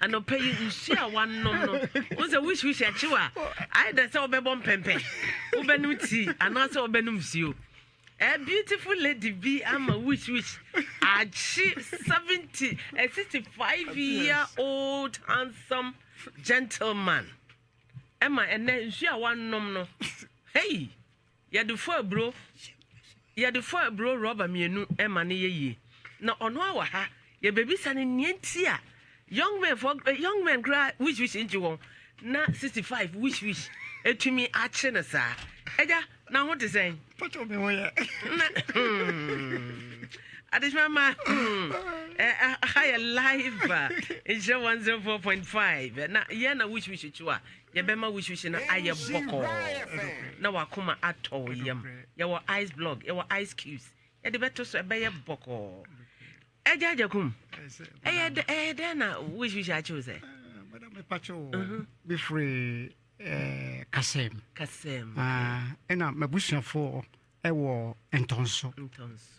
Anɔpa yi nsuo a wanom no, wo sɛ wish wish akyiw a, ayɛ dɛ sɛ wobɛbɔ mpɛmpɛ, wobɛnom tea anaasɛ wobɛnom nsuo. A beautiful lady bi ama wish wish akyi 70, a 65 year old handsome gentleman. Ɛma ɛnɛ nsuo a wanom no, hey! Yɛde fɔ aburo yɛde fɔ aburo rɔba mienu ma no yɛ yie. Na ɔno ara wɔ ha yɛbɛbisa no nea nti a young men fɔ eh, young men koraa wish wish nkye wɔn na 65 wish wish etumi akye no saa. Agya na ho te sɛn? Pɔtɔ mi ho yɛ. Na adesima ma hmm, eh, eh, ha yɛ live a nhyɛ 104.5 na yɛn na wish wish kyiwa a Yɛbɛma wo sushi no ayɛ bɔkɔɔ na w'akoma atɔ wo yam. Yɛwɔ ice block, yɛwɔ ice cubes. Yɛde bɛto so ɛbɛyɛ bɔkɔɔ. Ɛgya agya kum. Ɛyɛ dɛ ɛyɛ dɛn na wo sushi akyew sɛ? Madam mepakyɛ o. Mefiri Kasɛm. Kasɛm. Ɛna m'abusuafoɔ ɛwɔ Ntɔnso.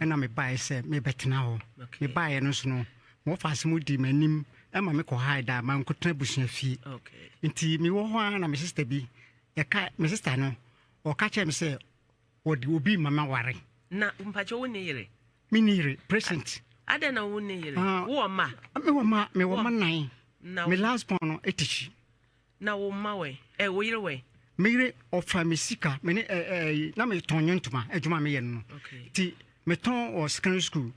Ɛna mebaeɛ sɛ mebɛtena hɔ. Mebaeɛ no nso no, wɔfa ase mu di m'anim ɛma mekɔ hae da mankɔtena abusua fie. Nti mewɔ hɔ ara na me sista bi, yɛka me sista no, ɔka kyerɛ me sɛ wɔde obi ma maware. Na mpakyɛ wo ne yere? Me ne yere, present. Adɛn na wo ne yere? Ah, wowɔ mma? Mewɔ mma, mewɔ mma nan. Me last born no ɛtikyi. Na wo mma wɛ? Ɛ, wo yere wɛ? Me yere, ɔfa me sika, me ne ɛ ɛ na metɔn nnwontoma adwuma a meyɛ no no. Okay. Nti metɔn wɔ secondary school,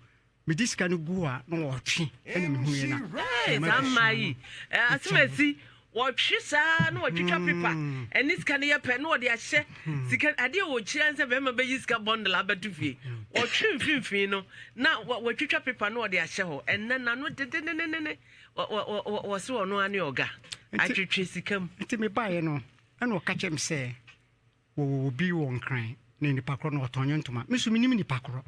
mede sika no gu hɔ a na wɔtwe ɛna mehunuiɛ na. Hey, saa mmaa yi, ɛ, asɛm wɔtwe saa na wɔtwitwa pepa ɛne sika no yɛ pɛ na wɔde ahyɛ sika adeɛ wɔ kyerɛ sɛ bɛrima bɛyi sika bundle abɛto fie wɔtwe mfimfini no na wɔtwitwa pepa na wɔde ahyɛ hɔ ɛnɛ nano dedededede Wɔse ɔno ara ne ɔga atwetwe sika mu. Nti mebaeɛ no, ɛna ɔka kyerɛ me sɛ wɔwɔ obi wɔ Nkran na nipa korɔ no ɔtɔn nyɛ ntoma. Me nso menim nipa korɔ.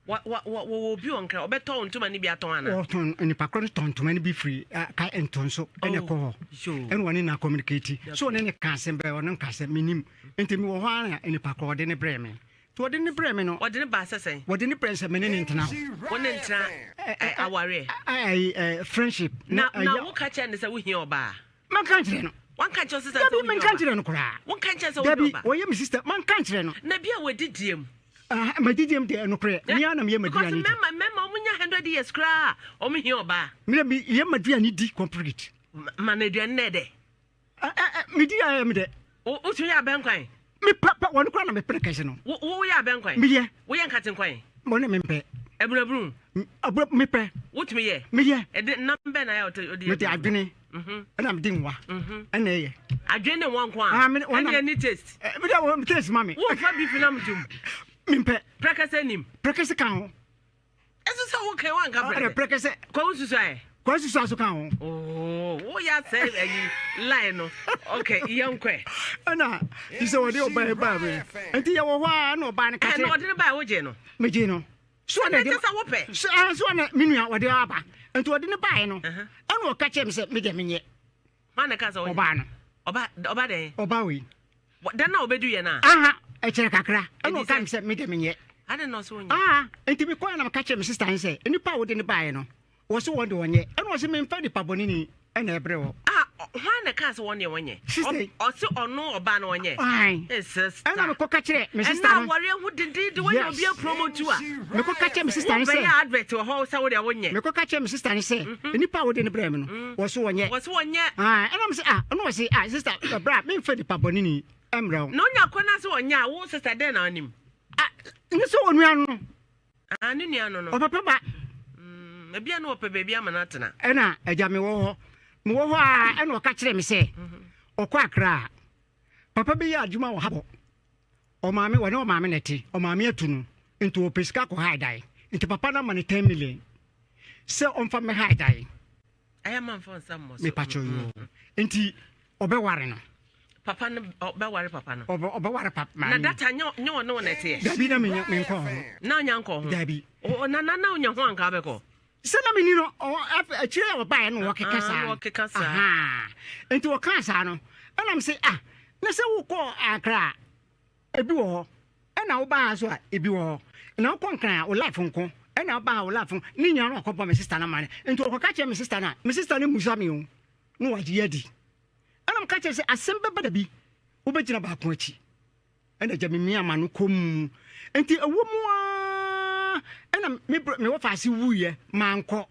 Wɔwɔ obi wɔ Nkran, ɔbɛtɔ wo ntoma no bi atɔn anaa? Ɔtɔn, nipa korɔ no tɔn ntoma no bi firi ka Ntonso ɛna ɛkɔ hɔ. Ɛna ɔne no akɔmunikati. So ɔne no ka asɛm bɛɛ, ɔne no ka asɛm, menim. Nti mewɔ hɔ ara na nipa korɔ ɔde no brɛɛ me. Nti wɔde no brɛɛ me no. Wɔde no baa sɛ sɛn? Wɔde no brɛɛ sɛ me ne no ntena hɔ. Wo ne ntena awareɛ? Ɛɛ friendship. Na na woka kyerɛ no sɛ wohia ɔbaa? Manka nkyerɛ no. Wanka nkyerɛ sɛ sɛ wohia ɔbaa? Dabi menka nkyerɛ no koraa. Wonka nkyerɛ sɛ wohia ɔbaa? Dabi wɔyɛ me sister manka nkyerɛ no. Na bi a wɔadidie mu. Madidie mu deɛ nokorɛ me ara na meyɛ m'aduane di. Because mmarima mmarima wɔn nya 100 years koraa wɔn hia ɔbaa. Me deɛ meyɛ m'aduane di complete. Ma no aduane na ɛdɛ. Medi a ɛyɛ me dɛ. Wotumi yɛ abɛnkwan? Mepɛ pɛ wɔn koraa na mepere kɛse no. Woyɛ abɛnkwan? Meyɛ. Woyɛ nkatenkwan? Wɔn ne mempɛ. Abunabunu? Abura mepɛ. Wotumi yɛ? Meyɛ. Ɛde nam bɛn na ayɛ ɔde yɛ? Mede adwene. Mhm. Ɛna mede nwa. Mhm. Ɛna ɛyɛ. Adwene ne nwa nko a. Ah, ɛna ɛni taste. Mede wɔn taste ma me. Wonfa beef nam tum. Mempɛ. Prɛkɛsɛ nim. Prɛkɛsɛ ka ho. Ɛso sɛ wo kan wanka prɛkɛsɛ. Prɛkɛsɛ. Kɔ wo susu ayɛ. Kɔ susu aso ka ho. Oo wo yɛ asɛ ayi line no. Okay yɛn kɔ. Ɛna ti sɛ wɔde ɔbaa yi baa mi. Nti yɛ wɔ hɔ a ɛna ɔbaa no ka kyerɛ. Ɛna ɔde no baa wo gye no. Me gye no. So ɛna ɛde sɛ wopɛ. So ɛɛ so ɛna me nua ɔde aba. Nti ɔde no baa no. Ɛna ɔka kyerɛ me sɛ me deɛ menyɛ. Hwan na ɛka sɛ ɔyɛ? Ɔbaa no. Ɔba ɔba dɛn? Ɔba wei. Dɛn na ɔbɛdu yɛ no a? Aha, ɛkyerɛ kakra. Ɛna ɔka me sɛ me deɛ menyɛ. Adɛn na ɔsɛ ɔnyɛ? Aha, nti mekɔɛ na meka kyerɛ me sista no sɛ nnipa a wode no baeɛ no, wɔ so wɔn de wɔnyɛ. Ɛna ɔse memfa nipa bɔne ni ɛna ɛbrɛ wɔ. Ah, hwan na ɛka sɛ wɔn deɛ wɔnyɛ? Sista yi. Ɔse ɔno ɔbaa no ɔnyɛ. Ae. Hey, sister. Ɛna mekɔka kyerɛ me sista no. Ɛna awareɛ ho dendenden wɔnyɛ obi apromotu a. Mekɔka kyerɛ me sista no sɛ. Wobɛyɛ advert wɔ hɔ sɛ wo deɛ wonyɛ. Mekɔka kyerɛ me sista no sɛ mhm. nipa a wode no brɛ me no mm. wɔ so wɔnyɛ. Wɔ so wɔnyɛ. Ɛna me sɛ ah ɛna ɔse ah sista bra memfa nipa bɔne ni ɛmmerɛ wo. Na onya kɔ na sɛ ɔnyɛ a wo sista dɛn na ɔnim? Ah ne sɛ onua no. Ah ne nua no no. Ɔpɛpɛ ba. Mm, ebia na ɔpɛ baabi ama no atena. Ɛna agya mewɔ hɔ. Mewɔ hɔ a ɛna ɔka kyerɛ me sɛ mhm. ɔkɔ Accra a papa bi yɛ adwuma wɔ ha bɔ. Ɔmaame, wɔne ɔmaame na ɛte, ɔmaame atu no, nti ɔpɛ sika kɔ hae dan. Nti papa no ama no 10 million sɛ ɔmfa mmɛhae dan. Ɛyɛ ma mfa nsa mmɔ so. Mepakyɛ yoo. Nti ɔbɛware no. Papa no ɔbɛware papa no. Ɔbɛware papa maame. Na data nyɛ nyɛ ɔne wɔn ɛteɛ. Dabi na menya menkɔ ho. Na ɔnya nkɔ ho. Dabi. Na na na ɔnya ho anka abɛkɔ. Sɛ na menni no akyire a ɔbaeɛ no wɔkeka saa no. Wɔkeka saa. Nti wɔkaa saa no ɛna m sɛ ah na sɛ wokɔ Accra a ebi wɔ hɔ ɛna wobaa ha so a ebi wɔ hɔ na wokɔ Nkran a wo life nko ɛna wobaa ha wo life nko ne nyinaa no wakɔbɔ me sister no amane nti wɔkɔka kyerɛ me sister no a me sister no mmusa me o. na wagye adi. Ɛna meka kyerɛ sɛ asɛm bɛba da bi, wobɛgyina baako akyi. Ɛna agya memia ma no komm. Nti ɛwɔ mu ara ɛna me me wɔfa ase wuiɛ, mankɔ.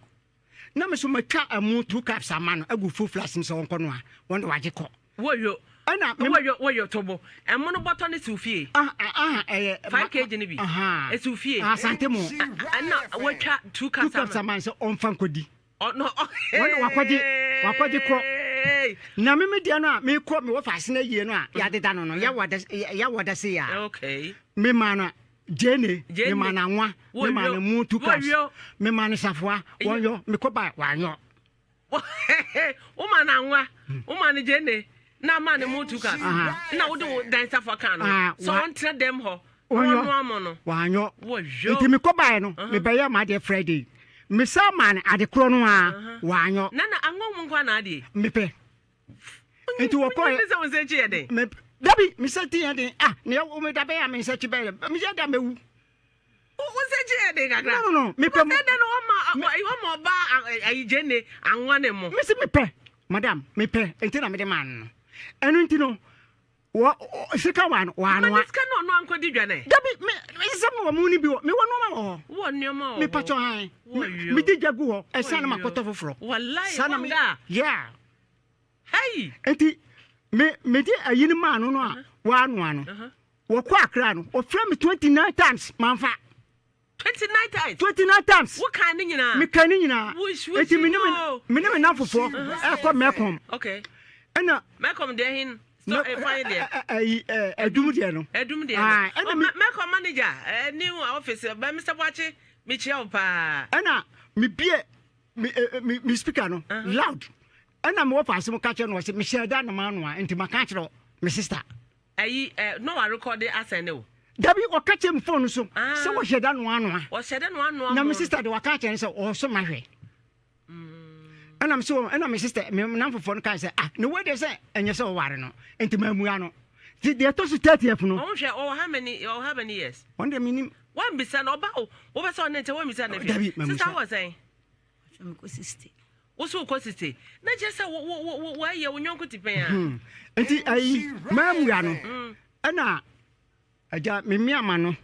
Na me so matwa ɛmo 2 cups ama no agu full flask mu sɛ wɔnkɔ no a, wɔn de wagye kɔ. Wɔyɔ. Ɛna me Wɔyɔ, wɔyɔ tobo. Ɛmo no bɔtɔ ne siw fie. Ah ah, ɛyɛ 5 kg no bi. Aha. Esiw fie. Asante mo. Ɛna wɔatwa 2 2 cups cups ama. ama no sɛ ɔmfa nkɔdi. Ɔno Wɔn de wakɔgye kɔ. Na me me deɛ no a mekɔ me wɔfa ase no ayie no a yɛadeda no, yɛwɔ da se a mema no gyene, Gyeene. mema no anwa, mema no mu 2 cups, Wɔyɔ. mema no safoa, wɔnyɔ mekɔ ba wanyɔ. Woma no anwa, woma no gyene, na ama ne mo 2 cups, na wode wo dan safoa ka no sɛ ɔntena dɛm hɔ Wɔnyɔ. ɔno ama no. Wanyɔ. Wɔyɔ. Nti mekɔ baeɛ no, mebɛyɛ ma adeɛ Friday, mesa ma no ade korɔ no a wanyɔ. Nana, anwa mu nkwa na adeɛ. Mepɛ nti wɔkɔɛ. Sɛ wo nsɛ kyi yɛ den. Me dabi, mesɛ ti yɛ den ah, ne yɛ meda bɛyɛ a me nsa kyi bɛyɛ meyɛ da mɛwu. Wo nsɛ kyi yɛ den kakra. No, mepɛ mu sɛ dɛn no ɔma ɔba ayi gyene anwa ne mo. Mesi mepɛ, madam, mepɛ nti na mede maa no. Ɛno nti no wɔ sika wa no Ma wanoa. Ne sika no ɔno ankɔdi dwa nɛ. Dabi, me sɛ mewɔ mu no bi wɔ mewɔ nneɔma wɔ hɔ. Wɔ nneɛma wɔ hɔ. Mepatɔ han. Wɔyɔ. Mede dwa gu hɔ ɛsiane Wɔyɔ. makɔtɔ foforɔ. Wallahi. Saa na me Wanga. Yeah. Hei. Nti me mede ayi no maa no a waanoa no, wɔkɔ Akra no, ɔfrɛ me 29 times, mamfa. 29 times? 29 times. Woka ne nyinaa? Meka ne nyinaa. Wush, wush, Nti me ne no. me ne me namfofoɔ ɛkɔ Mɛkɔm. Ɛna Mɛkɔm deɛ hin so ɛfan deɛ? Ayi, Adum deɛ no. Ɛdum deɛ Ah, no. ɛna Oh, Mɛkɔm manager new office bɛ Mr. Boakye, mekyia wo paa. Ɛna mebie me speaker no loud, ɛna mewɔ faase mu ka kyerɛ no, ɔsɛ mehyɛ da na maanoa nti maka kyerɛ me sister. Ayi no wa record asɛn ne o. Dabi, ɔka kyerɛ me phone so Ah. sɛ wɔhyɛ da noanoa. Ɔhyɛ dɛ no anoa. Na mo. me sister de waka kyerɛ no sɛ ɔso mahwɛ. Ɛna me so ɛna me sister me namfofoɔ no kae sɛ, ah, ne wei deɛ sɛ ɛnyɛ sɛ ɔware no nti mammua no. Nti deɛ ɛtɔ so 30th no. Ɔho hwɛ, ɔwɔ how many years? Ɔno deɛ menim. Wambisa no ɔba o, wobɛ sɛ ɔne nkyɛ wambisa no. Dabi, fi mammisa. Sister, wɔ sɛn? Mekɔ 60. Wo so wokɔ 60 na kyerɛ sɛ wo wɔayɛ wo nyɔnko ti pɛn a. Nti ayi mammua no, ɛna agya memia ma no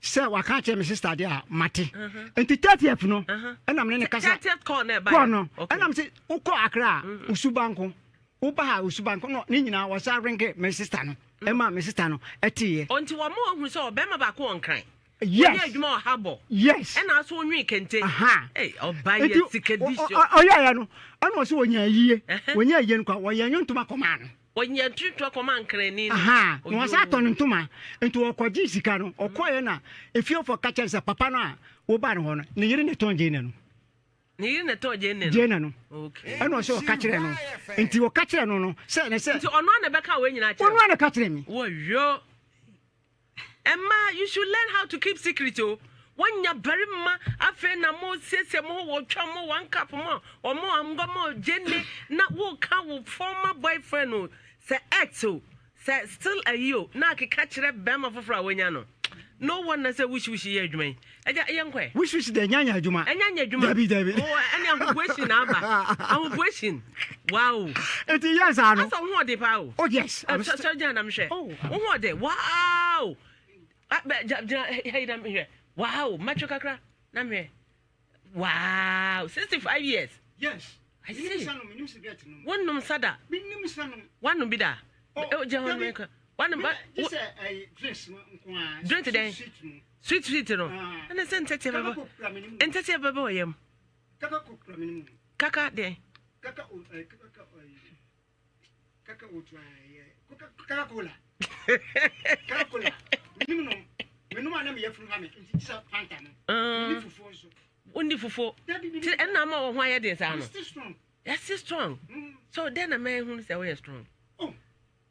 sɛ waka kyerɛ me sister deɛ a mate. Nti 30th no ɛna mene ne kasa. 30th call na ɛba. Kɔɔ no, ɛna me sɛ wokɔ Akra a wosu banko, woba ha wosu banko no ne nyinaa wɔsa renke me sister no, ɛma me sister no ɛteeɛ. Ɔnti wɔn ma ɔhu sɛ ɔbɛrima baako wɔ Nkran. Yes. Wɔyɛ adwuma wɔ habɔ. Yes. Ɛna aso onwi kente. Aha. Ei, ɔba Nti yɛ sika di so. Ɔyɛeɛ no, ɛna ɔsɛ wɔnya yie, wɔnya yie no kwa wɔyɛ nyɛ ntoma kɔmaa no. Wɔnyɛ ntotoa kɔma Nkrani no. Aha, na wɔsa atɔ no ntoma. Nti wɔkɔgye sika no, ɔkɔeɛ na efiefoɔ ka kyerɛ no sɛ papa no a wobaa no hɔ no, ne yere ne tɔn gyeene no. Ne yere na ɛtɔn gyeene no? Gyeene no. Ɛna ɔsɛ ɔka kyerɛ no, nti ɔka kyerɛ no sɛ ne sɛ Nti ɔno ana bɛka wei nyinaa kyerɛ? Ɔno ana ka kyerɛ me. Wɔyɔ. Ɛma you should learn how to keep secret o. Wɔnya barima afei na mo siesie mo ho, wɔtwa mo 1 cup mo ɔmo angɔ mo gyene na woka wo former boyfriend o, sɛ ex o, sɛ still ayi o, na akeka kyerɛ bɛrima foforɔ a wonya no. No wonder sɛ wuhyiwuhyi yɛ adwuma yi. Agya, yɛ nkɔɛ. Wuhyiwuhyi deɛ ɛnya nya adwuma. Ɛnya nya adwuma. Dabi, dabi. Oh, ɛne ahobuation na aba ahobuation, wow. Nti yɛ saa no. Asa wo ho ɔde paa o. Oh yes. I'm Sɔre gyina na mehwɛ. Oh. Wo ho ɔde, wow. Ah, bɛ gyina ha yi na mehwɛ. Wow, mɛtwe kakra na mehwɛ. Wow, 65 years. Yes. I see. Wonnom sada? Menim sa nom. Woanom bi da? Oh, Gyina hɔ dabi. no mɛka. Woanom ba Gye sɛ ɛyi drinks no nko ara. Drink dɛn? Sweet no. Sweet sweet no. Ah. Ɛne sɛ ntɛteɛ Kaka bɛbɛ ko kura menim. ntɛteɛ bɛbɛ wɔ yam. Kaka ko kura menim. Kaka deɛ? Kaka o kaka kaka o tu ayɛ kaka kaka cola. Kaka cola. Menim nom. Menom a na meyɛ funu ha me nti gye sɛ Fanta no. Menim fufuo nso. Wonni fufuo? Dabi, menim. Ti ɛnna ama wɔ ho ayɛ den saa I'm no. still strong. Yɛsi strong. So dɛn na mɛhunu sɛ woyɛ strong? Oh,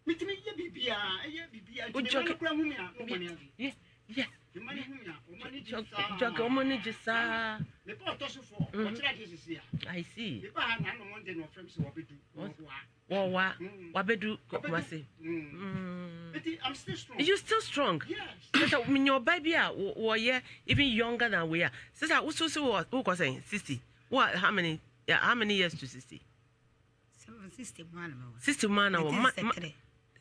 metumi yɛ biribiara, ɛyɛ biribiara nti Wojɔ mema no kura hu me a na ɔma ne agye. Mema no hu me a ɔma ne gye saa. Jɔkɛ ɔmo ne gye saa. Mepɛ ɔtɔ so fɔ ɔkyerɛ adeɛ sisi a. I see. Meba ha na anom de na ɔfrɛ m sɛ wɔbɛdu wɔboa. Wɔwa wabɛdu Kumase. Nti I'm still strong. You still strong? Yes. Sɛ menya ɔbaa bi a wɔyɛ even younger than wei a, sisa woso so wokɔ sɛn 60, wo how many, yeah, how many years to 60? 60 mu ana wɔ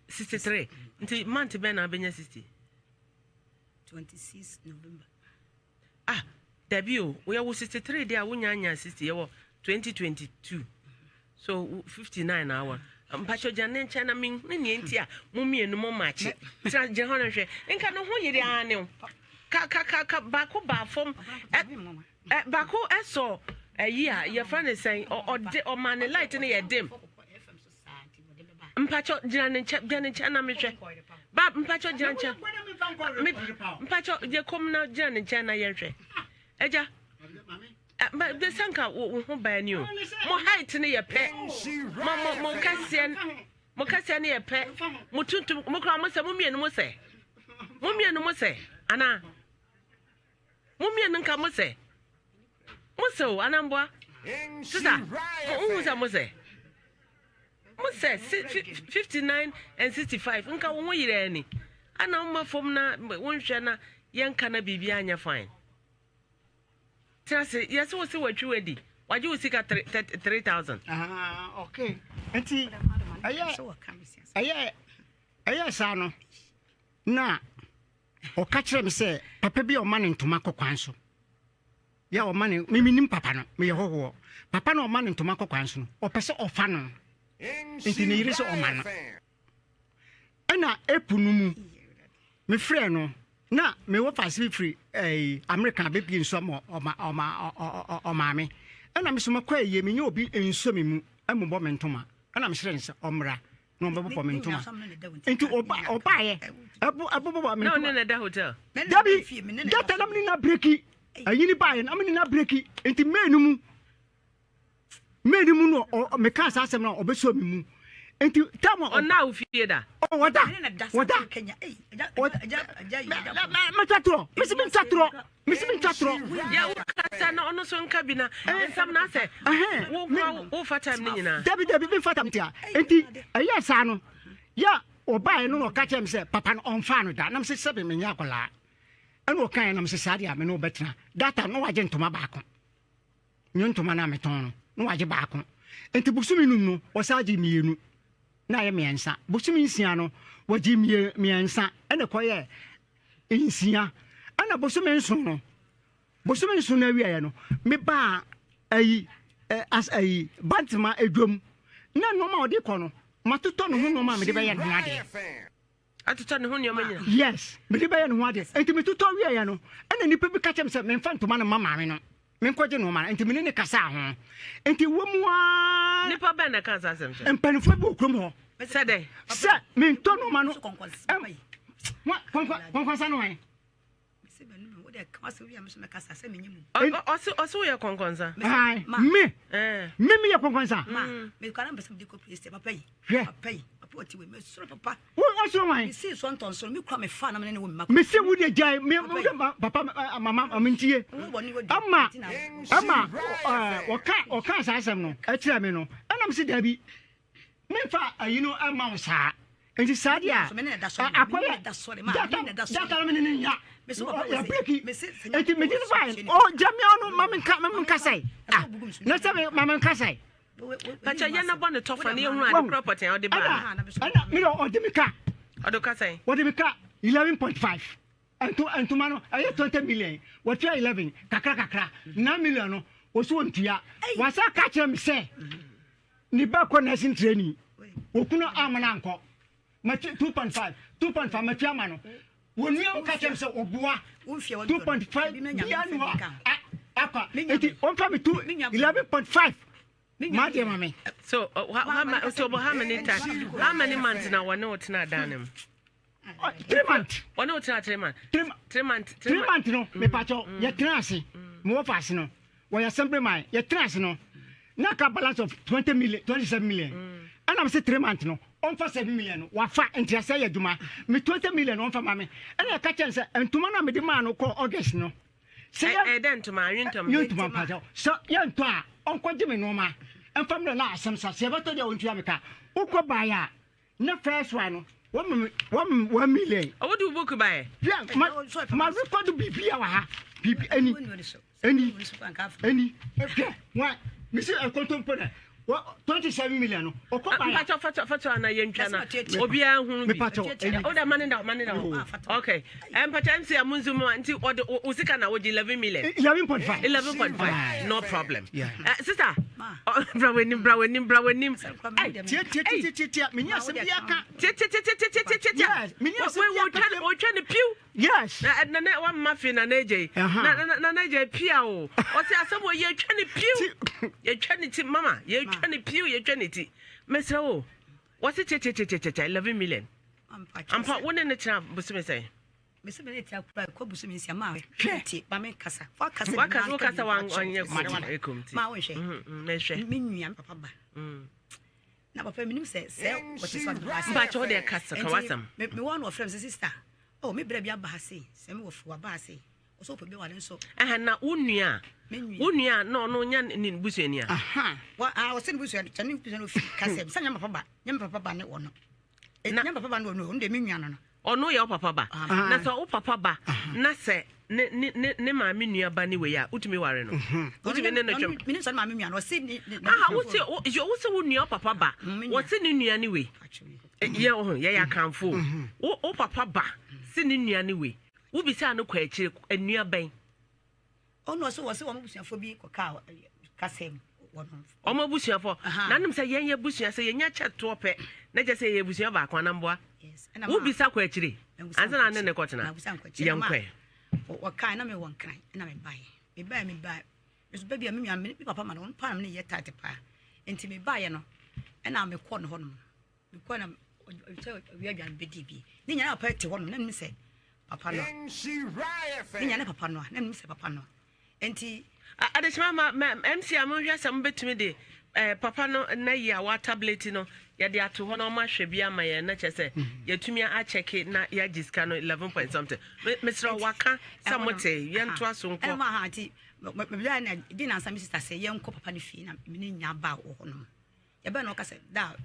63 nti month bɛn na abɛnya 60? 26 November. Ah, dabi o, woyɛ wo 63 deɛ a wonya nya 60, yɛwɔ 2022, so 59 na awɔ. Mpakyɛ gyina ne nkyɛn na menhunu neɛ nti a mo mmienu mo makye. Tena gyina hɔ no hwɛ nka ne ho yere ara ne wo ka ka ka ka baako baa fam ɛ baako ɛsɔ ɛyi a yɛfrɛ ne sɛn, ɔde ɔma ne light no yɛ dim. Mpakyɛ gyina ne nkyɛn, gyina ne nkyɛn na mehwɛ ba. Mpakyɛ gyina nkyɛn, mpakyɛ yɛ kɔm na gyina ne nkyɛn na yɛnhwɛ. Agya bɛsɛ nka wo ho baa ni o. Mo height no yɛ pɛ, mo mo mo kɛseɛ, mo kɛseɛ no yɛ pɛ, mo tuntum, mo kora mo sɛ mo mmienu, mo sɛ mo mmienu, mo sɛ anaa mo mmienu nka mo sɛ, mo sɛ o anamboa sisa mo nhu sɛ mo sɛ, mo sɛ 59 and 65. Nka wo ho yerɛ ani ana woma fam na wonhwɛ na yɛnka na biribi anyɛ fine. Tena ase, yɛsɛ wo sɛ watwi wadi wagye wo sika 3000. Ah, okay, nti ɛyɛ ɛyɛ ɛyɛ saa no na ɔka kyerɛ me sɛ papa bi a ɔma ne ntoma kɔ kwan so yɛ ɔma ne memenim papa no, meyɛ hɔhoɔ. Papa no ɔma ne ntoma kɔ kwan so no, ɔpɛ sɛ ɔfa no, nti ne yere sɛ ɔma no. Ɛna epu no mu mefrɛ no na mewɔ faase bi firi ɛyi Amerika bɛbie nsu ama ɔma ɔma ɔmaame. Ɛna me so makɔ ayie, menyɛ obi nsuo me mu ɛmobɔ me ntoma. Ɛna mesrɛ no sɛ ɔmmra na ɔbɛbobɔ me ntoma, nti ɔba ɔbaeɛ ɛbo ɛbobɔ me na ntoma. Ɔne na da hotel? Dabi, data na mene na break ayini baeɛ na mene na break, nti may no mu, may no mu no meka saa asɛm no a ɔbɛsɔ me mu, nti tam a ɔna wo fie da? Ɔ, wɔda wɔda mɛtwa torɔ, mesi mentwa torɔ, mesi mentwa torɔ. Yɛ wo kasa na ɔno nso nka bi na nsɛm na asɛ wo nkoa wofa time no nyinaa. Dabi dabi, memfa tam tia. Nti ɛyɛ saa no yɛ ɔbaeɛ no na ɔka kyerɛ me sɛ papa no ɔmfaa no da, nam sɛ sɛbe menyɛ akɔlaa. Ɛna ɔkaeɛ nam sɛ saa deɛ a me ne wobɛtena data na wagye ntoma baako, nyɛ ntoma no a metɔn no na wagye baako. Nti bosome num no ɔsa gye mmienu na ayɛ mmiɛnsa. Bosome 6 no wɔgye mmiɛnsa ɛna kɔyɛ 6. Ɛna bosome 7 no, bosome 7 no awieɛ no, mebaa ayi ɛ as ayi Bantama edwam na nneɛma a ɔde kɔ no matotɔ ne ho nneɛma a mede bɛyɛ ne ho adeɛ. Atotɔ ne ho nneɛma nyina? Yes, mede bɛyɛ ne ho adeɛ. Nti metotɔ wieɛ no, ɛna nipa bi ka kyerɛ me sɛ memfa ntoma no ma maame no, menkɔgye nneɛma no. Nti mene ne kasaa ho, nti wɔ mu aa. Nipa bɛn na ka saa asɛm kyerɛ? Mpanimfoɔ bi wɔ kurom hɔ. Sɛ dɛn? Sɛ mentɔ nneɛma no kɔnkɔnsa no wan. Ɔse woyɛ kɔnkɔnsa? Ae, me me meyɛ kɔnkɔnsa. Hwɛ, wo ɔsoro wan mese wo de gyae me wo de papa mama mama ntie ama ama ɔka ɔka saa asɛm no ɛkyerɛ me no, ɛna mese dabi, memfa ayi no ɛma wo saa. Nti saa deɛ a akɔyɛ data data no mene ne nya yɛ break. Nti mede no bae ɔ gya mea no ma menka ma menkasae. Ah, na sɛ me ma menkasae. Pakyɛ yɛ na bɔ ne tɔfa ne yɛhunu ade korɔ pɔtɛn a ɔde baa no. Ɛna meyɛ ɔde me ka. Ɔde ka sɛn? Wɔde me ka 11.5. Nto ntoma no ɛyɛ 20 million, wɔtua 11 kakra kakra, 9 million no wɔso wɔntua. Wasa ka kyerɛ me sɛ ne ba kɔ nursing training, okunu ama no ankɔ. Matu 2.5 2.5 matu ama no. Wɔnua wo ka kyerɛ me sɛ ɔboa 2.5 bia ne hɔ akɔ, nti ɔmfa me two 11.5 maa deɛ ma me. So so how many time, how many months na wɔne wo tena dan no mu? 3 months. Wɔne wo tena 3 months? Three 3 months. 3 months no, mepakyɛw, yɛtena ase mewɔ fa ase no wɔyɛ assembly man. Yɛtena ase no na ka balance of 20 million, 27 million. Ɛna me sɛ 3 months no ɔmfa 7 million no wafa, nti asɛ yɛ adwuma me 20 million ɔmfa ma me. Ɛna yɛka kyɛn sɛ ntoma no a mede maa no kɔ August no sɛ yɛ Ɛdɛ ntoma anwe ntɔm? Yɛ ntoma, mpakyɛw, sɛ yɛntɔ a ɔnkɔgye me nneɔma ɛmfa mmerɛ na asɛm sa sɛ yɛbɛtɔ deɛ ɔntua me ka. Wokɔ baeɛ a ne first one no wɔma me 1 million. Ɔwode wo book baɛ? Yeah, ma ma record biribi a wɔ ha, biribi ɛni ɛni ɛni. Hwɛ wa mesi ɛkontompo na 27 million no ɔkɔ ba mpakyɛ fakyɛ fakyɛ ana yɛntwa na obiara hunu bi o da mane da mane da okay mpakyɛ mc a munzu mu nti ɔde o sika na wogye 11 million. 11.5. 11.5, no problem. Sister, bra w'anim, bra w'anim, bra w'anim. Tie tie tie tie tie, menya asɛm bi aka. Tie tie tie tie tie tie tie. Yes, menya asɛm bi aka. Wɔtwa ne piw. Yes. Na na wamma fi na na agya yi. Na na na agya pia o. Ɔsɛ asɛm wɔ yɛtwa ne piw. Yɛtwa ne ti mama, yɛtwa ne piw, yɛtwa ne ti. Mesrɛ wo. Wɔse tie tie tie tie tie, 11 million. Ampa wo ne ne tena bosome sɛn? Mese me ne tia kura kɔ bosome nsia ma hwɛ tie ma me kasa. Fa kasa. Wa kasa, wo kasa wa ɔnyɛ kom ti. Ma wo hwɛ. Mehwɛ. Me nua me papa ba. Na papa menim sɛ sɛ wɔte sɛ ɔde Mpa kyɛ wo de kasa ka wasɛm. Me wɔ no ɔfrɛ me sɛ sister. Oh, me brɛ bi aba ha sei. Sɛ me wɔ fu aba ha sei. Ɔsɛ ɔpɛ bi wale nso. Ɛhɛ na wo nua. Wo nua na ɔno nya ne busuani a. Aha. Wa a ɔsɛ ne busuani, kyɛ ne busuani ofi kasa. Sɛ nya papa ba, nya papa ba ne ɔno. Nya papa ba ne ɔno, ɔno de me nua no no. Ɔno yɛ wo papa ba. Na sɛ wo papa ba na sɛ ne ne ne ne maame nua ba ne wei a, wotumi ware no. Wotumi ne no twam. Menim sɛ ne maame nua no, ɔse ne ne. Aha, wose wo yo wose wo nua wo papa ba. Wɔse ne nua ne wei. Yɛ wo ho, yɛyɛ akanfo. Wo wo papa ba se ne nua ne wei. Wobisaa no kɔ akyire, nua bɛn? Ɔno ɔse wɔse wɔn abusuafoɔ bi kɔkaa kasa mu wɔ no. Wɔn abusuafoɔ. Na nim sɛ yɛn yɛ abusua sɛ yɛnya kyɛ toɔ pɛ na kyɛ sɛ yɛyɛ abusua baako anamboa. Wobisa kɔ akyire ansa na ne ne kɔtena. Yɛn kɔɛ. Wɔkaa na mewɔ Nkran na mebaeɛ. Mebaeɛ mebaeɛ nso baabi a me nua me papa ma no ɔno paa na me ne yɛ tight paa. Nti mebaeɛ no ɛna mekɔɔ ne hɔ nom. Mekɔɔ na sɛ ɔwia aduane bɛdi bi. Ne nyinaa papa te hɔ nom na menim sɛ papa no a. Ne nyinaa ne papa no a na menim sɛ papa no a. Nti. Adekyema ma ma MC a monhwɛ sɛ mobɛtumi de eh, papa no na yi a wɔatableti no yɛde ato hɔ na ɔma ahwɛ bi ama yɛn na kyerɛ sɛ yɛtumi akyɛke na yɛagye sika no 11 point something. Mesrɛ waka sɛ mote yɛntoa so nkɔ. Ɛma ha nti mebia na di nansa me sister sɛ yɛnkɔ papa no fie na mene nya ba wɔ hɔ nom. Yɛbɛn na ɔka sɛ da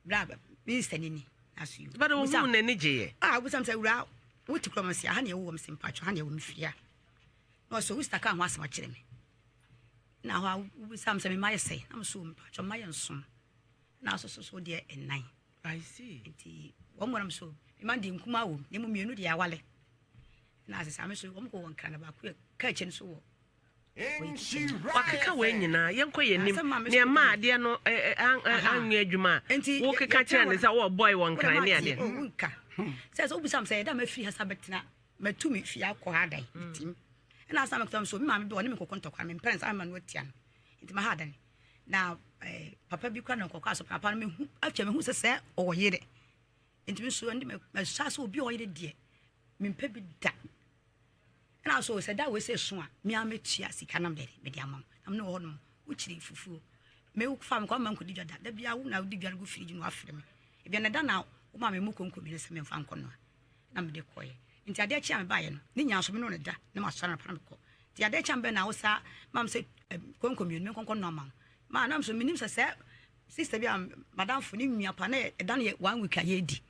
bra minista ni ni aso yi. Bɛde wo hu n'ani gyeeɛ. Ah, wobisa sɛ wura wote kura mase aha na ɛwɔ mse mpatwɔ ha na ɛwɔ me fie a. Na ɔsɛ wo sista ka ho asɛm akyerɛ me. Na hɔ a wobisa me sɛ me mma yɛ sɛn na me so mpatwɔ mma yɛ nson. Na aso so so deɛ ɛnan. I see. Nti wɔn mu nam so me mma deɛ nkumaa wɔ mu na emu mmienu deɛ awale. Na asɛ saa me so wɔn kɔ wɔ nkran na baako yɛ kaa kyɛ no so wɔ. Wakeka wei nyinaa, yɛnkɔ yɛn anim. Nea ɛma adeɛ no anyɛ adwuma a, wokeka kyerɛ ne sɛ wɔbɔe wɔ nkran ne adeɛ. Nka sɛ sɛ wobisa m sɛ ɛda mafiri ha sa bɛtena matu me fie akɔ ha dan tim ɛna asa mekɔtɔ m so me maame bi ɔne me kɔkɔ ntɔkwa mempɛ ne sɛ ama no atia no nti maha adan na papa bi kora na nkɔkɔ aso papa no mehu atwa mehu sɛ sɛ ɔwɔ yere nti me so ɛnde mɛsa sɛ obi a ɔyere deɛ mempɛ bi da. Ɛna so sɛ da wei sɛ so a, me ara mɛtua sika na mede mede ama wo. Na mene wɔ hɔ nom, wokyiri fufuo. Me fa me kɔ ama nkɔdi dwa da. Da biara wo na wodi dwa no gu firigye no wafrɛ me. Ebia na da na woma me mu konkomi no sɛ memfa nkɔ noa. Na mede kɔeɛ. Nti adeɛ kye a mebaeɛ no, ne nyinaa so me ne no da na masɔre anɔpa na mekɔ. Nti adeɛ kye a mebɛn na wo saa ma me sɛ konko mmienu menkɔnkɔ noa ma wo. Ma na so menim sɛ sɛ sister bi a madamfo ne nua pa na ɛda no yɛ one week a yɛredi.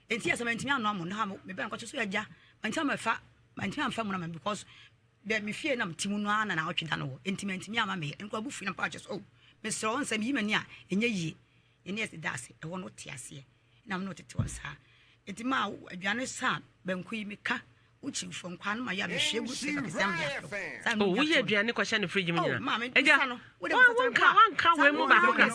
Enti yɛ sɛ mantumi anoa mo no ha mebɛn kɔkyɛ so agya mantumi amfa mantumi amfa mu na ma because bɛ me fie na mte mu no ara na na ɔtwe da no wɔ enti mantumi ama meyɛ nkɔ abu fie na mpa kyɛ so oh mesrɛ wo nsɛm yi m'ani a ɛnyɛ yie ɛne ɛsɛ da ase ɛhɔ no te aseɛ na me no tete wɔn saa enti ma aduane sa banku yi meka Wokyi fo nkwa no ma yɛ a mehwie gu sika kɛseɛ ama de abrɛ wo. Saa Oh, woyɛ aduane kɔhyɛ ne fridge mu nyina. Agya, wanka wanka wei mu baako ka.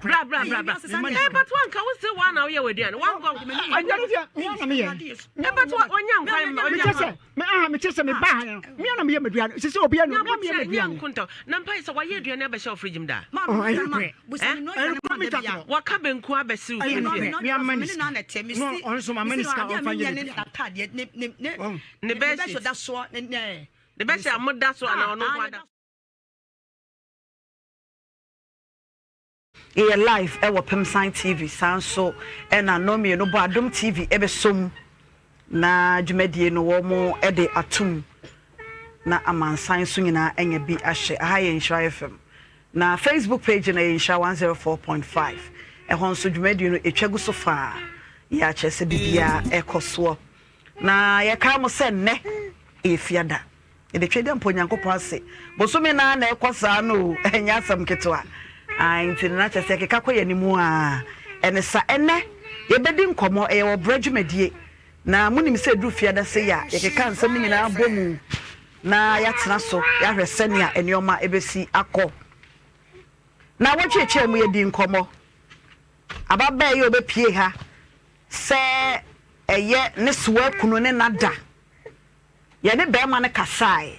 Bra bra bra bra. Eh, but wanka wo se wa na woyɛ w'aduane. Wankɔ. Aduane deɛ me na meyɛ. Eh, but wanya nkwan ma ɔnya. Mekyɛ sɛ me aha mekyɛ sɛ me ba ha no. Me na meyɛ m'aduane. Sɛ sɛ obi anu me na meyɛ m'aduane. Nyankotɔ. Na mpa sɛ wayɛ aduane abɛhyɛ wo fridge mu da. Oh, ɛyɛ nokorɛ. Ɛyɛ nokorɛ me twa torɔ. Waka banku abɛsi wo Ɛyɛ nokorɛ. Me ama ne sika. No, ɔno nso mama ne sika ɔmfa nyɛ n'aduane. Ne bɛhyɛ ne bɛhyɛ a moda so anaa ɔno nko ada. Yɛyɛ live wɔ Pemsan TV saa nso na nnɔn mmienu bɔ Adom TV bɛsɔ mu na dwumadie no wɔn de atom na amansan nso nyinaa anya bi ahyɛ. Aha yɛ Nhyira FM na Facebook page no yɛ Nhyira 104.5 ɛhɔ nso dwumadie no ɛtwa gu so faa yɛ akyerɛ sɛ biribiara ɛkɔ soɔ na yɛkae mo sɛ nnɛ ɛyɛ fiada. Yɛde Twedeɛ mpa Onyankopɔn ase. Bosome no ara na ɛkɔ saa no o, ɛnyɛ asɛm ketewa. Ae, nti no na kyerɛ sɛ yɛkeka kɔ yɛn anim a, ɛne sa. Ɛnnɛ, yɛbɛdi nkɔmmɔ, ɛyɛ ɔbrɛ dwumadie. Na monim sɛ ɛduru fiada sei a, yɛkeka nsɛm no nyinaa bɔ mu na yɛatena so, yɛahwɛ sɛnea nneɛma bɛsi akɔ. Nnawɔtwe a ɛtwaam yɛdii nkɔmmɔ. Ababaa yi a ɔbɛpue ha sɛ ɛyɛ ne soa kunu ne nada. Yɛne barima no kasae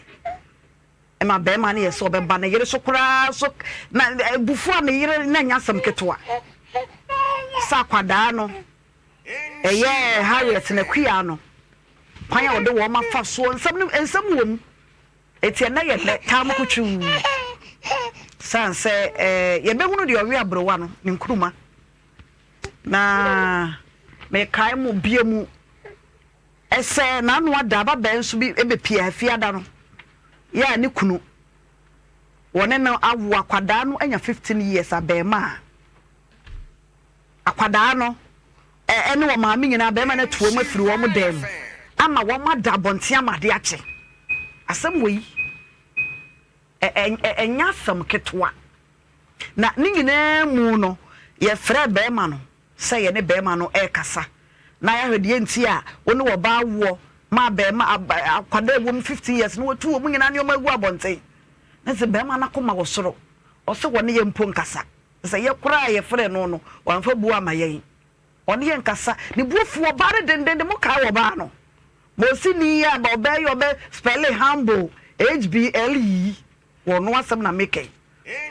ma barima no yɛ sɛ ɔbɛba ne yere so koraa so na abufuo a ne yere na ɛnyɛ asɛm ketewa sɛ akwadaa no ɛyɛ Harriet na Akua no kwan a ɔde wɔn afa soɔ nsɛm no nsɛm wɔ mu eti ɛnɛ yɛ nnɛ taa mo kotwiw san sɛ ɛɛ yɛbɛhunu deɛ ɔwe aberewa no ne nkuruma na mekae mo bie mu Ɛsɛ n'ano ada ababaa nso bi bɛpie ha fiada no yɛ a ne kunu wɔne no awo akwadaa no anya 15 years abɛɛmaa akwadaa no ɛne wɔn maame nyinaa bɛɛma no atu wɔn afiri wɔn dan mu ama wɔn ada abɔnten ama ade akye asɛm wɔ yi ɛnyɛ asɛm ketewa na ne nyinaa mu no yɛfrɛ bɛɛma no sɛ yɛne barima no rekasa na yɛahwɛ deɛ nti a wo ne ɔbaa woɔ ma barima akwadaa ɛwɔ mu 15 years na watu wɔn nyinaa nneɛma agu abɔnten na sɛ barima no akoma wɔ soro ɔsɛ wɔne yɛn mpo nkasa sɛ yɛ koraa a yɛfrɛ no no wamfa buo ama yɛn ɔne yɛn nkasa ne buo fu ɔbaa no dendenden mo kae ɔbaa no ma ɔsi ni yɛ aba ɔbaa yi ɔbɛ spɛle humble HBLE wɔ no asɛm na mekɛn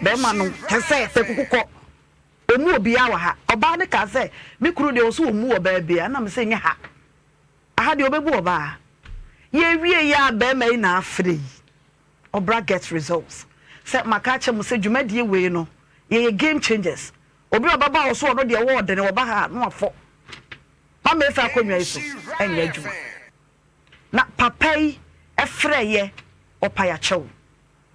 bɛrima no kyɛ sɛ sɛ kukukɔ Ɔmmu obiara wɔ ha. Ɔbaa no kaa sɛ, Me kunu deɛ, ɔse ɔmmu ɔbaa biara. Ɛna mese, Nyɛ ha. Aha deɛ ɔbɛbu ɔbaa. Yɛwieeɛ a barima yi na afrɛ yi. Ɔbra get results. Sɛ maka akyerɛ mo sɛ dwumadie wei no, yɛyɛ game changers. Obi a ɔbɛba hɔ so ɔno deɛ ɔwɔ ɔdene, ɔba ha a na wafɔ. Mama efi akonnwa yi so nyɛ adwuma. Na papa yi frɛeɛ, ɔpa yɛakyɛw.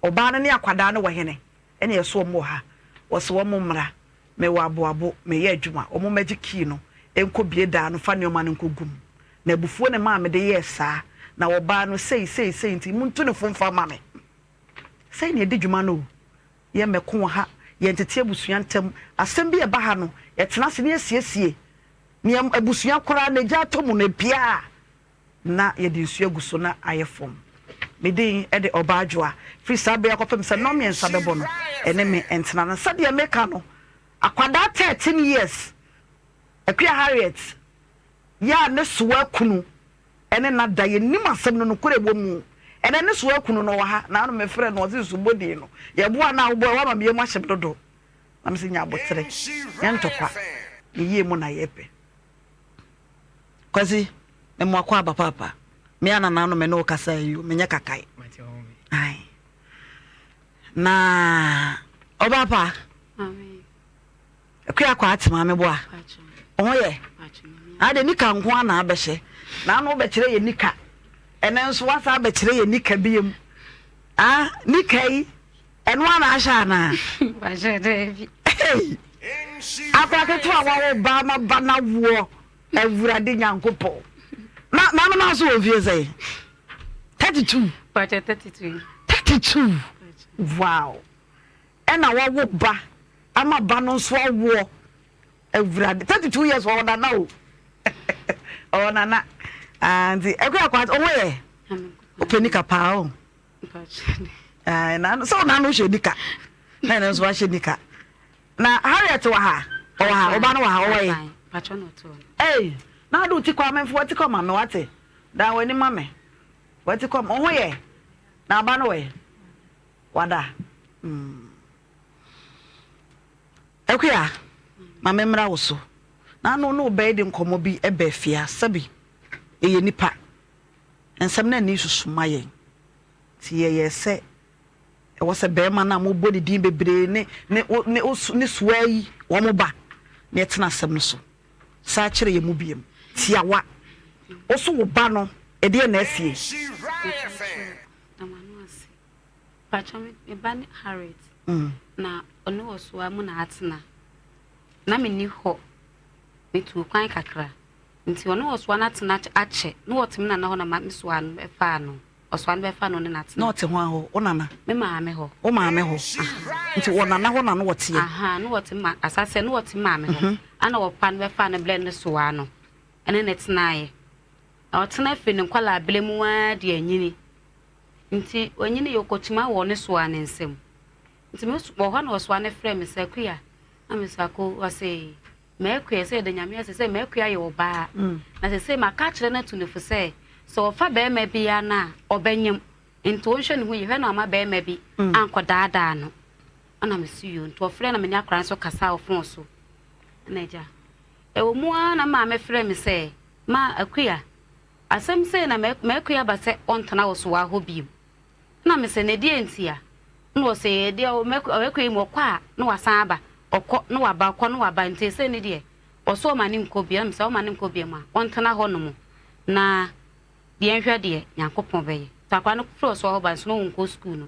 Ɔbaa no ne akwadaa no wɔ hene? Ɛna yɛse wɔn wɔ ha. Wɔse wɔn mmra. Mewɔ aboabo, meyɛ adwuma. Wɔn mmɛgye key no nkɔ bue dan no fa nneɛma no nkɔ gu mu. Na abufuo na ɛmaa mede yɛɛ saa. Na ɔbaa no sei sei sei nti montu ne fo mfa mma me. Sei na yɛdi dwuma no o. Yɛmmɛko wɔ ha, yɛntete abusua ntam. Asɛm bi a ɛba ha no, yɛtena ase na yɛsiesie. Nea abusua koraa no agya atɔ mu no, epia a, na yɛde nsuo agu so na ayɛ fam. Me din de Ɔbaa Adwoa. Firi saa berɛ yi akɔpem sɛ nnɔnmiɛnsa bɛbɔ no, ɛne me ntena. Na sɛdeɛ meka no, akwadaa 13 years, Akua Harriet, yɛ a ne soa kunu ne no ada, yɛnnim asɛm no nokorɛ ɛwɔ mu. Ɛnnɛ ne soa kunu no ɔwɔ ha, naano mefrɛɛ no ɔse nsubɔdin no, yɛboa no a wobɔɛ woama me yam ahye me dodo. Na mese nya aboterɛ, nyɛ ntɔkwa, ne yie mu na yɛpɛ. Kwasi, me mo akɔ aba paapa. Me a nana no me ne wo kasa yi o, menyɛ kakae. Ae. Na ɔba pa. Akua akɔ ate maame boa. Ɔho yɛ. Ade nika nko a na abɛhyɛ. Na ano bɛkyerɛ yɛ nika. Ɛnɛ nso wasa abɛkyerɛ yɛ nika biem. Ah, nika yi. Ɛno ara na ahyɛ anaa? Wahyɛ daabi. Hey! Akora ketewa wawo ba ma ba na woɔ Awurade Nyankopɔn. Na na no so wɔ mfie sɛn? 32. Wahyɛ 32. 32. Wow. Ɛna wawo ba ama ba no nso awoɔ Awurade 32 years ɔwɔ nana o. Ɔwɔ nana. Ah, nti ɛkɔ akɔ ɔho yɛ. Wopɛ nika paa o. Sɛ ɔna no hyɛ nika na ɛno nso wahyɛ nika na Harriet wɔ ha ɔwɔ ha ɔba no wɔ ha ɔwɔ yi ei na ade ti kɔ amemfo wati kɔ ma me wate dan w'ani ma me wati kɔ ɔho yɛ na aba no wɔ yi wada mm. Akuya ma me mmra wo so na ano ne ɔbɛyɛ de nkɔmmɔ bi ɛbɛ fia sɛbi ɛyɛ nipa Nsɛm no ani susu ma yɛn, nti yɛyɛɛ sɛ ɛwɔ sɛ barima no a mobɔ ne din bebree ne ne ne ne soa yi wɔn ba na yɛtena asɛm no so saa kyerɛ yɛn mu biam tiawa. Wo so wo ba no ɛdeɛ na asie? Pacho me ba ne Harriet. Mm. Na ɔne wɔ soa mu na atena. Na menni hɔ. Metuu kwan kakra. Nti ɔne ɔsoa no atena akyɛ na ɔte me nana hɔ na ma me soa no faa no. ɔsoa no bɛfa no ne no atena. Na ɔte hwan hɔ? Wo nana? Me maame hɔ. Wo maame hɔ. Nti wɔ nana hɔ na no wɔteɛ? Aha, no wɔte ma asase no wɔte maame hɔ. Mhm. Ana wɔpa no bɛfa no blɛ no soa no ɛne ne tenaeɛ. Na ɔtena firi ne nkwadaa berɛ mu ara de anyini. Nti onyini yɛ ɔkɔtuma wɔ ne soa ne nsam. Nti me wɔ hɔ na ɔsoa no frɛ me sɛ Akua na me sɛ ako ɔse M'akua, sɛ yɛda Nyame ase sɛ m'akua yɛ ɔbaa, na sesei maka akyerɛ no atu no fo sɛ, sɛ ɔfa barima biara no a, ɔbɛnyem, nti ɔnhwɛ ne ho yie, hwɛ na wamma barima bi ankɔdaadaa no. Ɛna mese yoo, nti ɔfrɛɛ na me ne akwadaa no nso kasaa wɔ fon so. Ɛna agya, ɛwɔ mu ara na maame frɛɛ me sɛ, Ma Akua, asɛm sei na m'akua aba sɛ ɔntena wo so wɔ hɔ bio. Ɛna mese, na ɛdeɛn ntia? Ɛna ɔse, ɛdeɛ ɔkɔ yi mu ɔkɔ a na wasan aba, ɔkɔ na waba, ɔkɔ na waba, nti ɛsei ne deɛ ɔse ɔma no nkɔ bio. Ɛna mese, ɔma no nkɔ bio a, ɔntena hɔ nom na deɛ nhwɛ deɛ Nyankopɔn bɛyɛ. Nti akwadaa no firi ɔsoa hɔ ba nso na ɔnkɔ sukuu no,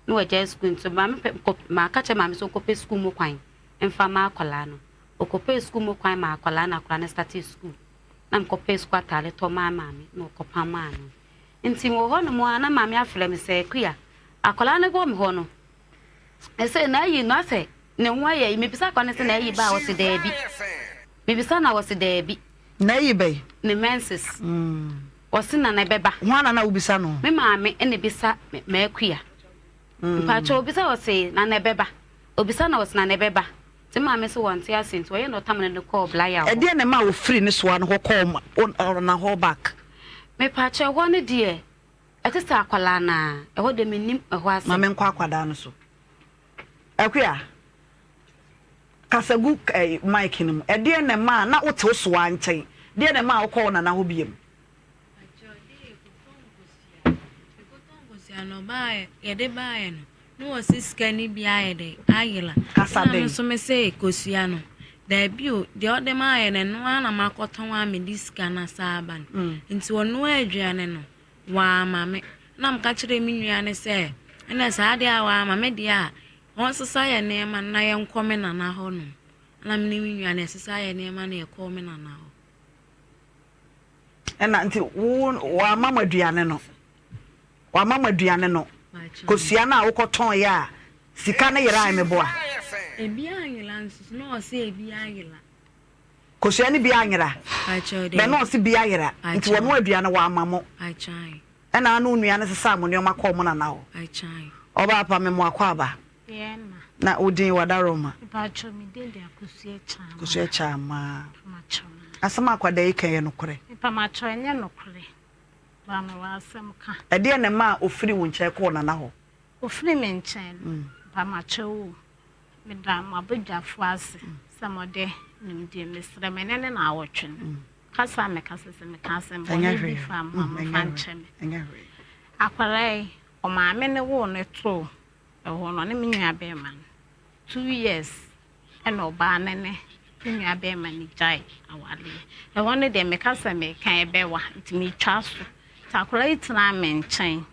na wagyae sukuu nti maame pɛ, kɔ, maka kyerɛ maame sɛ ɔnkɔpɛ sukuu mu kwan mfa ma akwadaa no. Ɔkɔpɛɛ sukuu mu kwan maa akwadaa no na akwadaa no startee sukuu. Na mekɔpɛɛ sukuu ataade tɔ maa maame na ɔkɔpam maa no. Nti mewɔ hɔ nom ara na maame afrɛ me sɛ, Akua, akwadaa no wɔ me hɔ no, ɛsɛ n'ayi no asɛ ne ho ayɛ yi. Mebisa akwadaa no sɛ n'ayi ba a, ɔse daabi. Mebisa no a, ɔse daabi. N'ayi bɛn? Ne menses. Ɔse na na ɛbɛba. Hwan na na wobisa no? Me maame na ebisa m'akua. Mpakyɛ obisa ɔse na na ɛbɛba. Obisa na ɔse na na ɛbɛba. Nti me maame se wɔnte ase nti ɔyɛ na ɔtam no de kɔɔ Blaya hɔ. Ɛdeɛn na ɛmaa wofiri ne soa no hɔ kɔɔ ɔna hɔ back? Mepakyɛ ɛhɔ no deɛ ɛte sɛ akwadaa no ara, ɛhɔ deɛ mennim ɛhɔ asɛm. Ma menkɔ akwadaa no so. Akua, kasa gu eh, mic no mu. Ɛdeɛn na ɛmaa na wote wo soa nkyɛn? Deɛn na ɛmaa wokɔɔ wo nana hɔ biom? Nkosua no ɔbaeɛ yɛde baeɛ no na wɔsi sika no bi ayɛ dɛ ayera. Kasa Ɛna den. me nso me se kosua no daabi o deɛ ɔde maayɛ no ɛno ara na makɔtɔn a mede sika no asa aba no. Mm. Nti ɔnoa aduane no wamma me. Na meka kyerɛɛ me nua no sɛ ɛna saa deɛ a wamma me deɛ a ɔnsesa yɛ nneɛma no na yɛnkɔ me nana hɔ nom. Ɛna me ne me nua no yɛsesa yɛ nneɛma no yɛkɔɔ me nana hɔ. Ɛna nti wo wamma mo aduane no wamma mo aduane no kosua no a wokɔtɔn yɛ a sika no yerae meboa. Ebi anyera nso so na ɔsɛ ebi ayera. Kosua no bi anyera bɛ na ɔsɛ bi ayera nti wɔn aduane wamma mo ɛna ano nua no sesaa mo nneɛma kɔɔ mo nana hɔ ɔbaa pa me mo akɔ aba na wo din wadaroma. Mepakyɛw me din de Akosua Kyamaa. Akosua Kyamaa. Asɛm a akwadaa yi ka yɛ nokorɛ? Mepakyɛw ɛnyɛ nokorɛ. Ba me wɔ asɛm ka. Ɛdeɛn na ɛmaa ɔfiri wo nkyɛn kɔɔ Nana hɔ? Ɔfiri me nkyɛn no, mepakyɛw o, meda mo abadwafoɔ ase sɛ mode nimdeɛ mesrɛ me ɛnɛ ne naawɔtwe no kasa a mekasa sɛ meka asɛm bɔne bi fa mo a momfa nkyɛ me. Akwadaa yi, ɔmaame no woo no too Ɛhɔ no, ɔne me nuabarima no, 2 years ɛna ɔbaa no ne me nuabarima no gyae awareɛ. Ɛhɔ no deɛ meka sɛ meka ɛbɛwa nti metwa so. Nti akwadaa yi tenaa me nkyɛn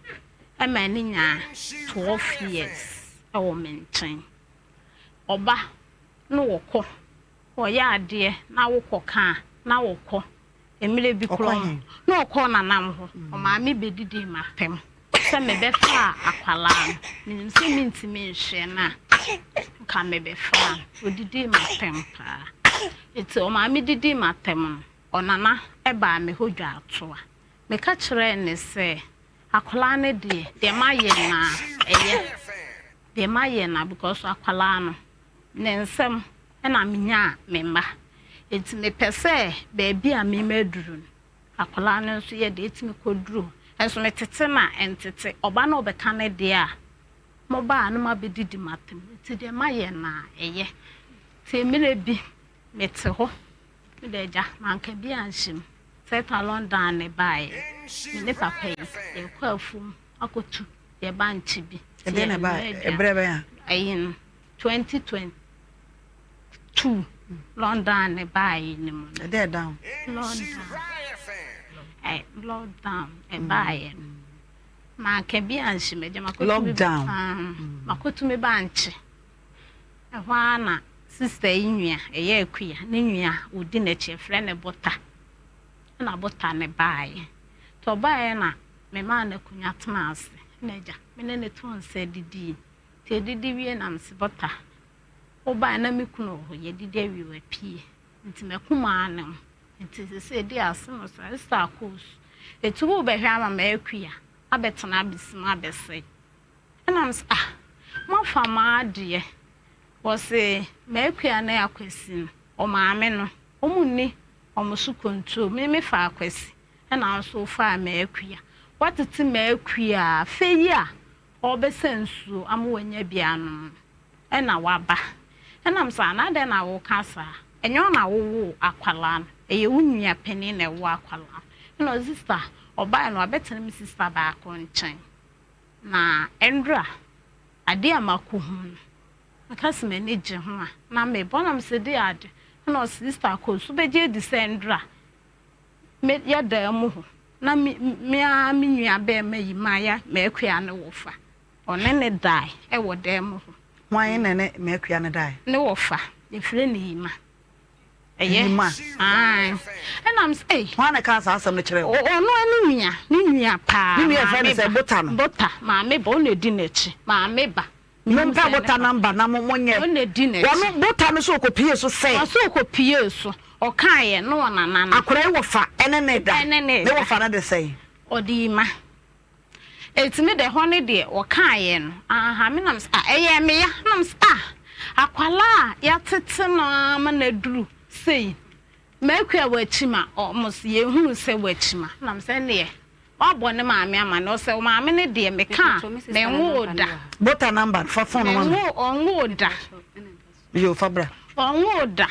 ɛma ne nyaa 12 years ɛwɔ me nkyɛn. Ɔba na wɔkɔ, ɔyɛ adeɛ na wokɔ ka a na wɔkɔ. Mmerɛ bi koraa no, na ɔkɔɔ nanam hɔ. Ɔmaame bɛdidii m'atɛm sɛ mebɛfaa akwadaa no. Menim sɛ mentumi nhwɛ no a, nka mebɛfaa no. Ɔdidii m'atɛm paa. Nti ɔmaame didii m'atɛm no, ɔnana baa me hɔ dwaatoa. Meka kyerɛɛ no sɛ, akwadaa no deɛ, deɛ mayɛ no ara, ɛyɛ. Deɛ mayɛ no ara because akwadaa no, ne nsam na menyaa me mma. Enti mepɛ sɛ baabi a me maduru no, akwadaa no nso yɛ deɛ ɛtumi kɔduru hɔ. Nso metete no a, ɛntete. Ɔba no ɔbɛka ne deɛ a, moba a na moabɛdidi m'atam. Nti deɛ mayɛ no a, ɛyɛ. Nti mmerɛ bi, mete hɔ, me deɛ agya, manka bi anhyɛ mu. Sɛ London ne baeɛ, me ne papa yi, yɛkɔ afuom akɔtu yɛ bankye bi. Ɛdeɛ na ɛbaa ɛberɛ bɛn a? Ɛyi no, 2022 London ne baeɛ no mu no. Ɛdɛ down. London. Ɛ lockdown ɛbaeɛ no. Manka bi anhyɛ mu agya makɔtumi. Lockdown. Makɔtumi bankye. Ɛhɔ ara na sister yi nua ɛyɛ Akua ne nua ɔdi n'akyi ɛfrɛ no Bota. Ɛna Bota ne baeɛ. Nti ɔbaeɛ na. Memaa no akonnwa tenaa ase na agya, me ne no too nsa didii. Nti yɛdidi wie na mese, Bɔta, wobae na me kunu wɔ hɔ, yɛadidi awie wapue. Nti m'akumaa ne wo. Nti seesei di ase no saa, Esther akɔ su. Eti worebɛhwɛ ama m'akua abɛtena abɛsi mu abɛsɛe. Ɛna mese, ah, moafa m'adeɛ. Wɔse m'akua ne Akwasi no, ɔmaame no, wɔn nni wɔn so control. Me mefaa Akwasi. Ɛna wo nso wofaa m'akua. Woatete m'akua a, afei yi a ɔrebɛsa nsuo ama wanya bi anom no, ɛna waba. Ɛna mesɛ, ana adɛn na woka saa? Ɛnyɛ wo na wowoo akwadaa no, ɛyɛ wo nua panin na ɛwoo akwadaa no. Ɛna ɔse, sista, ɔbaeɛ no wabɛtena me sista baako nkyɛn. Na ɛndra, adeɛ a makɔhu no, meka sɛ m'ani gye ho a, na mebɔ. Ɛna mesɛ, deɛ ade? Ɛna ɔse, sista, kɔ so bɛgye adi sɛ ɛndra Me yɛ dan mu hɔ na me me ara me nua bɛrima yi Maya M'akua ne wɔfa. Ɔne ne dae wɔ dan mu hɔ. Hwan na ne M'akua no dae? Ne wɔfa. Yɛfrɛ no Yima. Ɛyɛ. Yima. Ae. Ɛna me sɛ, ei. Hwan na ɛkaa saa asɛm no kyerɛɛ wo? Ɔno ara ne nua. Ne nua paa. Ne nua yɛfrɛ no sɛ Bota no? Bota. Maame ba. Ɔna ɛdi n'akyi. Maame ba. Mompɛ bota number na mo monyɛ. Wɔno bota no so ɔkɔpie so sɛ. Ɔse ɔkɔpie so ɔkaeɛ ne ɔnana no. Akwadaa yi wɔfa ɛne ne da. Ɛne ne da. Ne wɔfa no de sɛn. Ɔde yi ma. Eti me de hɔ no deɛ ɔkaeɛ no aha me nam sɛ ah ɛyɛɛ me ya nam sɛ ah akwadaa a yɛatete no ara ma no aduru sei M'akua wakyima ɔmo se yɛhunu sɛ wakyima nam sɛ ɛneɛ wabɔ ne maame amane ɔsɛ wo maame no deɛ meka a menwoo da. Bota number no fa phone no ma me. Menwoo ɔnwoo da. Yoo fa bra. Ɔnwoo da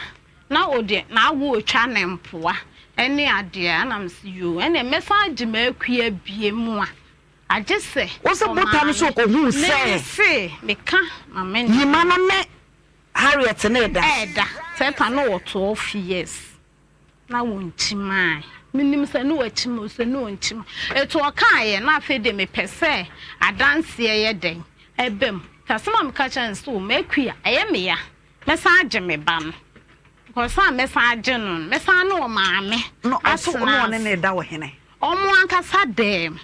na ɔdeɛ n'awo otwa ne mpoa ɛne adeɛ ɛna me se yoo ɛneɛ mɛsan agye m'akua bie mu a agye sɛ Wo se bota no so ɔkɔhuu sɛ. Me se meka ma me. Yima no ne Harriet ne da. Ɛɛda, sɛ ta na ɔwɔ 12 years na wɔnkyimae. Menim sɛ ne wakyim o, sɛ ne ɔnkyim. Etu ɔkaeɛ na afei deɛ mepɛ sɛ adanseɛ yɛ dɛn ɛba mu. Nti asɛm a meka kyerɛ no sɛ o m'akua, ɛyɛ me ya, mɛsan agye me ba no. Because a mɛsan agye no no, mɛsan ne ɔmaame No, ɔso atena na ɔne ase. ne da wɔ hene? Ɔmo ankasa dɛm.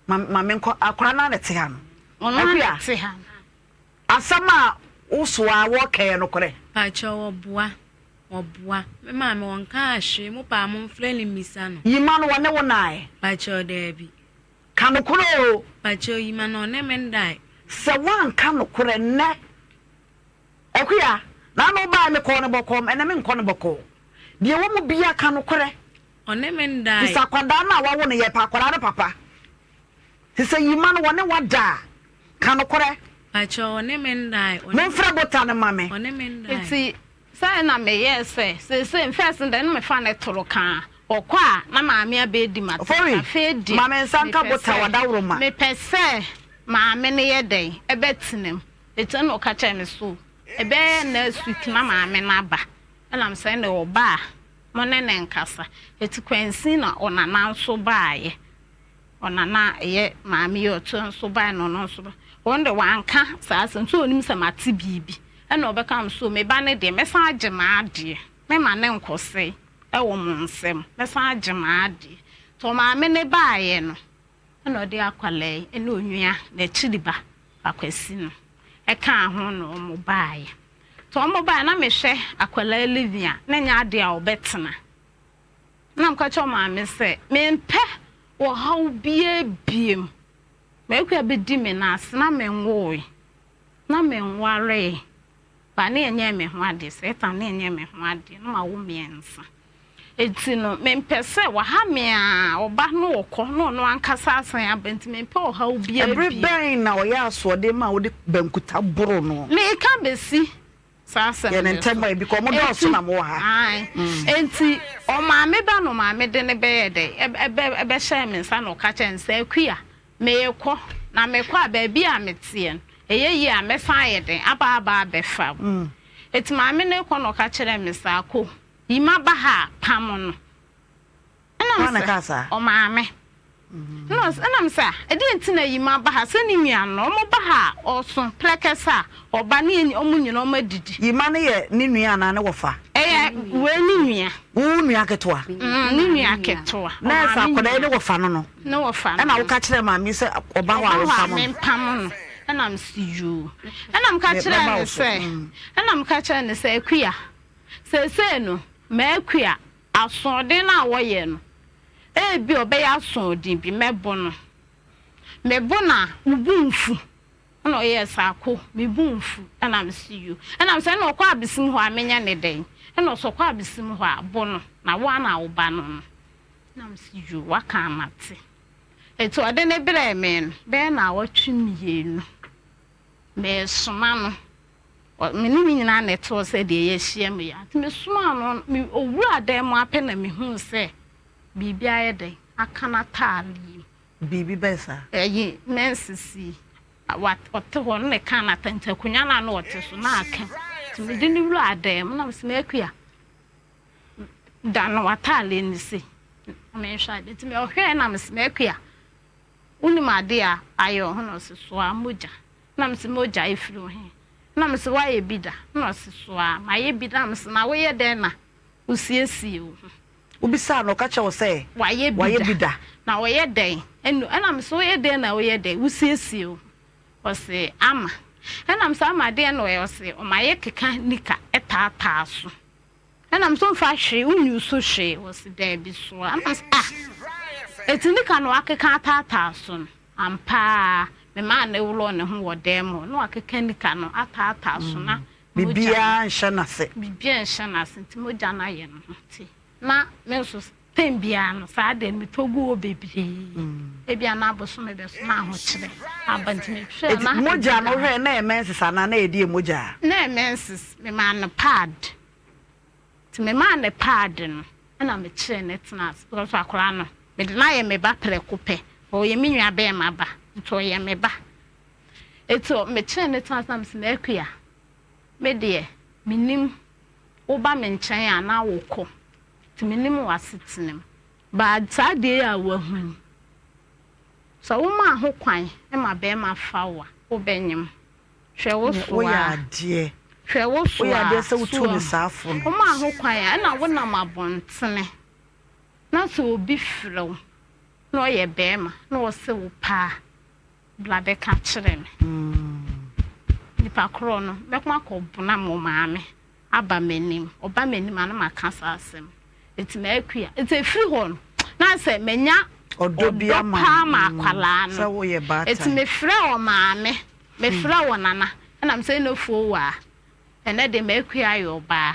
Ma, ma menkɔ, akwadaa no ara na ɛte ha no. Ɔno ara na Akua. ɛte ha no. Asɛm a wo so a wɔ kɛ yɛ nokorɛ? Pakyɛw ɔboa ɔboa me maame ɔnkaa hwee mo paa monfrɛ no mmisa no. Yima no wɔne wo nae? Pakyɛw daabi. Ka nokorɛ oo. Pakyɛw yima no ɔne me ndae. Sɛ woanka nokorɛ nnɛ Akua, naano wobaeɛ mekɔɔ no bɔkɔɔ ɛnɛ menkɔ no bɔkɔɔ. Deɛ ɛwɔ mu biara ka nokorɛ. Ɔne me ndae. Fisɛ akwadaa no a wawo no yɛpɛ akwadaa no papa. Te sɛ yima no wɔne wo ada a, ka nokorɛ. Pakyɛw ɔne me ndae. Momfrɛ bota no ma me. Ɔne me ndae. Nti sɛɛ na meyɛɛ sɛ seesei first no deɛ na mefa no toro ka a ɔkɔ a na maame abɛdi m'atɛm Ofori, afei deɛ ma me nsa nka mepɛ bota sɛ w'adaworoma. mepɛ sɛ maame no yɛ dɛn ɛbɛtena mu nti ɛna ɔka kyerɛɛ me so ɛbɛyɛ next week na maame no aba ɛna mesɛ ɛnna ɔba a mo ne no nkasa nti kwansin na ɔnana nso baeɛ. Ɔnana ɛyɛ maame yi ɔto nso bae na ɔno nso ba. Wɔn de wanka saa asɛm sɛ onim sɛ mate biribi ɛna ɔbɛka me so me ba no deɛ mɛsan agye m'adeɛ mɛma ne nkɔsɛe ɛwɔ mo nsam mɛsan agye m'adeɛ nti ɔmaame no baeɛ no ɛna ɔde akwadaa yi ɛne onua n'akyiri ba Akwasi no ɛkaa ho na wɔn baeɛ nti wɔn baeɛ na mehwɛ akwadaa Livia na nyɛ adeɛ a ɔbɛtena. Ɛnna meka kyerɛɛ maame sɛ, Mempɛ ɔhaw biara bio. M'akua bɛdi me nan ase na menwoe, na menwaree. Ba ne ɛnyɛɛ me ho adeɛ, Satan ne ɛnyɛɛ me ho adeɛ, na mawo mmiɛnsa. Enti no, mempɛ sɛ waha me a, ɔba na ɔkɔ na ɔno ankasa asan aba, nti mempɛ ɔhaw biara Ɛbere bio. bɛn na ɔyɛɛ asoɔden maa wode bankuta boroo no? Mereka bɛsi saa asɛm Yɛ no no so. ntɛm ɛ, because ɔmo dɔɔso na mowɔ ha. Ae. Enti ɔmaame ba na ɔmaame de no bɛyɛɛ dɛn? Ɛbɛ, ɛbɛhyɛɛ me nsa na ɔka kyerɛɛ me sɛ, Akua, merekɔ, na mekɔ a, baabi a meteɛ no, ɛyɛ yie a, mɛsan ayɛ dɛn? Aba aba abɛfa wo. Enti maame no rekɔ na ɔka kyerɛɛ me sɛ, Ako, yi m'aba ha a, pam no. Ɛna Hwan na me ɛkaa sɛ, saa? Ɔmaame. Ɛna ɔs, ɛna me sɛ, ah, ɛdeɛn nti na Yima ba ha? Sɛ ne nua no, wɔn ba ha a, ɔso prɛkɛsɛ a, ɔba ne yɛn, wɔn nyinaa wɔn adidi. Yima no yɛ ne nua anaa ne wɔfa? Ɛyɛ. Wei ne nua. Wo nua ketewa? Mm, ne nua ketewa. Na ɛsɛ akwadaa yi ne wɔfa no no. Ne wɔfa no. Ɛna woka kyerɛ maame sɛ ɔba hɔ a wopam no. Mempam no. Ɛna msi yoo. Ɛna meka kyerɛ ne sɛ, ɛna meka kyerɛ ne sɛ Akua, seesei no, m'Akua, asoɔden no a wɔyɛ no, ebi ɔbɛyɛ asoɔden bi, mɛbo no. Mebo no a, wo bo mfu. Ɛna ɔyɛɛ saa ko, me bo mfu. Ɛna mese yo. Ɛna mese ɛna ɔkɔ abesim hɔ a menyɛ ne dɛn? Ɛna ɔse ɔkɔ abesim hɔ a, bo no, na wo ara na wo ba no no. Ɛna mese yo, waka a mate. Enti ɔde no brɛɛ me no, bɛyɛ naawɔtwe mmienu, meresoma no, me ne no nyinaa na ɛte hɔ sɛ deɛ yɛahyia mu yi ara. Nti mesomaa no, me, ɔwuraa dan mu ara pɛ na mehuu sɛ biribi ayɛ dɛn, aka n'ataade yi mu. Biribi bɛn saa? Ɛyi, menses yi, wa, ɔte hɔ no na ɛkaa n'ata nti akonnwa no a na ɔte so na aka mu. Nti mede no wuraa dan mu na mese, M'akua, dane w'ataade no sei na menhwɛ ade. Nti ɔhwɛɛ na mese, M'akua, wonim ade a ayɛ wo ho? Na ɔse, Soa mogya. Na mese, Mogya ɛfiri wo he? Na mese, Woayɛ bi da? Na ɔse, Soa, mayɛ bi da. Na mese, Na woyɛ dɛn na wosiesie wo ho? Wobisaa no, ɔka kyerɛɛ wo sɛ wayɛ bi da. Na ɔyɛ dɛn? Ɛna mese, woyɛ dɛn na woyɛ dɛn? Wosiesie wo ho. Ɔse, Ama. Ɛna mese, Ama deɛn na ɔyɛ? Ɔse, ɔma yɛkeka nika taataa so. Ɛna mese, womfa hwee, wonyusu hwee? Ɔse, daabi soa. Ɛna mese, ah, eti nika na wakeka ataataa so no? Ampa ara, memaa no worɔɔ ne ho wɔ dan mu hɔ, na wakeka nika no ataataa so na Biribiara nhyɛ n'ase. Biribiara nhyɛ n'ase nti mogya no ayɛ ne ho nti na me nso tɛm biara no saa deɛ metɔ gu hɔ bebree. Ebia na abosome bɛso na ahokyerɛ aba nti mehwɛ na. Eti mogya no wohwɛ na ɛyɛ menses anaa na ɛyɛ deɛ mogya? Na ɛyɛ menses, memaa no pad nti memaa no pad no ɛna mekyerɛ no tena ase because akwadaa no mede no ayɛ me ba prɛko pɛ, ɔyɛ me nua bɛɛma ba nti ɔyɛ me ba. Eti mekyeree no tena ase na mese, M'Akua, me deɛ, mennim, woba me nkyɛn a na wokɔ, nti mennim w'asetena mu. But saa adeɛ yi a woahu yi, sɛ womaa ho kwan ma barima fa wo a, wobɛnyem. Hwɛ wo so Woyɛ a, adeɛ. hwɛ wo so Woyɛ adeɛ a, sɛ so wotuu no wahu. saa fo no. Womaa ho kwan a, ɛna wonam abɔntene na sɛ obi frɛ wo na ɔyɛ barima na ɔse wo pɛ a, Bra bɛka kyerɛ me. Nipa korɔ no, mɛko akɔ bonam wo maame aba m'anim. Ɔba m'anim a na maka saa asɛm. Nti m'akua. Nti ɛfiri hɔ no, na sɛ manya ɔdɔ paa ma akwalaa no. Nti mefrɛ wɔ maame, mefrɛ wɔ nana, ɛna mesɛ ɛnɛ fuo wɔ a, ɛnɛ deɛ m'akua ayɛ ɔbaa.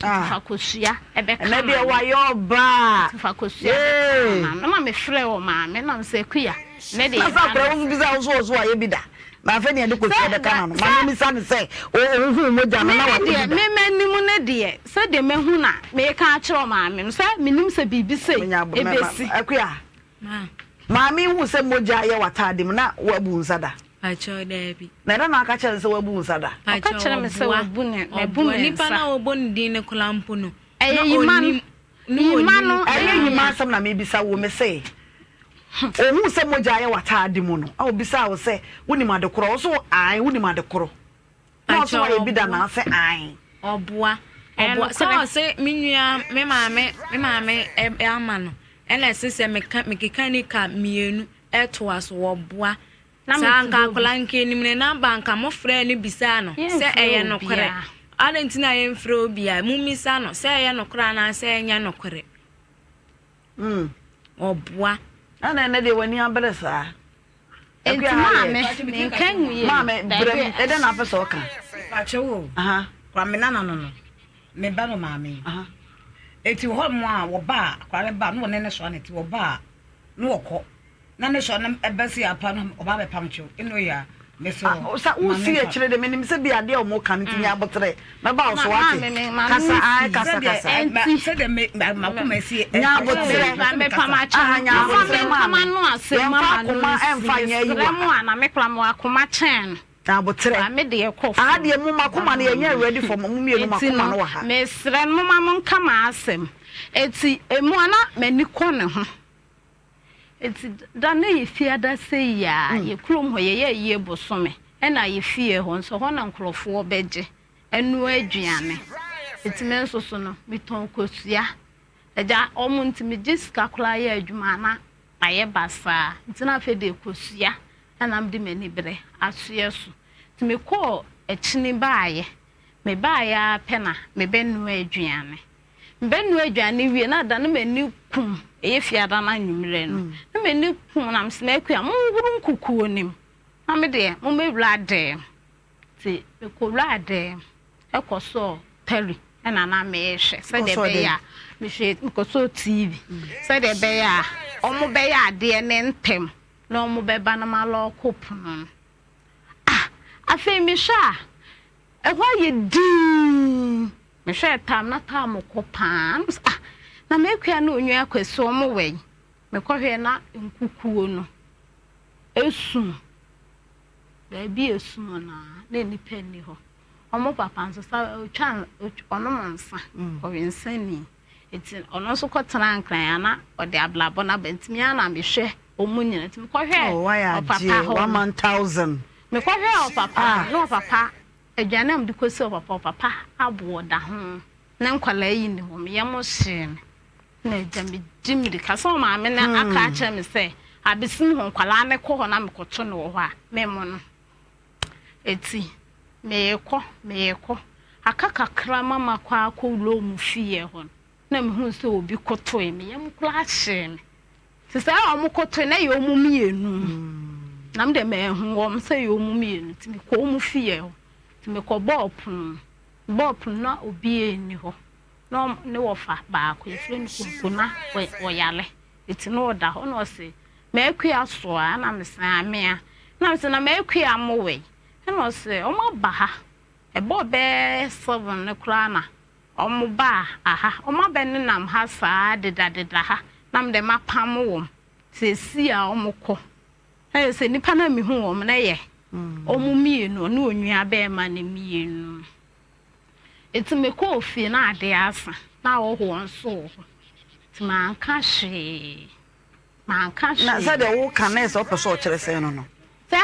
Nti fa kosua ɛbɛka Ɛnɛ deɛ wayɛ ɔbaa. Nti fa kosua ɛbɛka ma no. Na me frɛ wɔ maame na me sɛ Akua ne deɛ Na sɛ akora wo bisa wo so wɔ so wayɛ bi da. Na afei ne yɛde kosua bɛka na no. Maame misa no sɛ ohu mogya no na wayɛ bi da. Me m'anim ne deɛ sɛdeɛ mahu na meka akyerɛ maame no sɛ menim sɛ biribi sei ɛbɛsi. Akua Maame hu sɛ mogya ayɛ w'ataade mu na wabu nsa da? Pakyɛw daabi. Na ɛdɛn na aka kyerɛ no sɛ wabu nsa da? Ɔka kyerɛ me sɛ wabu ne mabu me nsa. Nipa no a wɔbɔ ne din no koraa mpo no. Ɛyɛ yima no. Yima no. Ɛyɛ yima asɛm na mebisa wo mese ohuu sɛ mogya ayɛ w'ataade mu no a obisaa wo sɛ wonim ade korɔ wo so ae wonim ade korɔ. Na ɔse wayɛ bi da na ase ae. Ɔboa ɔboa sɛ ɔse me nua me maame me maame ama no ɛna ɛse sɛ meka mekeka nika mmienu ɛtoa so wɔboa saa nka akwadaa nka enim ne namba nka mo frɛ no bisaa no sɛ ɛyɛ nokorɛ adɛn nti na yɛmfrɛ obiara mummisa no sɛ ɛyɛ nokorɛ anaasɛ ɛnyɛ nokorɛ. Mm. Ɔboa. Ɛna ɛnɛ deɛ w'ani abere saa. Enti maame, menka nwie. Maame, brɛ ɛdɛ na apɛ sɛ ɔka. Pakyɛ wo. Kora me nana no no. Me ba no maame. Eti hɔ mo a wɔba a akora ne ba no wɔne ne soa ne ti wɔba a no wɔkɔ. Na ne soa no ɛbɛsi apa no ɔba bɛpam kyew. Eno ya. Sa wosi akyire de menim sɛ bi adeɛ a wɔn ka no nti nya aboterɛ mɛba wo so wate kasa ae kasa kasa nya aboterɛ aha nya aboterɛ maame yɛmfa akoma ɛmfa nyɛ ayi wɔ ha nya aboterɛ aha deɛ mo makoma no yɛnyɛ ready for mo mmienu makoma no wɔ ha. Mesrɛ no moma mo nka m'asɛm eti emu a na m'ani kɔ ne ho. Enti da no yɛ fiada sei a, yɛ kurom hɔ yɛyɛ ayie bosome, ɛna yɛ fie hɔ nso hɔ na nkurɔfoɔ bɛgye ɛnoa aduane. Nti me nso so no, metɔn kosua. Agya, wɔn nti megye sika koraa yɛ adwuma a na mayɛ basaa. Nti na afei deɛ kosua na mede m'ani berɛ asoɛ so. Nti mekɔɔ akyini baeɛ. Mebaeɛ ara pɛ na mebɛnoa aduane. Mebɛnoa aduane wie na da no m'ani kum, ɛyɛ fiada no anwummerɛ no, na m'ani kum na mesɛ m'akua monhoro nkukuo no mu na me deɛ mommɛwura dan mu. Nti mekɔwuraa dan mu kɔsɔɔ tɛli na na merehwɛ sɛdeɛ ɛbɛyɛ a mehwɛ mekɔsɔɔ TV sɛdeɛ ɛbɛyɛ a wɔbɛyɛ adeɛ no ntɛm na wɔbɛba na malɔɔko pono no. Ah! Afei mehwɛ a ɛhɔ ayɛ dinn. Mehwɛɛ tam na tam kɔ paa. Na mesɛ ah! Na m'akua ne Onua Kwasi wɔn wɔ yi? Mekɔhwɛɛ na nkukuo no esum. Baabi a esum no ara, na nnipa nni hɔ. Wɔn papa nso, sa ɔtwa ɔnom nsa, ɔwe nsani. Nti ɔno nso kɔtena Nkran a na ɔde abrabɔ no aba. Nti me ara na mehwɛ wɔn nyinaa. Nti mekɔhwɛɛ Oh, wayɛ ɔpapa adeɛ, hɔ one no. man thousand. Mekɔhwɛɛ ɔpapa Ah. no, na ɔpapa, aduane a mede kɔsi ɔpapa, ɔpapa aboɔ da ho. Ne nkwadaa yi nni hɔ. Me yam hyee me. Na agya medi mmirika sɛ ɔmaame no aka akyerɛ me sɛ abesim hɔ nkwadaa no kɔ hɔ na mekɔto no wɔ hɔ a memmɔ no. Eti meekɔ meekɔ aka kakra ma makɔ akɔwura wɔn fie hɔ no na mehuu sɛ obi kotoe me yam koraa hyee me. Te sɛ wɔn kotoe na ɛyɛ wɔn mmienu na me deɛ manhu wɔn sɛ ɛyɛ wɔn mmienu nti mekɔ wɔn fie hɔ nti mekɔbɔɔ pono bɔɔ pono na obiara nni hɔ. Na ne wɔfa baako yɛfrɛ no Konko na ɔyare nti na ɔda hɔ na ɔse m'akua soa na mese amea na mese na m'akua mowei ɛna ɔse ɔmo aba ha ɛbɔɔ bɛyɛ seven no koraa na ɔmo baa aha ɔmo abɛ nenam ha saa deda deda ha na mede mapam wɔn seesei a ɔmo kɔ ɛyɛ sɛ nipa na mehu wɔn na ɛyɛ ɔmo mmienu ɔne onua bɛɛma no mmienu. Enti mekɔɔ fie na adeɛ asa, na ahɔhoɔ nso wɔ hɔ. Nti manka hwee. Manka hwee. Na sɛdeɛ woka no, ɛsɛ wopɛ sɛ ɔkyerɛ sɛn no no? Sɛ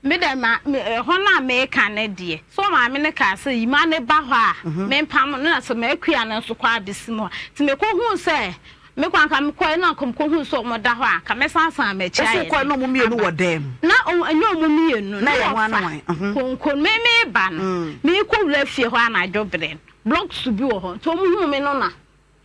me dɛ ma me ɛhɔ no a meka no deɛ, sɛ ɔmaame no kaa sɛ Yima no ba hɔ a, mempam no, na sɛ m'akua no nso kɔ abɛsi mu hɔ. Nti mekɔhuu sɛ Me kɔ anka mekɔɛ na anka mekɔhuu sɛ ɔmo da hɔ a anka mɛsan asan m'akyi Woso ayɛ kɔɛ dɛn na ɔmo mmienu aba. wɔ dan mu? Na ɔmo ɛnyɛ ɔmo mmienu Na na ɛyɛ hwan ne wɔfa hwan? Mhm. konko no. Me meba no meekɔ wura fie hɔ anadwo berɛ no blocks bi wɔ hɔ nti ɔmo huu me no na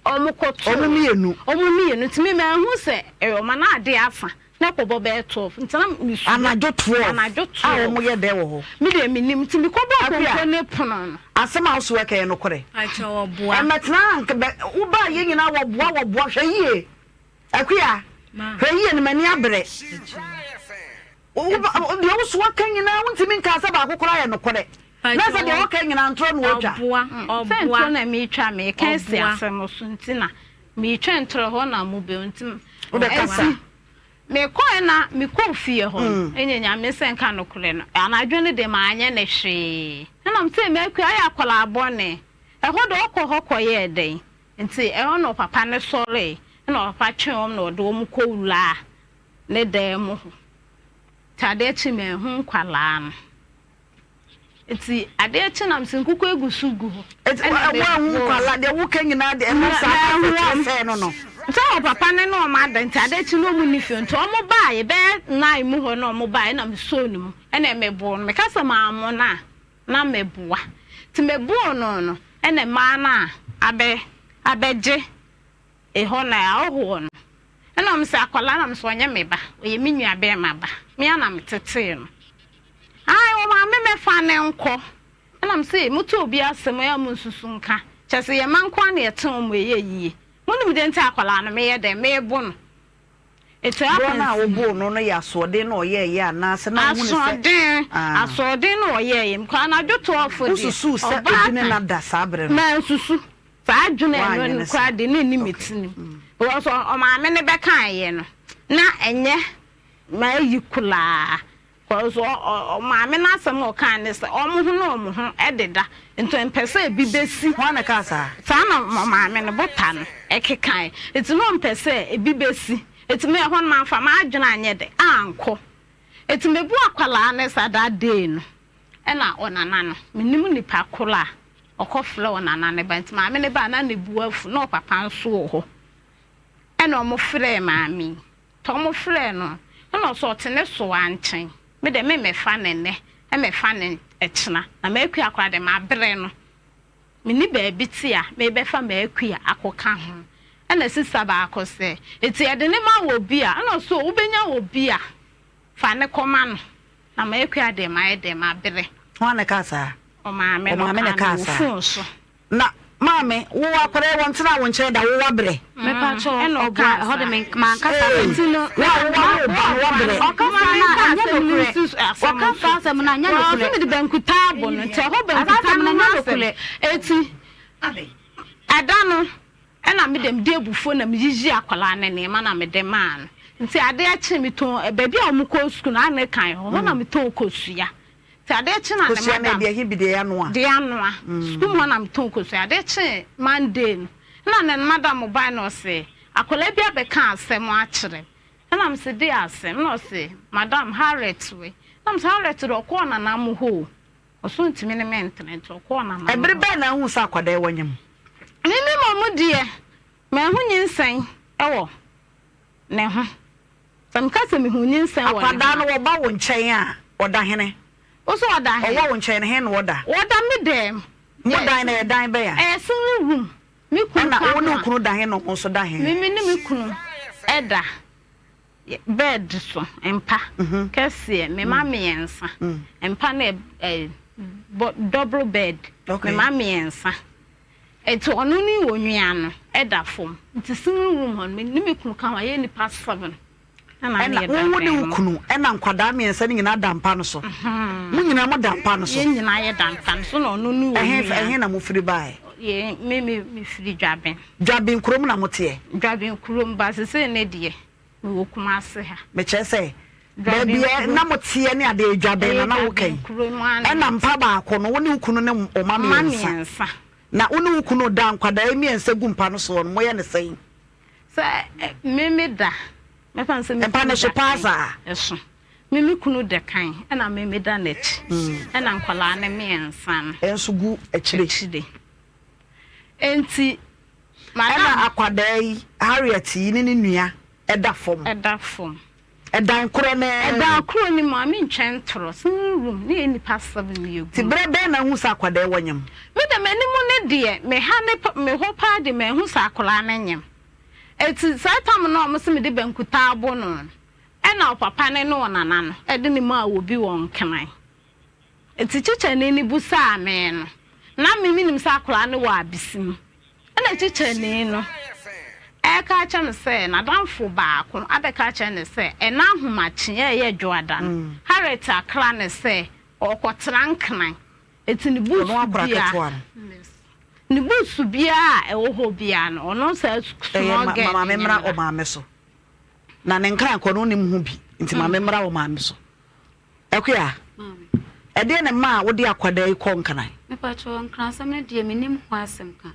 ɔmo kɔtoo Ɔmo mmienu? Ɔmo mmienu nti me manhu sɛ ɛyɛ ɔmo na adeɛ asa na ɛkɔbɔ bɛyɛ 12 nti na mesuro. Anadwo 12 Anadwo a 12. ɔmo yɛ dɛn wɔ hɔ? Me deɛ mennim nti mekɔbɔɔ Akua, konko no pono no. Asɛm a woso ɛka yɛ nokorɛ? Pakyɛ wɔboa. Ɛmɛtena ha nka bɛ wobaa yɛn nyinaa wɔboa wɔboa hwɛ yie Akua hwɛ yie no m'ani abere deɛ woso aka nyinaa wontumi nkaa sɛ baako koraa yɛ nokorɛ na sɛ deɛ wɔka nyinaa ntorɔ na wɔtwa. Ɔboa Sɛ ɔboa. ntorɔ na metwa meka asi Ɔboa. asɛm so nti na metwa ntorɔ hɔ na mobɛhu nti Wobɛkasa. ɛnti Mekɔe na mekɔɔ fie hɔ no, ɛnyɛ Nyame sɛ nka nokorɛ no, anadwo no deɛ manyɛ no hwee. Ɛna mese M'akua ayɛ akwadaa bɔne, ɛhɔ deɛ ɔkɔ hɔ kɔyɛɛ dɛn? Nti ɛhɔ na ɔpapa no sɔree, ɛna ɔpapa twee wɔn na ɔde wɔn kɔwuraa ne dan mu hɔ. Nti adeɛ kye manhu nkwadaa no. Nti adeɛ kye na mese nkuku egu so gu hɔ. Eti woanhu nkwadaa deɛ woka nyinaa deɛ ɛno saa kasa kyerɛ sɛɛ no no. Sɛ ɔpapa ne ne wɔn ada nti adeɛ kye na wɔn nni fie nti wɔn baeɛ bɛyɛ nine mu hɔ na wɔn baeɛ na mesɔɔ ne mu ɛna meboo no meka sɛ mammɔ no a na meboa nti meboo no no ɛna mmaa no a abɛ abɛgye Ehɔ na ahɔhoɔ no. Ɛna ɔmo sɛ akwadaa na mesɛ ɔnyɛ me ba, ɔyɛ me nua bɛɛma ba, me ara na me tetee no. Ae ɔmaame mɛfa no nkɔ. Ɛna me se mote obi asɛm a mo nsusu nka, kyerɛ sɛ yɛn mma nko ara na yɛte wɔn ɛyɛ yie. Monim deɛ nti a akwadaa no meyɛ dɛn mebo no. It Borɔ no a happens. woboo no no yɛ asoɔden na ɔyɛeɛ anaasɛ na wohu no sɛ. Asoɔden, Ah. asoɔden na ɔyɛeɛ. Mekɔ anadwo 12 deɛ, Wosusuu sɛ obi ne no ɔbaatan. ada saa berɛ no? Mansusu. Saa adwene a ɛno Woannwene no saa? koraa de, na ɛnni me Okay. tirim. Because ɔmaame no bɛkaeɛ no, na ɛnyɛ m'ayi koraa. Because ɔmaame no asɛm a ɔkae ne sɛ, wɔn ho ne wɔn ho deda, nti ɔmpɛ sɛ ebi bɛsi. Hwan na ɛkaa saa? Saa na ɔmaame no, Bota no, ɛkekae. Nti na ɔmpɛ sɛ ebi bɛsi. Nti me ɛhɔ no mamfa m'adwene anyɛ dɛ, ankɔ. Nti mebu akwadaa no saa that day no, ɛna ɔnana no, mennim nipa koro a. Ɔkɔ frɛ ɔnana no ba nti maame no baa na ne bo afu na ɔpapa nso wɔ hɔ ɛna ɔmo frɛɛ maame yi nti ɔmo frɛɛ no ɛna ɔsɛ ɔte ne soa nkyɛn me deɛ me mɛfa no nnɛ ɛmɛfa no ɛkyena na m'akua koraa deɛ mabrɛ no menni baabi te a mebɛfa m'akua akɔka ho ɛna sista baako sɛ eti yɛde ne ma wɔ bi a ɛna ɔsɛ wobɛnya wɔ bi a fa ne kɔma no Na m'akua deɛ mayɛ dɛn mabrɛ. Hwan na ɛkaa saa? Ɔmaame na Ɔmaame na ɔkaa ɛkaa no wɔ saa. phone so. Na maame, wo akwadaa yi wɔntenaa wo nkyɛn da, wo wabrɛ. Mepakyɛ Ɛna ɔboa ɔkaa ɛhɔ de saa. me manka saa Ee, nti no wo a wowawo wo ba no wabrɛ. ɔka Mma saa na menka ɛnyɛ asɛm no nokorɛ nsi so asɛm ɔka nso. saa asɛm no anyɛ Wɔn nokorɛ nso mede bankuta abɔ no nti ɛhɔ Saa bankuta asɛm no no ho ɛnyɛ asɛm. nokorɛ. Eti ɛda no Ɛna me deɛ mede abufuo na meyiyii akwadaa no nneɛma na mede maa no. Nti adeɛ kye metɔn baabi a wɔkɔ sukuu no Anne kan hɔ, hɔ na metɔn kosua. Nti adeɛ kye na ne Kosua no madam. ɛdeɛ he bi deɛ anoa? Deɛ anoa. Sukuu mu hɔ na metɔn kosua. Adeɛ kye Monday no, ɛna ne madam bae na ɔse akwadaa bi abɛka asɛm akyerɛ me. Ɛna mese deɛ asɛm? Ɛna ɔse madam Harriet wei. Ɛna mese Harriet deɛ ɔkɔɔ nana mo hɔ o. Ɔso ntumi ne me ntena nti ɔkɔɔ nana no Ɛbere hɔ. bɛn na ahuu sɛ akwadaa yi wɔ nyem? Me me mmom deɛ, manhu nyinsɛn wɔ ne ho. Sɛ meka sɛ mehuu nyinsɛn wɔ ne ho a. Akwadaa no wɔba wo nkyɛn a, ɔda hene? Wo nso ɔda he? Ɔwɔ wo nkyɛn no, he na ɔda? Ɔda me dɛm. Mo dan no, ɛyɛ dan bɛn a? Ɛyɛ single room. Me kunu Ɛna ka wo ne ho wo a. kunu da he na ɔmo nso da he? Me me ne me kunu da. Bed so mpa kɛseɛ mema mmiɛnsa mpa no yɛ double bed mema mmiɛnsa nti ɔno ne onua no ɛda fam nti single room hɔ no me ne me kunu ka ho a yɛ nipa seven ɛna ne Ɛna yɛ da wo ne dan wo mu. kunu ɛna nkwadaa mmiɛnsa no nyinaa da mpa no so mo nyinaa mo da mpa no so. Yɛn nyinaa yɛ da mpa no so na ɔno ne Ɛhe onua. ɛhe na mo firi baeɛ? Yɛn me me me firi Dwaben. Dwaben kurom na mo teɛ? Dwaben kurom ba sesei ne deɛ. Mewɔ Kumase ha. Mekyerɛ sɛ, baabi a na moteɛ ne adeɛ, Dwaben na na woka yi. Ɛna mpa baako no, wo ne wo kunu ne wo mma mmiɛnsa. Na wo ne wo kunu da a, nkwadaa yi mmiɛnsa gu mpa no soɔ no, moyɛ no sɛn? Sɛ me me da, mɛfa no sɛ me Mpa kunu no so da paa kan. saa? Ɛso. Me me kunu da kan, ɛna me me da n'akyi. Ɛna nkwadaa no mmiɛnsa no. Nso gu akyire. Akyire. Enti, madam. Ɛna akwadaa yi, Harriet yi ne ne nua da fam. Da fam. Ɛdan korɔ no ara mu. Ɛdan korɔ no mu a, mentwɛn ntorɔ. Single room, ne yɛ nnipa seven na yɛgu Nti mu. berɛ bɛn na wohu sɛ akwadaa yi wɔ nyem? Me deɛ, m'anim no deɛ, me ha ne pa, me hɔ paa deɛ, manhu sɛ akwadaa no nyem. Enti saa tam no a wɔse mede bankuta abo no no, ɛna ɔpapa no ne ɔnana no de no maa obi wɔ Nkran. Enti kyekyɛni no bisaa me no, na me menim sɛ akwadaa no wɔ abisi mu. Ɛna kyekyɛni no reka akyerɛ me sɛ n'adamfo baako abɛka akyerɛ no sɛ ɛna ahomakye a ɛyɛ dwoada no, Harriet akra no sɛ ɔrekɔtra Nkran. Enti ne Ɔno boots akwadaa biara, ketewa no. ne boots biara a ɛwɔ hɔ biara no, ɔno saa Ɛyɛ small ma girl ma no maame nyɛ mmra mmra. ɔmaame so. Na ne nkran kɔ no wonim ho bi, nti maame mmra ɔmaame so. Akua, ɛdeɛn na ɛmaa wode akwadaa yi kɔɔ Nkran? Mepakyɛw, Nkran asɛm no deɛ mennim ho asɛm ka.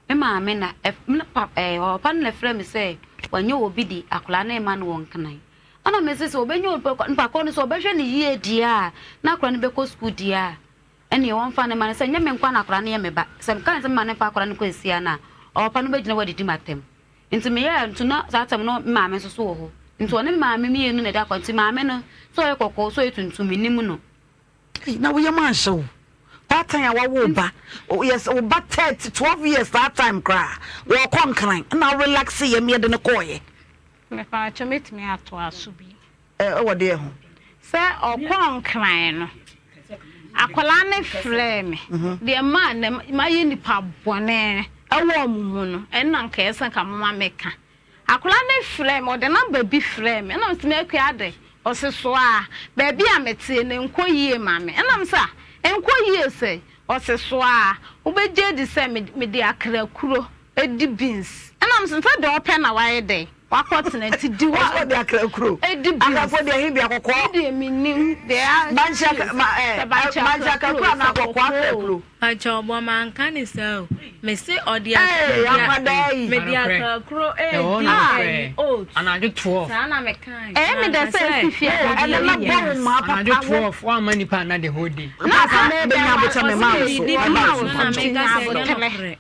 Me maame na ɛf me pa ɛɛ ɔpapa no na ɛfrɛɛ me sɛ wanya obi de akwadaa no rema no wɔ Nkran. Ɛna mese sɛ ɔbɛnya obi nipa korɔ no sɛ ɔbɛhwɛ no yie deɛ a na akwadaa no bɛkɔ sukuu deɛ a ɛneɛ wɔmfa no mma no sɛ ɛnyɛ me nkoa na akwadaa no yɛ me ba. Sɛ meka no sɛ mema no mfa akwadaa no kɔ asia no a ɔpapa no bɛgyina hɔ adidi m'atɛm. Nti meyɛɛ nti na saa tam no me maame nso so wɔ hɔ nti ɔne me maame mmienu na ɛda kwan nti maame no sɛ ɔyɛ kɔkɔɔ sɛ ɔyɛ tuntum mennim no. Ei na wo yam anhyɛ wo baatan a wawo wo ba yes wo ba 30 12 years that time koraa wɔkɔ nkran na wo relax yam yɛde no kɔɔyɛ. Mepaakyɛw mɛtumi atoa so bio. Wɔ deɛ ho? Sɛ ɔkɔɔ Nkran no, akwadaa no frɛɛ me. Deɛ maa nnɛ mayɛ nipa bɔne wɔ wɔn mu no, ɛno na nka ɛyɛ sɛ nka moma meka. Akwadaa no frɛɛ me, ɔde namba bi frɛɛ me. Ɛna mese Akua adɛn? Ɔse soa, baabi a meteɛ no ɛnkɔ yie ma me. Ɛna mese ah, ɛnkɔ yie sɛn? Ɔse soa, wobɛgye adi sɛ mede akrakuro di beans. Ɛna mese sɛ deɛ ɔpɛ na wayɛ dɛn? Wakɔtena nti di hɔ. Ɔsɛ ɔde akra kuro. Edi beans. Akra kuro deɛ ɛhe bia kɔkɔɔ. Me deɛ me nim deɛ a. Bankye akra ma ɛɛ bankye akra kuro anaa kɔkɔɔ akra kuro. Pakyɛ ɔbɔ manka ne saa o. Me se ɔde Ee akwadaa yi. Me de akra kuro edi ɛyi oats. Anadwo 12. Saa na me kan. Ɛyɛ me dɛ sɛ esi fie a Ɛnɛ mɛ bɔ wo maa papa. Anadwo 12 wa ma nipa na the whole day. Na sɛ mɛ bɛ nya abotɛ mɛ maa wo so. Ɔma wo so nti nya aboterɛ.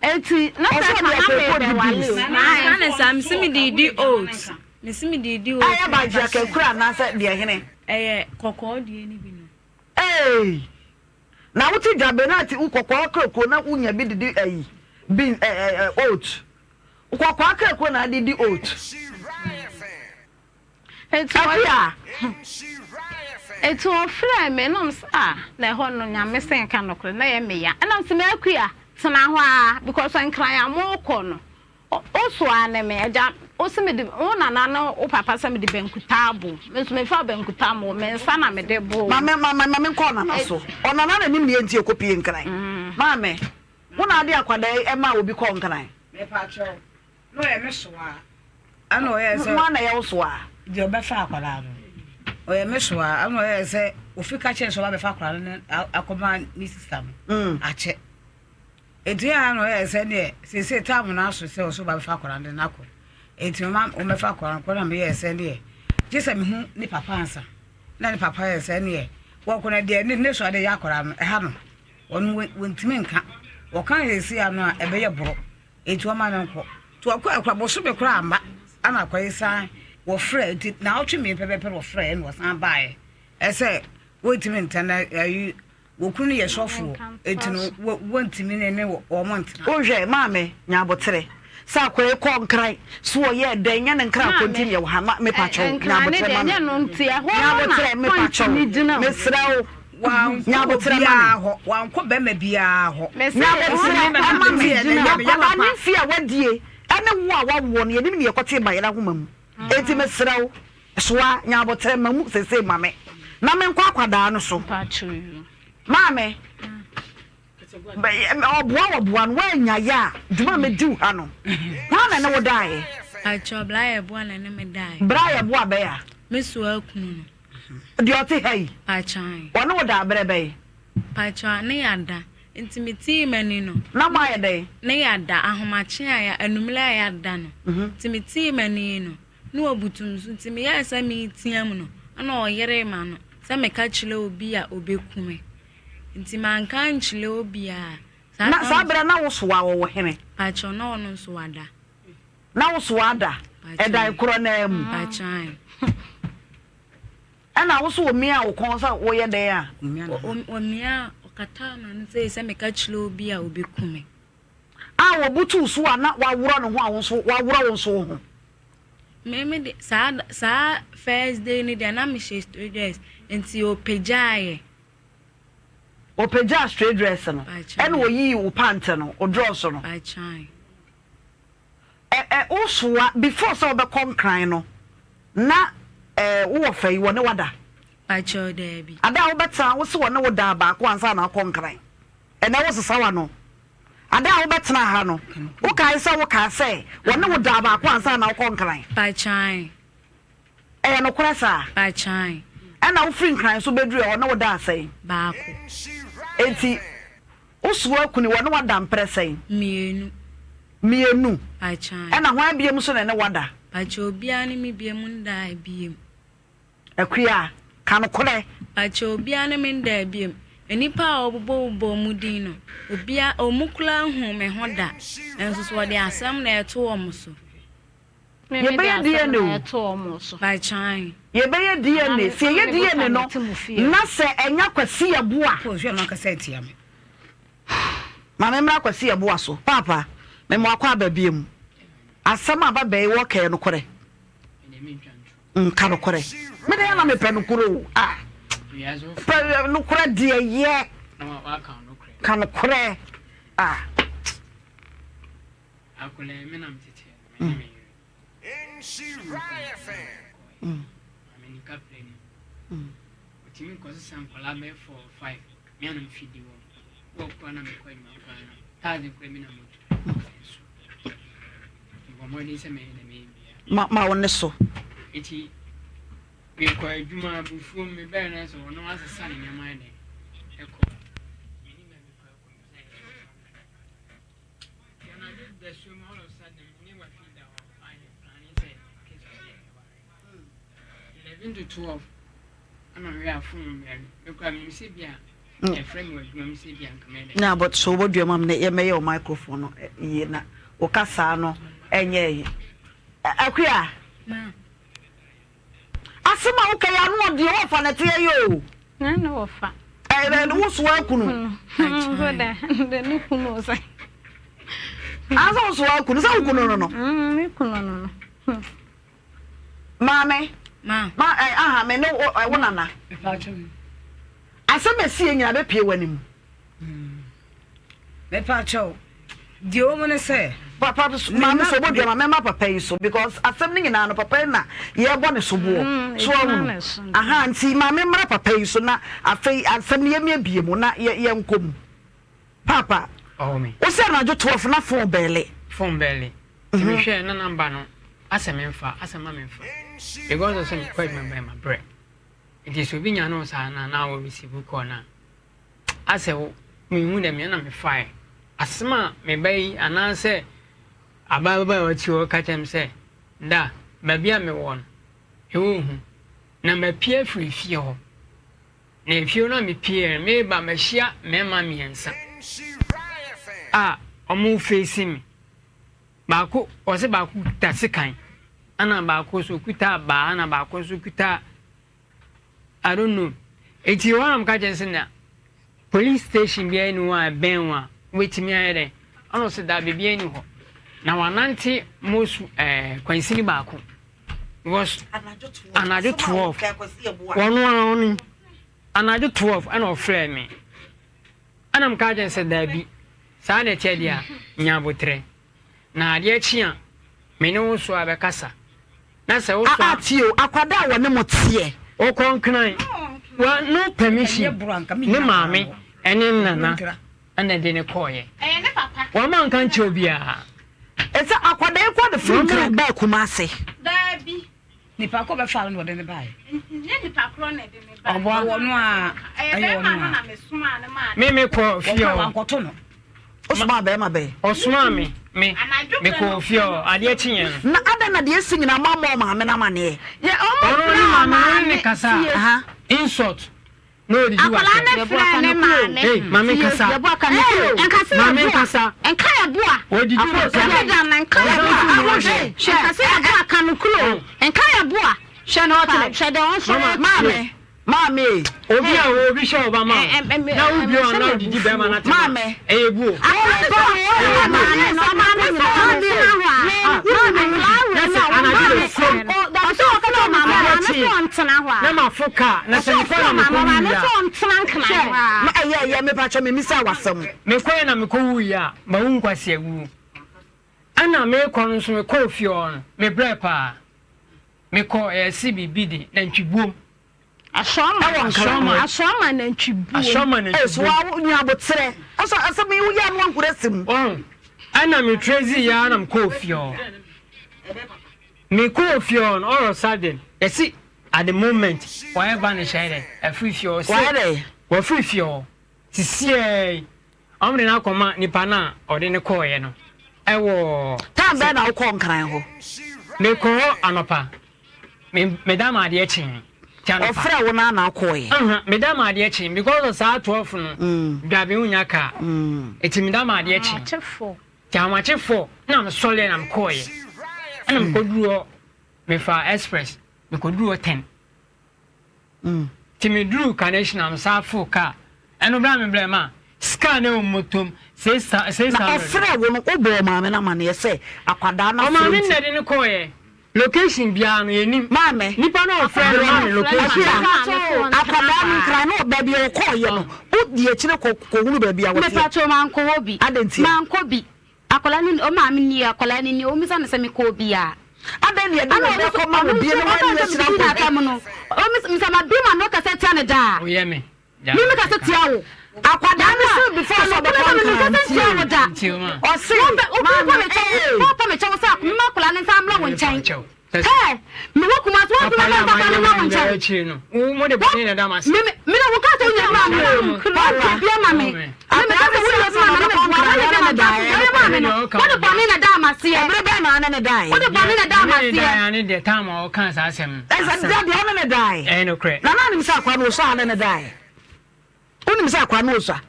Eti na sɛ Ɔsɛ ka ɔde na akra kuro di mebɛwale beans. o. Manka ne saa me se me de di oats. Me se me de di oats. Ɛyɛ bankye akra kuro anaasɛ deɛ hene. Ɛyɛ kɔkɔɔ deɛ no bi no. Eei na wote dwabe na ate wo kɔkɔɔ akrakuro na wonya bi didi ayi bean ɛ ɛ ɛ oat kɔkɔɔ akrakuro na ade di oat. Eti ɔ Akua. Eti ɔfrɛɛ me na ɔmo sɛ ah na ɛhɔ no nyame sɛ nka nokorɛ na ɛyɛ me ya ɛna mese m'akua tena hɔ aa because nkran a mokɔ no Wo soa ne me, agya, wo se mede, wo nana ne wo papa sɛ mede bankuta abo wo. Me nso memfaa bankuta mmoo wo, me nsa na mede boo wo. Maame, ma, ma me nkɔ ɔnana so. Ɔnana na nim deɛ nti ɛkɔpie Nkran. Maame, wo na ade akwadaa yi ɛmaa obi kɔɔ Nkran? Mepakyɛw, na ɔyɛ me soa. Ɛna ɔyɛɛ sɛ. Hwan na ɛyɛ wo soa? Deɛ ɔbɛfa akwadaa no. Ɔyɛ me soa. Ɛna ɔyɛɛ sɛ ofi ka kyerɛ sɛ ɔba bɛfa akwadaa no akɔma ne sista no. Akyɛ. Enti ɛyɛ a na ɔyɛ sɛ neɛ seesei time no aso sɛ ɔsɛ ɔba bɛfa akwadaa no de no akɔ. Enti mama wɔbɛfa akwadaa no kɔ na meyɛɛ sɛ neɛ gye sɛ mehu ne papa ansa. Na ne papa yɛ sɛ neɛ wɔkɔ no deɛ ne ne so ade yɛ akwadaa no ɛha no wɔn wɔntumi nka. Wɔka seesei ano a ɛbɛyɛ borɔ. Enti wɔma no nkɔ. Nti wɔkɔ akora bosome koraa amma ana akwadaa yi san wɔfrɛ nti naawɔtwe mmienu pɛpɛpɛ na wɔfrɛ ɛna wɔsan baeɛ ɛsɛ wɔntumi ntena ayi Wo kunu yɛ sɔfoɔ, enti no wontumi ne ne wɔn ntena. Wohwɛ, maame, nya aboterɛ. Sɛ akwadaa yi kɔɔ Nkran, so ɔyɛɛ dɛn, nyɛ ne Nkran nko nti na yɛwɔ ha. Ma, mepa kyɛw, nya aboterɛ ma me. Nya aboterɛ, mepa kyɛw, mesrɛ wo, nya aboterɛ ma me. Wankɔ bɛrima biara hɔ. Nya aboterɛ ma me. Akwadaa ne mfeɛ a wadie ne wo a woawoɔ no, yɛnim deɛ ɛkɔtee bayerɛ ahoma mu. Enti mesrɛ wo, Soa nya aboterɛ ma mu seesei ma me na menkɔ akwadaa no so. Maame, ɔboa wɔboa no woannya yɛ a dwuma a mɛdi wo ha no hwan na ne wo daeɛ? Pakyɛ bra yɛ boa na ne me daeɛ. Bra yɛ boa bɛyɛ a? Me soa kunu no. Deɛ ɔte ha yi? Pakyɛ. Ɔne wo daa berɛ bɛn? Pakyɛ ne yɛada nti me tii m'ani no. Na mo ayɛ dɛn? Ne yɛada ahomakye a anummerɛ a yɛada no nti me tii m'ani no. Na wabutu me so nti meyɛɛ sɛ mereteam no ɛna ɔyeree m'ano sɛ meka kyerɛ obi a ɔbɛku me nti manka ankyerɛ obiara. Saa na saa berɛ na wo soa ɔwɔ hene? Pakyɛ na ɔno nso wada. Na wo soa ada ɛdan korɔ no ara mu? Pakyɛ. Ɛna wo so ɔmiaa wo kɔn sɛ woyɛ dɛn a? Ɔmiaa ɔkataa m'ano sɛ meka kyerɛ obi a ɔbɛku me. A wɔbutuw so a na waworɔ ne ho a wo nso waworɔ wo nso wo ho. Me me de saa saa first day no deɛ na mehyɛ straight dress nti ɔpagyaeɛ. Ɔpagyaa straight dress no ɛna ɔyii wo pant no wo drɔs no. Bakyan. Ɛ ɛ wosoa before sɛ wobɛkɔ nkran no na ɛ wowɔ fɛ yi wɔne wada. Bakyɛw daabi. Ada a wobɛtena wo se wɔne wo daa baako ansa na akɔ nkran. Ɛnnɛ wosesa w'ano. Ada a wobɛtenaa ha no, wokae sɛ wokaa sɛ wɔne wo daa baako ansa na wokɔ Nkran? Pakyan. Ɛyɛ nokorɛ saa? Pakyan. Ɛna wofiri Nkran nso bɛduru hɔ, wɔne wo daa sɛn? Baako. Enti wosoa akuni, wɔne wo ada mprɛ sɛn? Mmienu. Mmienu? Pakyan. Ɛna hwan biom nso na ɛne wo ada? Pakyan, obiara ne me biom ndaa biom. Akua, ka nokorɛ. Pakyɛ obiara ne me ndaa biom. Nnipa a wɔbobɔ bobɔ wɔn din no, obia, wɔn koraa nhuu me ho da. Nanso so wɔde asɛm na ɛto wɔn so. Yɛbɛyɛ DNA o. Pakyɛ. Yɛbɛyɛ DNA. Sɛ yɛyɛ DNA no, na sɛ ɛnyɛ Kwasi Yeboah. Ma me mmra Kwasi Yeboah so. Paapa, me mo akɔ aba biom. Asɛm a ababaa yi wɔ ka yɛ nokorɛ? Nka nokorɛ. Me deɛ na mepɛ nokorɛ o. Ah. Pɛ nokorɛ deɛ yɛ. Ka nokorɛ. Ah. Mm. Mm. Mm. Ma ma wo ne so. Eti mekɔ adwuma abufuo mu mebɛɛ no sɛ ɔno asesa ne nneɛma ayɛ dɛn ɛkɔ. Menim baabi kɔ ɛkɔ sɛ nti anadwo dasuo mu all of a sudden me ne wafi da hɔ ayɛ plane sɛ kesi sɛ yɛware 11 to 12 ɛna mehwɛ a phone brɛ me mekɔ a menim sɛ bi a yɛfrɛ me wɔ adwuma mu sɛ bi a nka mɛyɛ dɛn. Na but so wobɔdua mu am na yɛmɛyɛ wo microphone no yie na wo kasaa no ɛnyɛ yi. Akua. Asɛm a woka yi ano ɔdeɛ wɔfa na ɛteɛ yi o. Na ne wɔfa. Ɛɛ wo so akunu. De ne kunu sɛ. Ansa wo so akunu sɛ wo kunu no no. Me kunu no no. Maame. Ma. Ma ɛ aha me ne wo wo nana. Asɛm esi yɛ nyina bɛpie w'anim. Mepa kyɛw, deɛ ɛwɔ mu ne sɛ. Papa maame sɛ ɔbɔ dua ma mɛma papa yi so because asɛm no nyinaa no papa yi na yɛbɔ ne soboɔ mm, so ɔhunu aha nti maame mmra papa yi so na afei asɛm no yɛmiabie mu na yɛnkɔ mu papa wo sɛ anadwo 12 na fon bɛɛle fon bɛɛle nti mhm. mehwɛ na namba no asɛ memfa asɛ ma memfa because sɛ mekɔ adwuma bɛn ma brɛ nti sɛ obi nya no saa na na wɔ receive call no a Asɛ wo menhu dɛ me na mefae. Asɛm a me ba yi anaasɛ ababaa a ɔte hɔ ka kyerɛ me sɛ, Da, baabi a mewɔ no, ɛwɔ hu, na mapue afiri fie hɔ. Na efie hɔ no a mepueɛ no, mereba mahyia mmarima mmiɛnsa a wɔrefeesi me. Baako, ɔse baako kuta sekan, ɛna baako nso kuta abaa, ɛna baako nso kuta I don't know. Eti hɔ na meka kyerɛ sɛ na police station biara ni hɔ a ɛbɛn wo a wobɛtumi ayɛ dɛn? Ɛna ɔsɛ daa biribiara ni hɔ. Na wanante most ɛɛ eh, kwansini baako. Because anadwo 12 wɔn ara ɔno anadwo 12 ɛna ɔfrɛ me. Ɛna meka kyerɛ sɛ daabi saa na ɛteɛ deɛ a nya abotrɛ. Na adeɛ kye a me ne wo so abɛkasa. Na sɛ wo so a. Ah tie o, akwadaa a wɔne mo teɛ. Ɔkɔ nkran, wa no permission, ne maame ɛne nana ɛna ɛde no kɔɔyɛ. Ɛyɛ ne papa. Wama nka nkyerɛ obiara. Ɛsɛ akwadaa yi kɔ de firi nkran baa Kumase. Daabi. Nipa kɔ bɛfa no na ɔde no baeɛ. Nyɛ nipa korɔ na ɛde no baeɛ. Ɔboa. Ɔwɔ no a. Ɛyɛ bɛrima no na mesomaa no maa no. Me me kɔ fie hɔ. Wankɔto no. Ɔsomaa bɛrima bɛn? Ɔsomaa me me me kɔ fie hɔ adeɛ kye yɛn no. Na adɛn na deɛ esi nyinaa mo ammɔ ɔmaame no amaneɛ? Yɛ ɔmo Ɔno ne frɛ maame no ne ɔmaame ne kasa tie. Aha. insult na ɔdidi Akwadaa w'atɛm. no frɛ ne maame. Hey, maame nkasa. Yɛboa ka ne kuro. Nka sɛ Maame yɛboa. nkasa. Nka yɛboa. Ɔdidi w'atɛm. Ɛbi da no nka Ɔsan yɛboa. nso mu ɔhwɛ. Hwɛ nka sɛ yɛboa ka no kuro. Nka yɛboa. Hwɛ na ɔkyerɛ. Hwɛ deɛ ɔnso Mama, yɛ. Maame, maame ei. Obi a obi hyɛ ɔba ma wo na wo bio a na ɔdidi bɛrima no atɛm a, Maame. ɛyɛ buo. Akwadaa no sɛ ɔfrɛ maame no ɔmaame sɛ ɔntena hɔ a. Na sɛ anadwo da sum. Ɔsɛ ɔfrɛ maame maame sɛ ɔntena hɔ a. Na mafo kaa na sɛ mekɔɛ na Maame mekɔ maame wuiɛ sɛ a. ɔntena nkran hɔ a. Ma ɛyɛ ɛyɛ mepakyɛ memisa w'asɛm. Mekɔɛ na mekɔ wuiɛ a, mawu nkwaseawuo. Ɛna mekɔ no nso mekɔɔ fie hɔ no, mebrɛɛ paa. Mekɔɔ yɛse biribi de nantwibuom. Asɔɔma Ɛwɔ nkran hɔ. Asɔɔma nantwibuom. Asɔɔma Ee so nantwibuom. wa nya aboterɛ. Ɛsɛ asɛm yi woyɛ ano ahura si mu. Wahu? Ɛna me tracy yɛ ara na mekɔɔ fie hɔ. Mekɔɔ fie hɔ no all of a sudden yɛse at the moment wayɛ vanish ayɛ dɛ afiri fie hɔ. Wayɛ dɛ? Wafiri fie hɔ. Sisiaa yi wɔde no akɔma nipa no a ɔde no kɔeɛ no wɔ. Time bɛn na wokɔɔ Nkran hɔ? Mekɔɔ hɔ anɔpa. Me meda ma adeɛ kyee. Nti anɔpa. Ɔfrɛɛ wo no ara na wokɔeɛ? Aha, meda ma adeɛ kyee because of saa 12 no, dwabe wonya car. Nti meda ma adeɛ kyee. Ahomakye four. Nti ahomakye four na mesɔreɛ na mekɔeɛ. Ɛna mekɔduru hɔ, mefaa express, mekɔduru hɔ 10. Nti me duruu Kaneshie na me san foo car ɛno bra me brɛ ma sika na ɛwɔ motom 600. Na ɔfrɛ wo no wo bɔɔ maame no amaneɛ sɛ akwadaa no afrɛ nti. Ɔmaame no na ɛde no kɔɔyɛ location biara no yɛnim. Maame. Nipa no a ɔfrɛ no maa me location. Akua akwadaa no nkran no baabi a ɔkɔɔyɛ no wo di akyire kɔ kɔ hunu baabi a wɔteɛ. Mepakyɛw mankɔ hɔ bi. Adɛn ntia? Mankɔ bi. Akwadaa no ɔmaame nie akwadaa no nie ɔmmisa no sɛ mekɔɔ bi a. Adɛn na yɛde wo bɛkɔ ma obi na woanni akyire akɔ bi? No ɔmmisa ma bi ma no kasa tia no daa. Woyɛ me. Me me kasa tia wo. Akwadaa no se before sɛ ɔbɛkɔ nkran ntie o. Ɔse maame ee. Wopɛ me kyɛw sɛ mema akwadaa no nsa mmra wɔ. wo nkyɛn. Hey, mewɔ Kumasi, wɔmfa me mfa akwadaa no mmra wo nkyɛn. Me me me na woka sɛ wonya bi ma me o. Wompɛ bi ama me. Me meka sɛ wonya bi ma me na meboa. Wonya bi ama me woyɛ maa me no. Wode bɔne na ɛdaa m'aseɛ. Ɛberɛ bɛn na ɔne ne daeɛ? Wode bɔne na ɛdaa m'aseɛ. Ɛsɛ da deɛ ɔne ne daeɛ. Na na nim sɛ akwadaa no ɔsua a ɔne ne daeɛ. Wonim sɛ akwadaa no ɔsua.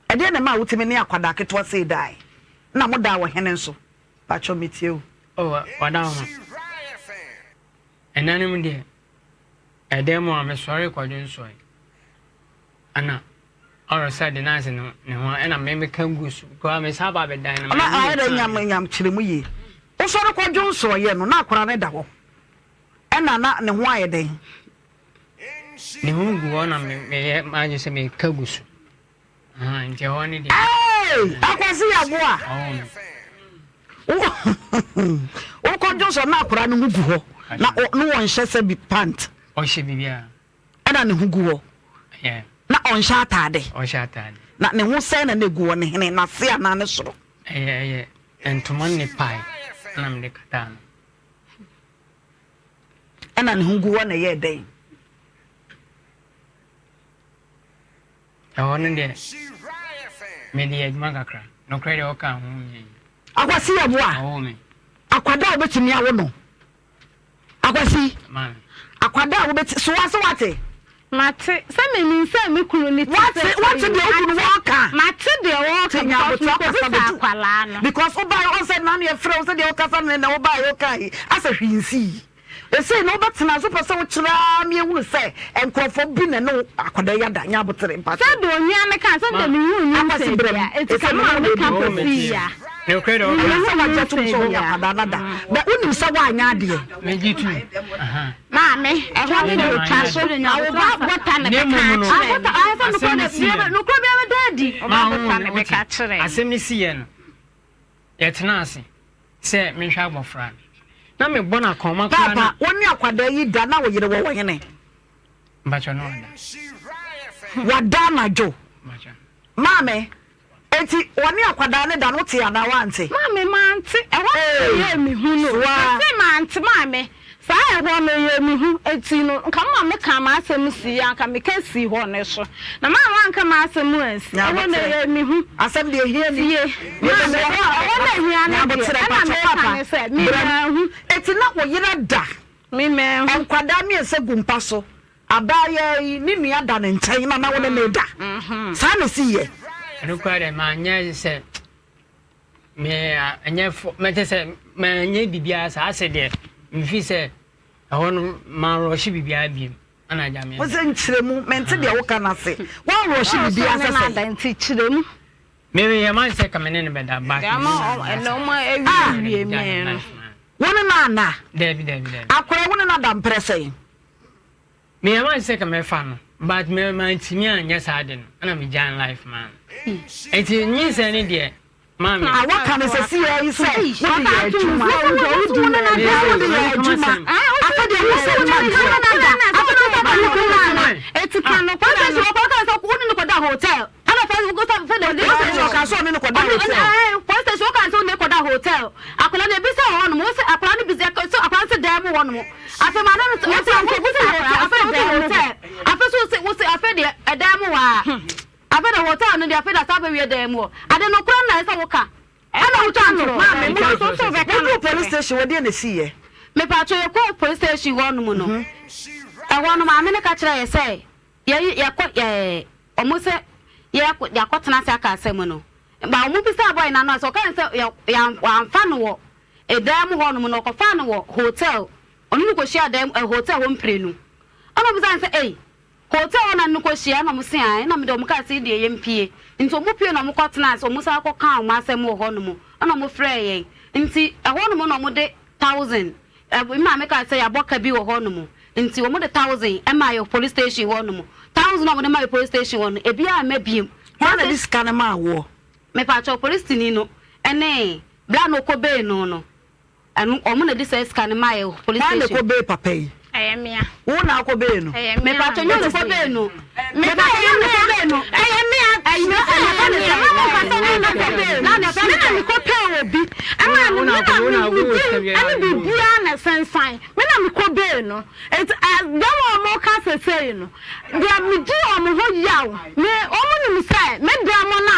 Ɛdeɛn na ɛmaa wotumi ne akwadaa ketewa sei daeɛ? Na modaa wɔ hene nso? Pakyɛ metie o. Oh, wada ho. Ɛna no mu deɛ, ɛdan mu a mesɔre kɔdwo nsɔe. Ɛna ɔresa de n'ase no ne ho ɛna me meka gu so koraa me saa ba abɛdan no. Ɔna ayɛ dɛ nyam nyam kyerɛ mu yie. Wosɔre kɔdwo nsɔeɛ no na akwadaa no da hɔ. Ɛna na ne ho ayɛ dɛn? Ne ho gu hɔ na meyɛ m'adwene sɛ meka gu so. Nti ɛhɔ ne deɛ. Hey! Akwasi Yeboah. Wokɔdwo sɔ na akwadaa no ho gu hɔ na ne wɔnhyɛ sɛ bi pant. Ɔhyɛ biribiara. Ɛna ne ho gu hɔ. Na ɔnhyɛ ataade. Ɔhyɛ ataade. Na ne ho sɛn na na egu hɔ ne hene n'ase anaa ne soro. Ɛyɛ ɛyɛ ntoma ne pae na mede kataa no. Ɛna ne ho gu hɔ na ɛyɛɛ dɛn? Ɛhɔ no deɛ, mede yɛ adwuma kakra. Nokorɛ deɛ ɔka ho nyɛ. Akwasi yɛ boa. Ɔwɔ me. Akwadaa a wobɛtumi awo no. Akwasi. Maame. Akwadaa a wobɛti so wase wate. Mate sɛ menim sɛ me kunu ne ti sɛ wate deɛ wo kunu wɔka. Mate deɛ wɔka because mekɔbisa akwadaa no. Because wobaeɛ ɔn sɛ nane ɛfrɛ wo sɛ deɛ wokasa no na wobaeɛ woka yi asɛ hwee nsii. Ɛsei no wobɛtena so pɛ sɛ wokyerɛ ara ma yɛhunu sɛ nkurɔfoɔ bi na ɛne wo akwadaa yi ada, nyɛ abotere mpakyɛw. Sɛdeɛ onua no kaa, sɛdeɛ mehuu Akwasi nyinsɛn brɛ bia, me, enti ɛsɛ ka me maa ne wo meka na ɛdi. kɔsii ya. Nokorɛ deɛ ɔka. Menim sɛ wagye atom sɛ wo ne akwadaa no ada, but wonim sɛ woanyɛ adeɛ. Megye tom, aha. Maame, ɛhɔ no deɛ ɔtwa so, na wo ba bɔta na Na bɛka mmom no, akyerɛ me. asɛm no siiɛ no. Nokorɛ biara bɛda adi. Wo ba Maa bɔta wo na wote, bɛka akyerɛ me. asɛm no siiɛ no, yɛtenaa ase sɛ menhwɛ abɔfra no. Na mebɔ no akɔnma koraa na. Paapa, wo ne akwadaa yi da na wo yere wɔ wɔ hene? Mpakyɛ no wada. Wada anadwo. Mpakyɛ. Maame, enti wɔne akwadaa no da no wote anaa woante? Maame, mante. Ɛhɔ na ɛyɛɛ me hu no. Mese mante maame. Saa ɛhɔ no ɛyɛɛ me hu, enti no nka mma me kaa m'asɛm sii a nka meka sii hɔ no so. Na maame anka m'asɛm ansi, ɛhɔ no ɛyɛɛ me hu. Asɛm deɛ ɛhia ni. Tie, maame, ɛhɔ na ɛhia no deɛ, ɛna meka ne sɛ, me manhu. Enti na wo yere da Me manhu. Nkwadaa mmiɛnsa gu mpa so, abaayaa yi ne nua da ne nkyɛn na na wo ne no reda. Saa na ɛsiiɛ. Ɛno koraa deɛ manyɛ sɛ Me ɛnyɛ fo mɛkyɛ sɛ manyɛ biribiara saa ase deɛ mefi sɛ ɛhɔ no manrɔhye biribiara biem ɛna agya me. Wo sɛ nkyerɛ mu mente deɛ woka no ase woanrɔhye biribiara sɛ sɛn. Nti kyerɛ mu. Me meyɛ m'ade sɛ ka me ne no bɛda but me ne no anna saa. Ah wo ne no anna? Dabi dabi dabi. Akora wo ne no ada mprɛ sɛn? Meyɛ m'ade sɛ ka mɛfa no but me mantumi anyɛ saa ade no ɛna megyaa life maa no nti nyinsɛn no deɛ maame. A waka no sɛ siaa yi sɛ wode yɛ adwuma wode yɛ adwuma afei deɛ wo sɛ wode hotel ɛna fɛ fɛ de de sɛ ɔka sɛ ɔne no kɔda hotel police station ɔka sɛ ɔne kɔda hotel akwadaa no ebi sɛ wɔ hɔnom wosɛ akwadaa no bi sɛ akwadaa no sɛ dan mu hɔnom afei ma no wosɛ wosɛ hotel afei wosɛ hotel afei so wosɛ wosɛ afei deɛ ɛdan mu wɔ a afei de hotel no deɛ afei de asa abɛwie dan mu hɔ ade no kora na ɛsɛ woka ɛna wotwa ntorɔ maame mo woduu police station wɔ deɛ na ɛsi yɛ mepatwo yɛkɔ police station hɔnom no ɛhɔ no maame no ka kyerɛ yɛ sɛ Yɛyi yɛkɔ ɛɛ ɔmo sɛ yɛkɔ yɛakɔ tena ase aka asɛm no ba ɔmo bisaa bɔy no ano asɛ ɔka sɛ yɛ yɛn wamfa no wɔ ɛdan mu hɔ nom no ɔkɔfaa no wɔ hotel ɔno no kɔhyia dan ɛ hotel hɔ mprenu ɛna ɔmo bisaa no sɛ ei hotel hɔ na no kɔhyia ɛna ɔmo se ae ɛna mede ɔmo kaa sɛ deɛ yɛmpie nti ɔmo pie na ɔmo kɔ tena ase ɔmo san kɔ kaa ɔmo asɛm wɔ hɔ nom ɛna ɔmo frɛɛ yɛn nti ɛhɔ nom na ɔmo de thousand Me maame kaa sɛ yɛabɔ ka bi wɔ hɔ nom nti wɔn de thousand maa yɛ police station hɔ nom. Thousand a wɔn de maa yɛ police station hɔ no ebi amma biem. Hwan na de sika no maa woɔ? Mepaakyɛw polisini no ɛne bra na ɔkɔ bee no no ɛno wɔn na de saa sika no maa yɛ police Hwan na station. ɛkɔ bee papa yi? Ɛyɛ mea. Wo na akɔ bee no? Ɛyɛ mea. Mepaakyɛw nyɛ ɔna ɛkɔ bee no. Mepaakyɛw nyɛ ɔna ɛkɔ bee no. Ɛyɛ mea. Ɛyɛ mea. Ɛyɛ mea. Mama ɔka sɛ nyɛ ɔna ɛkɔ bee no. Me na mekɔ pɛɛ obi. Ɛma me. na me me din ɛne biribiara na ɛsensan. Me na mekɔ bail no. Nti dɛm a wɔn ka sesei no, deɛ medi wɔn ho yaw, me wɔn nim sɛ me dan mu no a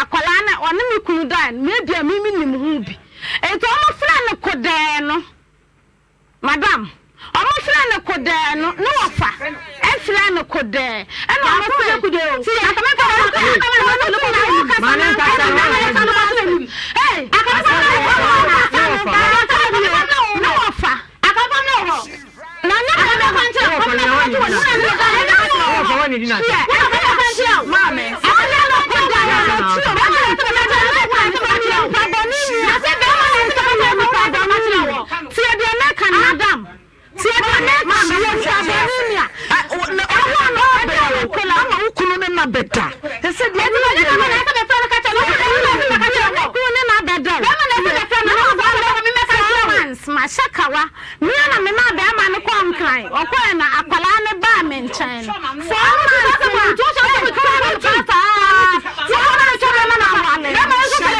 akwadaa no ɔne me kunu dae no, me deɛ me menim ho bi. Nti wɔn frɛ no kodɛɛ no. Madam, ɔmo frɛ no kodɛɛ no ne wɔfa frɛ no kodɛɛ ɛna ɔmo se tie ne wɔfa Tie deɛ mɛka no madam. Tie deɛ mɛka no yɛ nsuabɔne ni a. Ɛwɔ no ɛde wo kola. Ama wo kunu ne na bɛda. Ɛsɛ deɛ ne yɛ yɛ. Ne kunu ne na bɛda o. Months mahyɛ kawa. Mea na memaa bɛrima no kɔɔ Nkran. Ɔkɔɛ na akwadaa no baa me nkyɛn no. 4 months na 4 months na na awale. Menyɛ adwuma.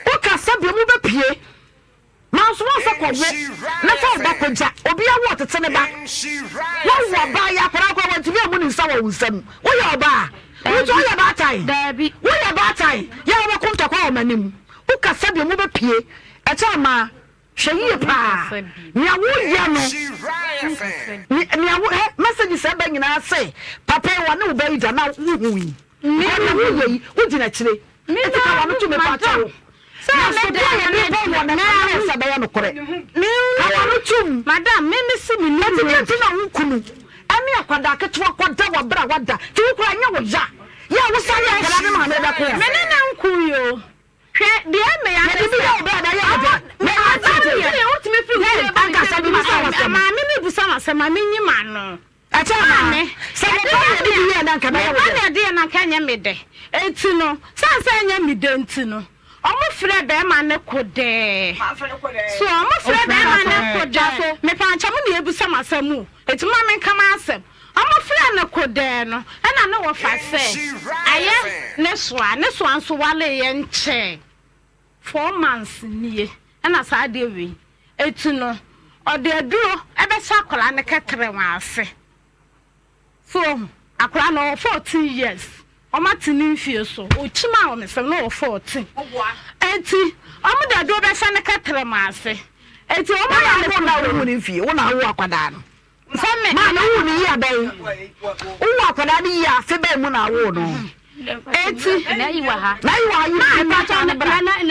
Wokasa bio mu bɛpie nanso wɔn sɛ kɔwo na fa wo ba kɔgya obi awo ɔtete ne ba wowo ɔbaa yɛ akwadaa koraa wɔntumi ammu ne nsa wɔ wo nsam woyɛ ɔbaa wotu woyɛ baatan woyɛ baatan yɛ a wobɛko ntɔkwa wɔ m'anim wokasa bio mu bɛpie ɛkyɛ amaa hwɛ yie paa nea woyɛ no nea wo hɛ messages ɛbɛ nyinaa sɛ papa yi wɔne wo bɛyi da na wohu yi nea woyɛ yi wogyina akyire Eti ka w'ano to me pa kyɛw. Na so bia yɛ ne bɔ wɔ ne nan sɛ bɛyɛ nokorɛ. Ka w'ano tom. Madam, me me se me nim Ɛnti deɛ road. nti na wo kunu ɛne akwadaa ketewa kɔda wɔ berɛ a wada nti wo koraa ɛnyɛ wo ya yɛ a wo san ne akwadaa no maame bɛko a. Me ne no nkoe o. Hwɛ, deɛ ɛmɛ ya ne Yɛde bi sɛ. yɛ wo bɛɛ na ɛyɛ wo dɛ. Ɔmo, madam deɛ, wotumi firi wo fie ba me Ankasa fie mebisa wo asɛm. Maame no bisa me asɛm a, menyi m'ano. Ɛkyɛ anaa? Maame, Sɛ wo ba na ɛde bi yɛɛ no a, anka ɛbɛyɛ wo Me ba dɛ? na ɛde yɛ no anka ɛnyɛ me dɛ. Enti no, sane sɛ ɛnyɛ me dɛ nti no, wɔfrɛɛ barima no kodɛɛ. So wɔfrɛɛ barima no kodɛɛ? Mepaakyɛ mo na yɛbisa mo asɛm o, enti momma menka m'asɛm. Wɔfrɛɛ no kodɛɛ no, ɛna ne wɔfa sɛ ayɛ ne soa, ne soa nso wareeɛ nkyɛɛ. 4 months nie ɛna saa adeɛ wei ɛti no ɔde aduro ɛbɛhyɛ akwadaa no kɛtrɛma ase so ohu akwadaa no ɔwɔ 14 years ɔmo ate ne mfie so ɔkyim a ɔmo sɛm no wɔ 14 ɛti ɔmo de aduro bɛhyɛ ne kɛtrɛma ase ɛti ɔmo Ɔmo yɛ na ne na wohu ne mfie, wo na awo akwadaa no. Sɛ me. Maame wo ne yie abɛn? Wowo akwadaa no yie afe bɛn mu na awo no? Eti. Na yi wɔ ha. Na yi wɔ ha yi fi pata ne bra. Na yi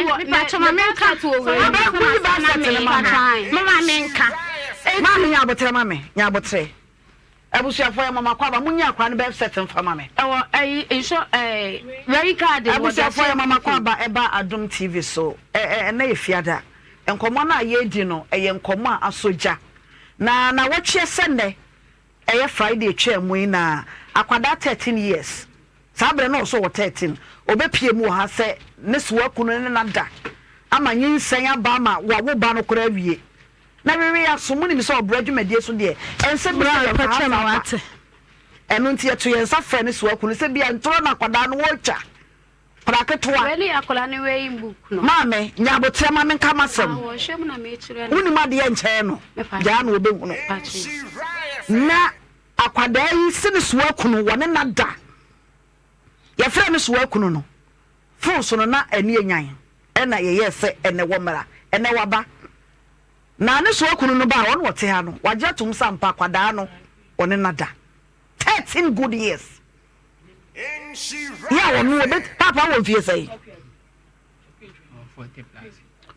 wɔ pata ma me nka. Ɔbɛ kuyi ba sɛte ne ma me. Mama me nka. Maame nya abotrɛ ma me nya abotrɛ. Abusuafoɔ yɛ mama kɔ aba mo nya akwadaa no bɛf sɛte nfa ma me. Ɛwɔ ɛyi nsɔ ɛɛ wɛyi kaadi. Abusuafoɔ yɛ mama kɔ aba ɛba Adom TV so ɛ ɛ ɛnɛ yɛ fiada. Nkɔmɔ no a yɛredi no ɛyɛ nkɔmɔ a asɔ gya. Na nawɔtweɛ sɛ nnɛ ɛyɛ Friday twaa mu yi na akwadaa 13 years, saa berɛ no ɔwɔ so wɔ 13, ɔbɛpue mu wɔ ha sɛ ne soa kunu ne no ada ama nyinsɛn aba ama wawo ba no koraa awie. Na wewe aso, monim sɛ ɔbrɛ dwumadie so deɛ ɛnsɛ bi sɛ yɛmfa ha saa kwa. Ɛno nti yɛto yɛn nsa frɛ ne soa kunu sɛ bia ntorɔ na akwadaa no wɔretwa. Akwadaa ketewa. Wei ne akwadaa no wei book no. Maame, nya aboterɛ ma menka m'asɛm. Ah, wɔhwɛ mu na mekyerɛ no. Wonim adeɛ nkyɛn no, gyaa na wɔbɛhunu. Na akwadaa yi se ne soa kunu, wɔne no da. Yɛfrɛ ne soa kunu no, fon so no na ani anyan. Ɛna yɛyɛɛ sɛ ɛnɛ wɔmmra, ɛnɛ waba. Na ne soa kunu no ba a, ɔno ɔte ha no, wagye atom sɛ ampa akwadaa no, ɔne no da. 13 good years. Yɛ a ɔno ɔbɛ paapa wɔ mfie sɛn?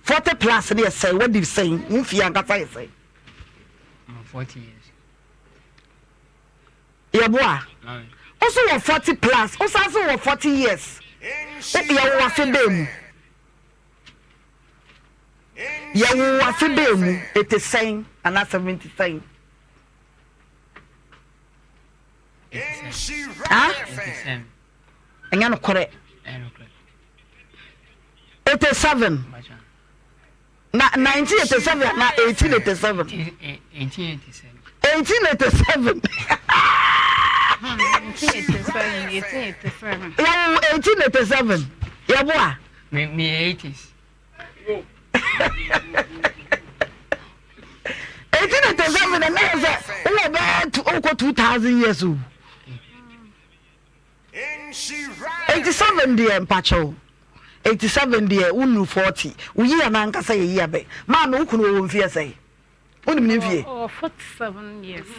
40 plus ne yɛ sɛn? Wadi sɛn? Wo mfie ankasa yɛ sɛn? Yɛboa. Wo so wɔ 40 plus, wo san so wɔ 40 years. Yɛwo afe bɛɛ mu. Yɛwo afe bɛɛ mu, ete sɛn anaa 70 sɛn? Ɛnyɛ nokorɛ. 87 na 1987 na 1887 1887 yɛwo 1887 yɛboa. Me me 80s. 1887 na yɛ sɛ wowɔ bɛɛ wokɔ 2000 years o. 87 deɛ mpakyɛw 87 deɛ wonnu 40 woyi a n'ankasa yɛ yi abɛn maame wo kunu wɔwɔ mfeɛ sɛn wonim ne mfie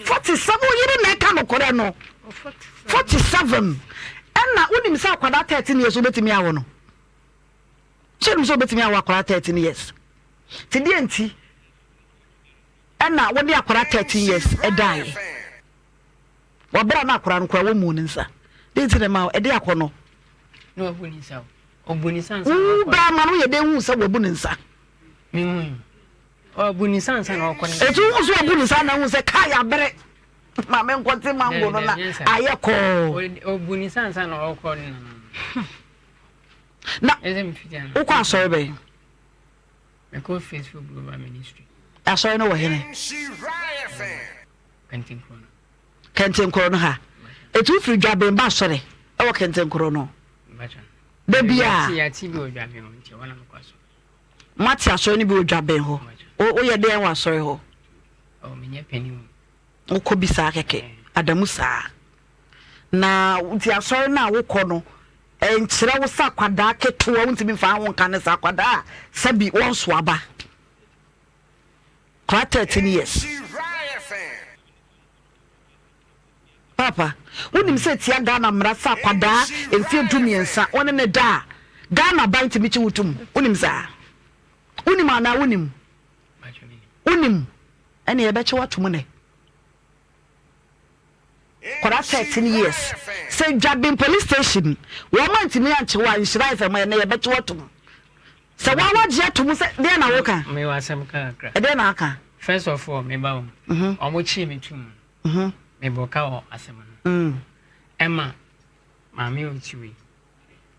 47 wo yere na ɛka nokorɛ no 47 ɛna wonim sɛ akwadaa 13 years wobɛtumi awo no Sɛ onim sɛ obetumi awo akwadaa 13 years. Nti deɛ nti ɛna wode akwadaa 13 years ɛdaeɛ? Wabra na akwadaa no koraa wɔmmu ne nsa. Deɛ nti na ɛma ɛde akɔ no. Na wabu ne nsa o. Ɔbu ne nsa nsa na Wo ɔkɔ. bɛrima no yɛ dɛ hu sɛ wabu ne nsa. Mehu yi. Ɔbu ne nsa nsa na ɔkɔ ne. Etu hu sɛ wabu ne nsa na hu sɛ kaa yɛ abere. Maame nkɔte mango no na ayɛ kɔɔ. Ɔbu ne nsa nsa na ɔkɔ ne nana. Na wokɔ asɔre bɛn? Mekɔ Faithful Global Ministry. Asɔre no wɔ hene? Kɛntenkorɔ no. Kɛntenkorɔ no ha. Etu firi Dwaben ba asɔre ɛwɔ Kɛntenkorɔ no. Da bi a. Yɛate bi wɔ Dwaben hɔ nti ɛhɔ na mekɔ asɔre. Moate asɔre no bi wɔ Dwaben hɔ. Woyɛ dɛn wɔ asɔre hɔ? Oh, menyɛ panin. Wokɔ bi saa kɛkɛ, adamu saa. Na nti asɔre no a wokɔ no Ɛnkyerɛ wo sɛ akwadaa ketewa wontumi mfa wo nka ne sɛ akwadaa a sɛbi wɔnso aba koraa 13 years. Papa, wonim sɛ tia Ghana mmara sɛ akwadaa mfeɛ 13 wo ne ne da a Ghana ban tumi kye wo tom. Wonim saa? Wonim anaa wonim? Wonim ɛne yɛbɛkye wo atom nɛ. Kwadaa 13 years sɛ Dwabin police station wɔn antumi ankye wo a Nhyira FM ɛnɛ yɛbɛkye wo atom. Sɛ wa wagye atom sɛ deɛ na woka. Mewɔ asɛm ka kakra. Ɛdeɛ na aka. First of all meba wo. Wɔn kyee me tum. Mebɔ ka wɔ asɛm no. Ɛma maame ɔkyiwi.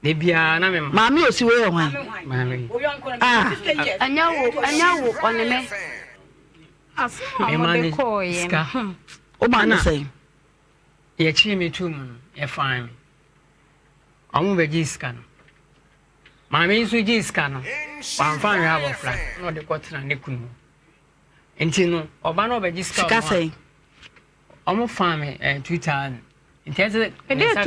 Da biara na me ma. Maame osi wei yɛ hwan? Maame yi. Ah. Ɛnyɛ wo, ɛnyɛ wo, ɔne me. Asɛm a Me ma wɔde ne kɔɔeɛ sika. no, hmm. Wo maa ne Ɛna sɛn? yɛkyee me too mu no, yɛfaa me. Ɔmo bɛgyee sika no. Maame yi nso gyee sika no, wamfa anhwɛ abɔfra no, na ɔde kɔtena ne kunu hɔ. Nti no, ɔba no ɔbɛgye sika Sika ɔmo a, sɛn? Ɔmo faa me ɛɛ 2000. Nti ɛsɛ ne Ɛdeɛ nsa ka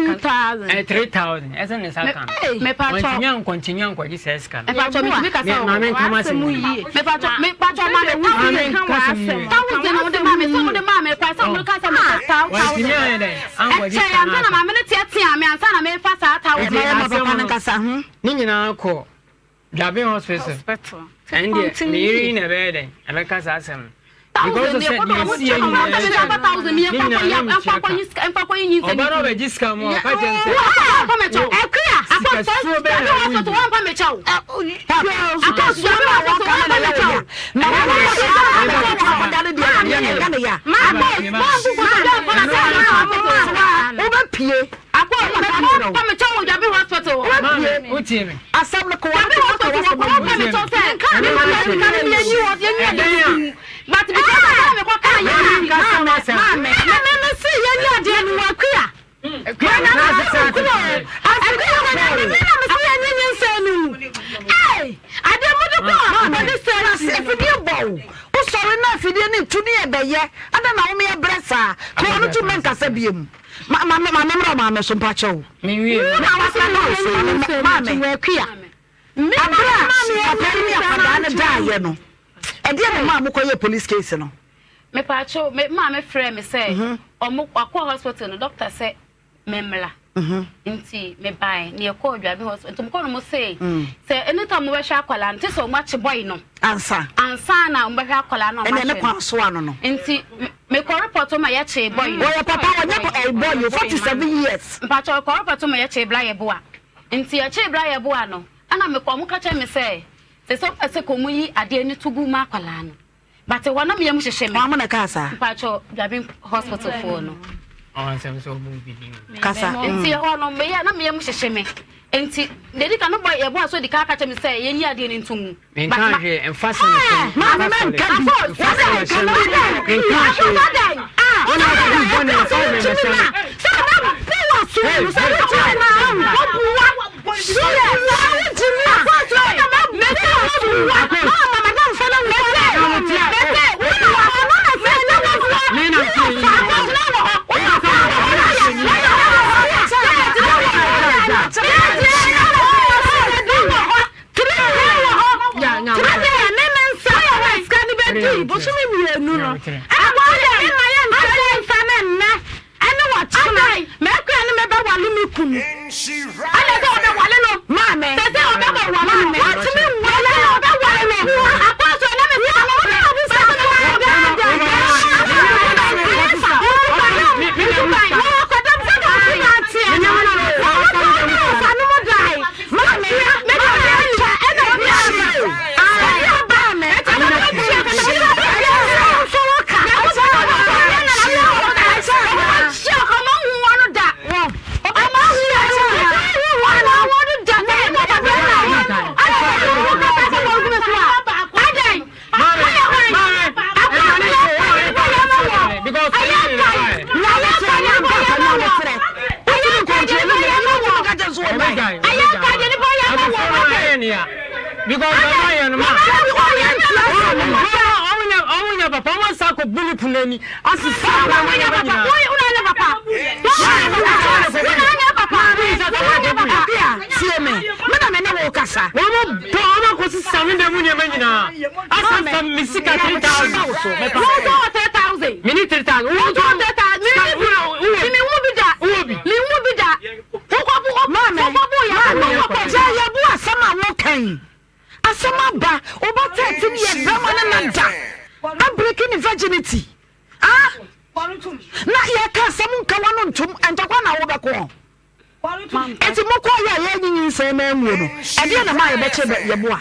2000? ɛɛ 3000 ɛsɛ ne nsa ka no. Mepatɔ. Wɔntumi ankɔntini ankɔgye saa sika no. Mepatɔ metumi kasa Me wɔ maame nka m'asɛm W'asɛm yie. yie. Mepatɔ mepatɔ ma me Maame thousand. nka asɛm yie. Thousand na wode maa me sɛ wode maa me kwa sɛ wode ka sɛ mepɛ Wɔntumi thousand. anyɛ dɛ ankɔgye Ɛkyɛ sika no ansa na aka. maame no teatea me ansa na mefa saa thousand. Nti Ɛma yɛ ma asɛm papa no no nkasa ho. ne nyinaa kɔ Dwaben hospital. Hospital. Ɛndeɛ me yere yi na ɛbɛyɛ dɛn ɛbɛka saa asɛm no. Because Thousand sɛ deɛ deɛ ɔmo ɛsi yɛ ɔmo nyinaa ɔmo akyi ɔmo thousand ne mi yɛ nyinaa na metua ka. nkɔ Ɔba no ɔbɛgye sika mu a ɔka kyerɛ no sɛ wo sikasuo bɛn na woyi. Wobɛpie. Maame wotie me. Asɛm no kowa nti waka w'asɛm awie. Maame. Afidie bɔ wo wosɔre na afidie no tu ne ɛbɛyɛ ada na womeyɛ brɛ saa kowa no tu mɛnkasa biom maame mmerɛ maame so mpakyɛ wo maame abere a papa yi ne akwadaa no daeɛ no ɛdeɛ na maa mokɔyɛ police case no Mepaakyɛw, me maame frɛɛ me sɛ ɔmo wakɔ hospital no doctor sɛ memmra. Nti mebae na yɛkɔɔ Dwabe hospital. Nti mokɔ no mo se sɛ anytime mo bɛhwɛ akwadaa no te sɛ ɔmo akye boy no. Ansa. Ansa na ɔmo bɛhwɛ akwadaa no ɔmo Ɛnna ahwɛ ne no. kwan so ano no. Nti mekɔ report ma yɛkyee boy no. Ɔyɛ papa ɔnyɛ ɛɛ boy o 47 years. Mpakyɛw mekɔ report ma yɛkyee Bla Yeboah. Nti yɛkyee Bla Yeboah no ɛna mekɔ ɔmo ka kyerɛ me sɛ sɛ sɛ ɔpɛ sɛ kɔ ɔmo yi adeɛ no to gu ma akwadaa no. But hɔ na me yam hyehye me. Hwan mo na ɛkaa saa? Mpakyɛw Dwabin hospital foɔ no. Ɔn asɛm sɛ ɔbɔ obi din o. Kasa. Nti ɛhɔ no meyɛ na me yam hyehye me. Nti deɛ di kan no bɔ yɛbɔ aso di kan aka kyerɛ me sɛ yɛnyi adeɛ no nto mu. Menka hwee mfa sɛ ne sɛm. Maame mɛnka bi. Mfa sɛ ne sɛm. Menka hwee. Wɔn a wɔdi bɔne mfa me mmɛhyɛ me. Hey, Tie me, me na me ne wo kasa. Wɔn mo bɔ wɔn akɔ sisa mi dɛm nneɛma nyinaa. Asa fam mi sika 3000. Wọ́n tọ́ wọ 3000. Mi ni 3000. Wọ́n tọ́ 3000. Mi mi hu bi da. Wúwo bi. Mi hu bi da. Wokɔ bu Maame, wokɔ bu ya maame, wokɔ bu. gya yɛ bu asɛm a woka yi. Asɛm aba, woba 13 years bɛrima ne na da. Wapeke ne virginity. Ah! Na yɛka asɛm nka w'ano ntom, ntɔkwa na wobɛko. Enti mokɔɔ yɛ a yɛanyi nyinsɛn no anguo no, ɛdeɛn na ɛmaa yɛbɛkyee bɛ yɛboa?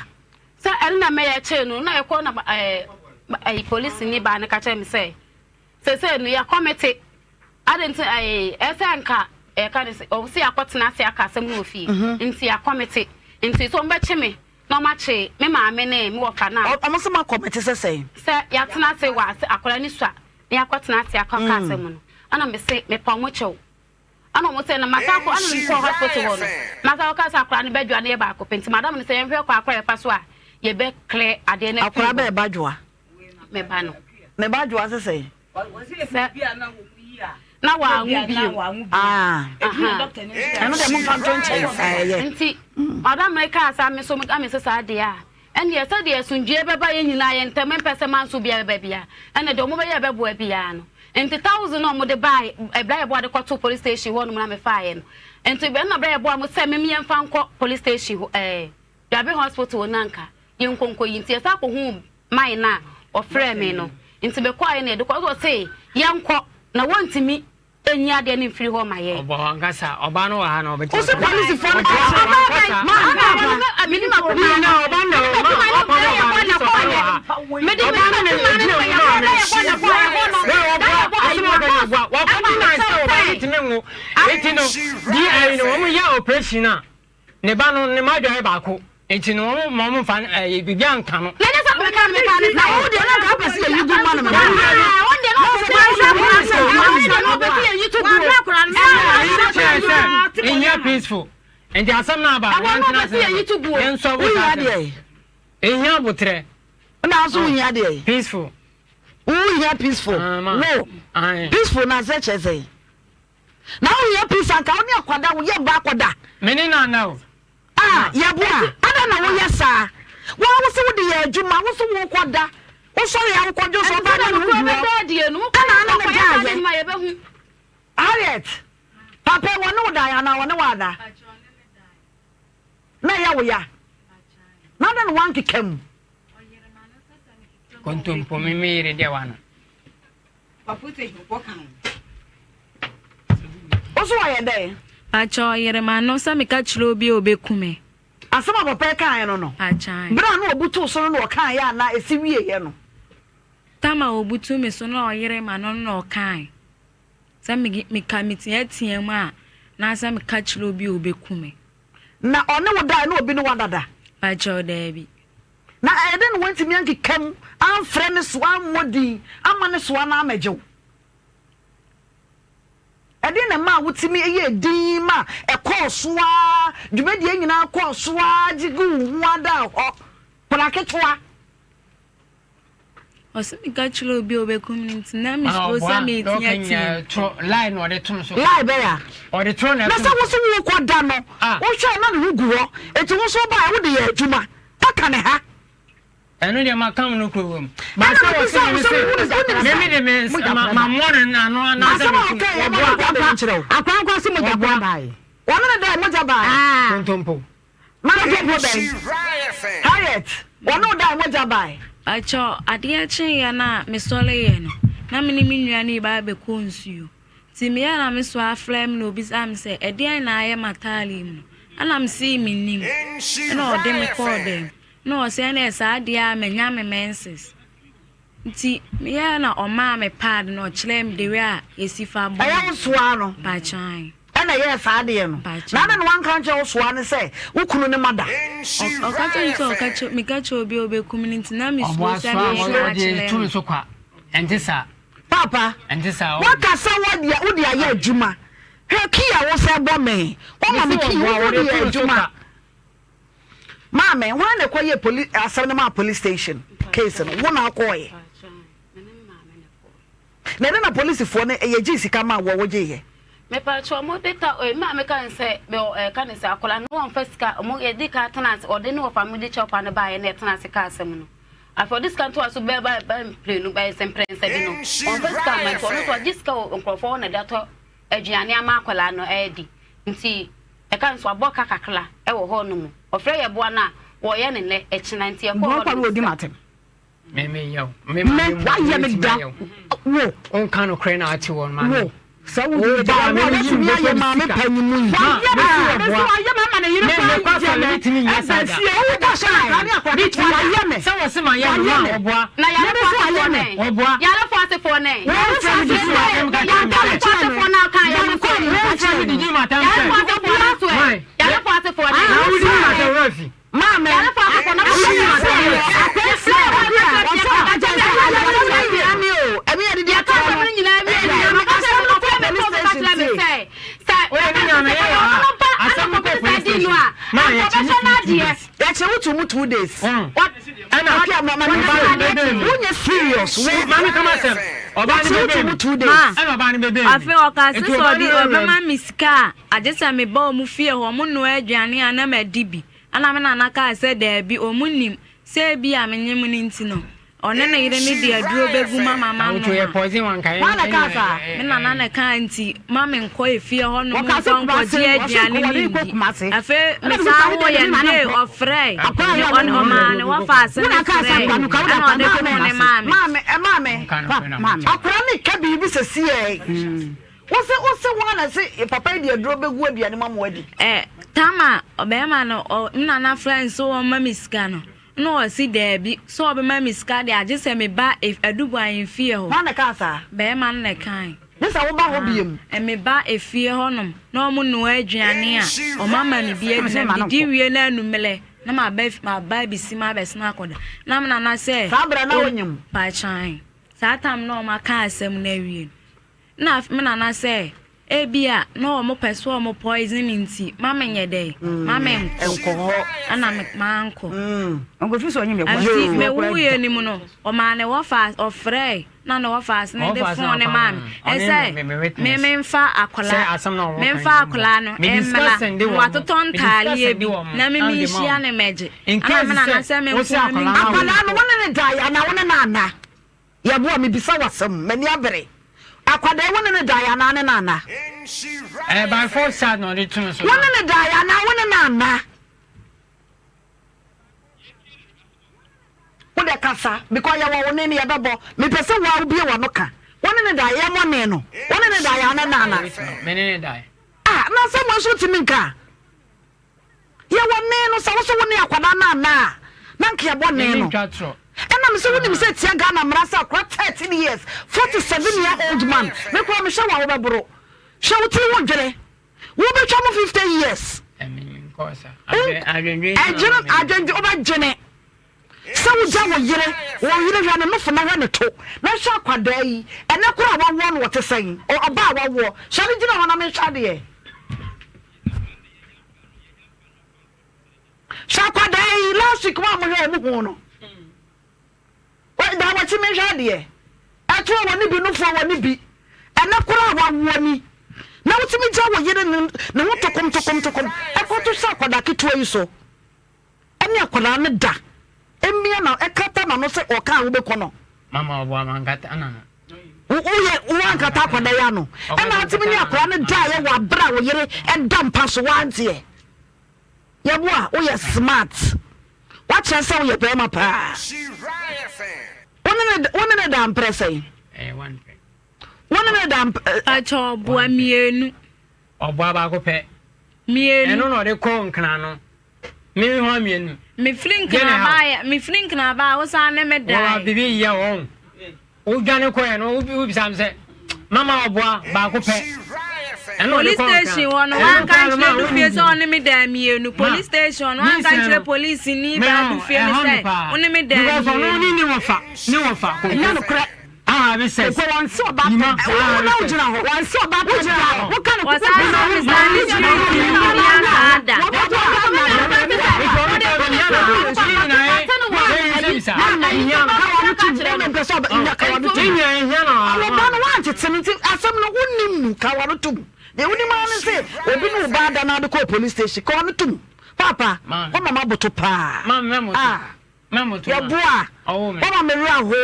Sɛ ɛno na mɛyɛ kyee no, na yɛkɔ na ɛɛ ɛyi polisini baa no ka kyerɛ me sɛ, sesei no yɛakɔmete, ade nti ɛɛ ɛsɛ anka yɛka ne sɛ ɔmo sɛ yɛakɔtena ase aka asɛm no wɔ fie, nti yɛakɔmete, nti sɛ ɔmo bɛkye me na ɔmo akye me maame ne me wɔfa no a. Ɔmo sɛ moakɔmete sɛ sɛn? Sɛ yɛatena ase wɔ ase akwadaa no sua na yɛakɔtena ase akɔka asɛm no, ɛna mese mepa ɔmo kyɛw. Ɛna ɔmo sɛ na masan kɔ ɛna mekɔɔ hospital hɔ no masan kɔka sɛ akwadaa no bɛdwoa no yɛ baako pɛ nti madam no sɛ yɛnhwɛ kwan akora yɛfa so a yɛbɛ clear adeɛ no afiri Akwadaa bɛɛ ba dwoa. Me ba no. Ne ba dwoa sɛ sɛn? Sɛ na wanwo bio. Ah. Ɛno deɛ momfa nto nkyɛn ɛyɛ. Nti madam no kaa saa me so me sɛ saa deɛ a ɛnneɛ sɛdeɛ asomdwoeɛ bɛba yɛn nyinaa yɛn ntam, mempɛ sɛ manso obiara bɛba biara, ɛnna deɛ wɔbɛyɛ a ɛbɛboa biara no. Nti thousand a wɔde baeɛ, ɛberɛ a yɛboa de kɔtoo police station hɔ nom na mefaeɛ no, nti ɛnna berɛ a yɛboa mo sɛ mem yɛmfa nkɔ police station hɔ, ɛɛ, Dwabe hospital hɔ no anka yɛnkɔ nkɔyi, nti yɛsan kɔhuu man no a ɔfrɛɛ me no, nti mekɔeɛ na yɛde kɔ, ɔse yɛnkɔ na wɔntumi Enyi adeɛ no mfiri hɔ ma yɛn. Ɔbɔ hɔ ankasa ɔbaa no wɔ ha na ɔbɛtumi. Ɔsɛ polisifoɔ no kasa. Ɔbaa bɛn? Ɔbaa no menim akoma no. Ɔbaa no menim akoma no bɛrɛ yɛ bɔ na kɔɔ yɛ. Mede menim akoma no bɛrɛ yɛ bɔ na kɔɔ yɛ hɔ no. Da yɛ bɔ ayi wɔ bɔs. Wakɔdi na sɛ ɔbaa no tumi nwo. Eti no di ayi no wɔn yɛ operation a. Ne ba no ne madwa yɛ baako nti no wɔn ma wɔn nfa ɛɛ biribi anka no. Na nyɛ sɛ meka no meka ne sɛ. Na wo deɛ na nka apɛ sɛ yɛyi gu ma no mema. Wɔn deɛ na ɔpɛ sɛ yɛyi gu ma no. Wɔn deɛ na ɔpɛ sɛ yɛyi to guo. Ɛyi no kyerɛ sɛ ehia peaceful nti asɛm no aba Ɛwɔ na ɔpɛ sɛ yɛyi to guo. Yɛn sɔ Wohia deɛ. Ehia abotrɛ. Na nso wohia deɛ. Peaceful. Wohia peaceful. Wo peaceful na sɛ kyerɛ sɛ. Na wo yɛ peace anka wo ne akwadaa wo yɛ ba akɔda. Me ne no ana o. Ah yɛboa adɛn na woyɛ saa wo a wo se wode yɛ adwuma wo se wo kɔ da wo sɔre a wo kɔ dwo so ɔbaa na ne ho gu hɔ ɛna ana ne da ayɛ Harriet papa wɔ ne wo da anaa wɔ ne wo ada na ɛyɛ wo ya na adɛn na wankeka mu. Kontompo me me yere deɛ wa no. Wo so ɔyɛ dɛn? Pakyɛ ɔyere m'ano sɛ meka kyerɛ obi a ɔbɛku me. Asɛm a papa yi kaeɛ no no, Pakyɛ. berɛ a na ɔbutuu so no na ɔkaeɛ anaa ɛsi wieeɛ no? Tam a ɔbutuu me so na ɔyere m'ano no na ɔkae sɛ meka meteatea mu a na sɛ meka kyerɛ obi a ɔbɛku me. Na ɔne wo dae na obi ne wo adada? Pakyɛ daabi. Na ɛyɛ dɛn na wantumi ankeka mu amfrɛ ne soa ammɔ din amma ne soa no ammɛgye wo? Ɛdeɛn na ɛmaa wotumi yɛɛ dinn ma ɛkɔɔ so ara, dwumadie nyinaa kɔɔ so ara gye guu wo ho ara daa hɔ, akwadaa ketewa? Ɔse meka kyerɛ obi a ɔbɛkum no nti na mesuro sɛ meteatea. Lie na ɔde tom so. Lie bɛyɛ a. Ɔde to na Na sɛ wo so wokɔ da no, wohwɛ na ne ho gu hɔ, enti wo nso wobaeɛ wode yɛ adwuma, woaka ne ha. Ɛno deɛ maka mo no kuro wɔ mu. Ɛna mebisa wo sɛ wohunu sɛ wonim sɛ. Meme de me mamoa no n'ano anaasɛ Asɛm a ɔkaeɛ yɛ ma mebɔ abɛn kyerɛ wo. Akora nkwa se mogya kora baeɛ. Wɔne ne dae mogya baeɛ. Kontompo. Kontompo bɛn? Harriet, wɔne wo dae mogya baeɛ. Pakyɛw, adeɛ kyeeɛ no a mesɔreeɛ no, na me ne me nua no reba abɛkɔ nsuo. Nti meyɛɛ na me soa frɛɛ me na ɔbisaa me sɛ, ɛdeɛn na ayɛ m'ataadeɛ mu no? Ɛna mesee mennim. Ɛna ɔde me kɔɔ dɛm. Ɛna ɔse ɛneɛ saa deɛ a manya me menses. Nti meyɛɛ na ɔmaa me pad na ɔkyerɛɛ me the way a yɛsi fa bɔ Ɛyɛ no. wo soa no Mpakyɛw. ɛna ɛyɛɛ saa adeɛ no? Mpakyɛw. Na adɛn na wanka ankyerɛ wo soa no sɛ wo kunu ne mada? Ɔ ɔka kyerɛɛ me sɛ ɔka kyerɛ meka kyerɛ obi a ɔbɛku me no nti na mesuro Ɔboa sɛ soa mɛka ɔde akyerɛ to no. no so kwa. Ɛnte saa. Paapa, Ɛnte saa. woaka sɛ wodeɛ wode ayɛ adwuma. Hwɛ key a wosɛ bɔ me. Woma me Mese key, ɔboa wo ɔde wode to yɛ no so adwuma. kwa. Maame, hwan na ɛkɔyɛɛ poli asɛm no maa police station case no? Wo na wokɔɔeɛ? Na ɛdɛn na polisifoɔ no yɛgyee sika maa woɔ wogyeeɛ? Mepakyɛw ɔmo de ta eh, maame ka ne sɛ bɛ ɛ ka ne sɛ akwadaa no wɔnfa sika ɔmo yɛdi ka tena ase ɔde ne wɔfa mo de kyɛw pa no baayɛ na yɛtena ase ka asɛm no afei ɔde sika ntoa so bɛɛ ba ba mprenu bɛyɛ sɛ mprɛnsa bi no ɔnfa sika ama nti ɔno nso ɔgye sika wɔ nkorɔfoɔ hɔ na ɛde atɔ aduane ama akwadaa no ɛɛdi nti ɛka nso wabɔ ka kakra ɛwɔ hɔ no mu ɔfrɛ yɛ boa no a wɔyɛ ne nnɛ ɛkyena nti ɛkɔɔ Mmoa hɔ kwa no no ɔdi m'atɛm. Me me yɛ wo. Me wayɛ me da wo. Wonka nokorɛ na ate wɔn maame. Wo sɛ wo de ba wo bɛtumi ayɛ maame panyin mu yi. Wayɛ me mesi wayɛ me ama ne yere kora yɛ me ɛbɛ fie wo kɔ hyɛ ataade akora ketewa wayɛ me sɛ wɔse ma yɛ no ma ɔboa na yarefoɔ asefoɔ nɛ ɔboa yarefoɔ asefoɔ nɛ wɔmfrɛ me didi ma atɛm ka kyerɛ me yarefoɔ asefoɔ na ɔka yɛ no so wɔmfrɛ me didi ma atɛm sɛ yarefoɔ asefoɔ na so ɛ yarefoɔ asefoɔ nɛ na wodi ma atɛm wura fi Maame, Yɛkyerɛ wo to mu 2 days. Wonyɛ serious. Maame kama sɛm. Ɔbaa no Yɛkyerɛ wo to bɛbɛn mu mi. 2 days. Ɛna ɔbaa no bɛbɛn mi. Afei ɔka se Nti sɛ ɔbaa ɔde no wura ɔbɛma me sika a, agye sɛ meba ɔmo fie hɔ, ɔmo noa aduane a na madi bi. Ɛna me nana kaa sɛ daabi, ɔmo nim sɛ ebia menyem no nti no, ɔne ne yere no de aduro bɛgu ma mama Na wotu yɛ nom a. poison wanka yɛ. Hwan na ɛkaa saa? Me nana na ɛkaa nti ma menkɔ efie hɔ nom Wɔkaa sɛ nkɔ Kumase, nkɔgye wɔse aduane nkɔ, no wɔde kɔ ndi. Kumase. Afei Ɛna mese mesan saa woeɛ deɛ no me nana dee mpɛ. ɔfrɛe Akwadaa ne yɛ a ɔne wɔnnim ɔmaa ne no. wɔfa ase Wo ne na kaa sɛ frɛe akwadaa no ka wo na ɛna ɔde akwadaa fon ne maame maa me. maame ɛ maame Nka no pa korɛ na maame mo akwadaa no ka biribi sɛ siɛ wose wose wɔn na se papa yi de aduro bɛgu aduane mu ama wadi. Ɛ tama ɔbɛrima no ɔ me nana frɛ no sɛ ɔmma me sika no na ɔse daabi sɛ ɔbɛma me sika deɛ agye sɛ meba ef Adubu ahemfie hɔ. Hwan na ɛkaa saa? Bɛrima no na ɛkae. Gye sɛ woba hɔ biom. Ɛ meba efie hɔnom na ɔmo noa aduane a ɔmo ama me bi adi na medi wie na anummerɛ na maba maba abɛsi mu abɛsene akɔda na me nana sɛ Saa berɛ na o wonyim? Paakyan saa tam na ɔmo aka asɛm no awie no na me nana sɛ ebia na ɔmo pɛ sɛ ɔmo poison me nti ma menyɛ dɛn ma menkɔ Nkɔ hɔ. ɛna me mankɔ. Nkofi sɛ ɔnyim yɛ kɔ. Nti mewuiɛ no mu no ɔmaa ne wɔfa ɔfrɛe na ne wɔfa ase ne de fon ne maa me ɛsɛ me memfa akwadaa memfa akwadaa no mmra na watotɔ ntaadeɛ bi na me menhyia ne mɛgye ɛna me nana sɛ me nko me Akwadaa no wo ne ne daeɛ anaa wo ne no anna? Yɛboa mebisa wo asɛm m'ani abere. Akwadaa yi wo ne no daeɛ anaa ne no anna? Ɛyɛ by force charge na ɔde to no so. Wo ne no daeɛ anaa wo ne no anna? Wo de kasa because yɛwɔ wo ne no yɛbɛbɔ. Mepɛ sɛ wo a wobie w'ano ka. Wo ne no daeɛ yɛmmɔ ne no. Wo ne no daeɛ anaa ne no anna? Me ne no daeɛ. Ah na asɛm wei nso wotumi nka? Yɛwɔ ne no sɛ wo so wo ne akwadaa no anna a na nka yɛbɔ ne no. Ɛna me sɛ wonim sɛ tia Ghana mmara sɛ akora 13 years 47 year old man me koraa mehwɛ wo a wobɛboro hwɛ wo tiri ho dwene wobɛtwa mo 50 years ɛdwene adwendwe wobɛdwene sɛ wogya wo yere wo yere hwɛ ne nofo na hwɛ ne to na hwɛ akwadaa yi ɛnɛ koraa wawoɔ no wɔte sɛn ɔbaa wawoɔ sɔre gyina hɔ na menhwɛ adeɛ Hwɛ akwadaa yi last week mo a mo hwɛ ɔmo hu no. Da wɔkyi me hwɛ adeɛ. Ɛtoɔ wɔ ne bi nufoɔ wɔ ne bi. Ɛnɛ koraa wawoɔ ni. Na wotumi gya wo yere ne ho tokom tokom tokom ɛkɔto hyɛ akwadaa ketewa yi so. Ɛne akwadaa no da. Emia na ɛkata n'ano sɛ ɔka a wobɛkɔ no. Mama ɔboa mankata n'ano. Woyɛ woankata akwadaa yi ano. Ɛna wotumi ne akwadaa no daeɛ wɔ abere a wo yere ɛda mpa so woanteɛ. Yɛboa woyɛ smart. Woakyerɛ sɛ woyɛ bɛrima paa. Wo ne ne da mprɛ sɛn? Wo ne ne da mprɛ. Pakyɛ ɔboa mmienu. Ɔboa baako pɛ. Mmienu. Ɛno na ɔde kɔ nkran no. Me ho mmienu. Mefiri nkran baayɛ mefiri nkran baa wosan ne me dae. Wɔn bibi yɛ wɔn. Wodwane kɔɛ no wobisa me sɛ mama ɔboa baako pɛ. Police station hɔ no wanka nkyerɛ Dufie sɛ ɔne me daa mmienu. Police station no wanka nkyerɛ police ni baa Dufie no sɛ ɔne me daa mmienu. Because ɔno ne ne wɔfa ne wɔfa. Ɛnyɛ nokorɛ. Ah, me sɛ. Koko wɔn si ɔba pɛ. Wo na wogyina hɔ. Wɔn si ɔba pɛ da. Woka ne koko Wɔsan sɛ me saa ne kyerɛ ti ne ne asaa da. Ɔba no wantete no nti asɛm no wonim mu ka wano tom. Deɛ wonim ara ne sɛ obi ne wo ba ada na ade kɔɔ police station ka wano tom. Paapa, wama maboto paa. Ah. Yɛboa. Wama me werɛ aho.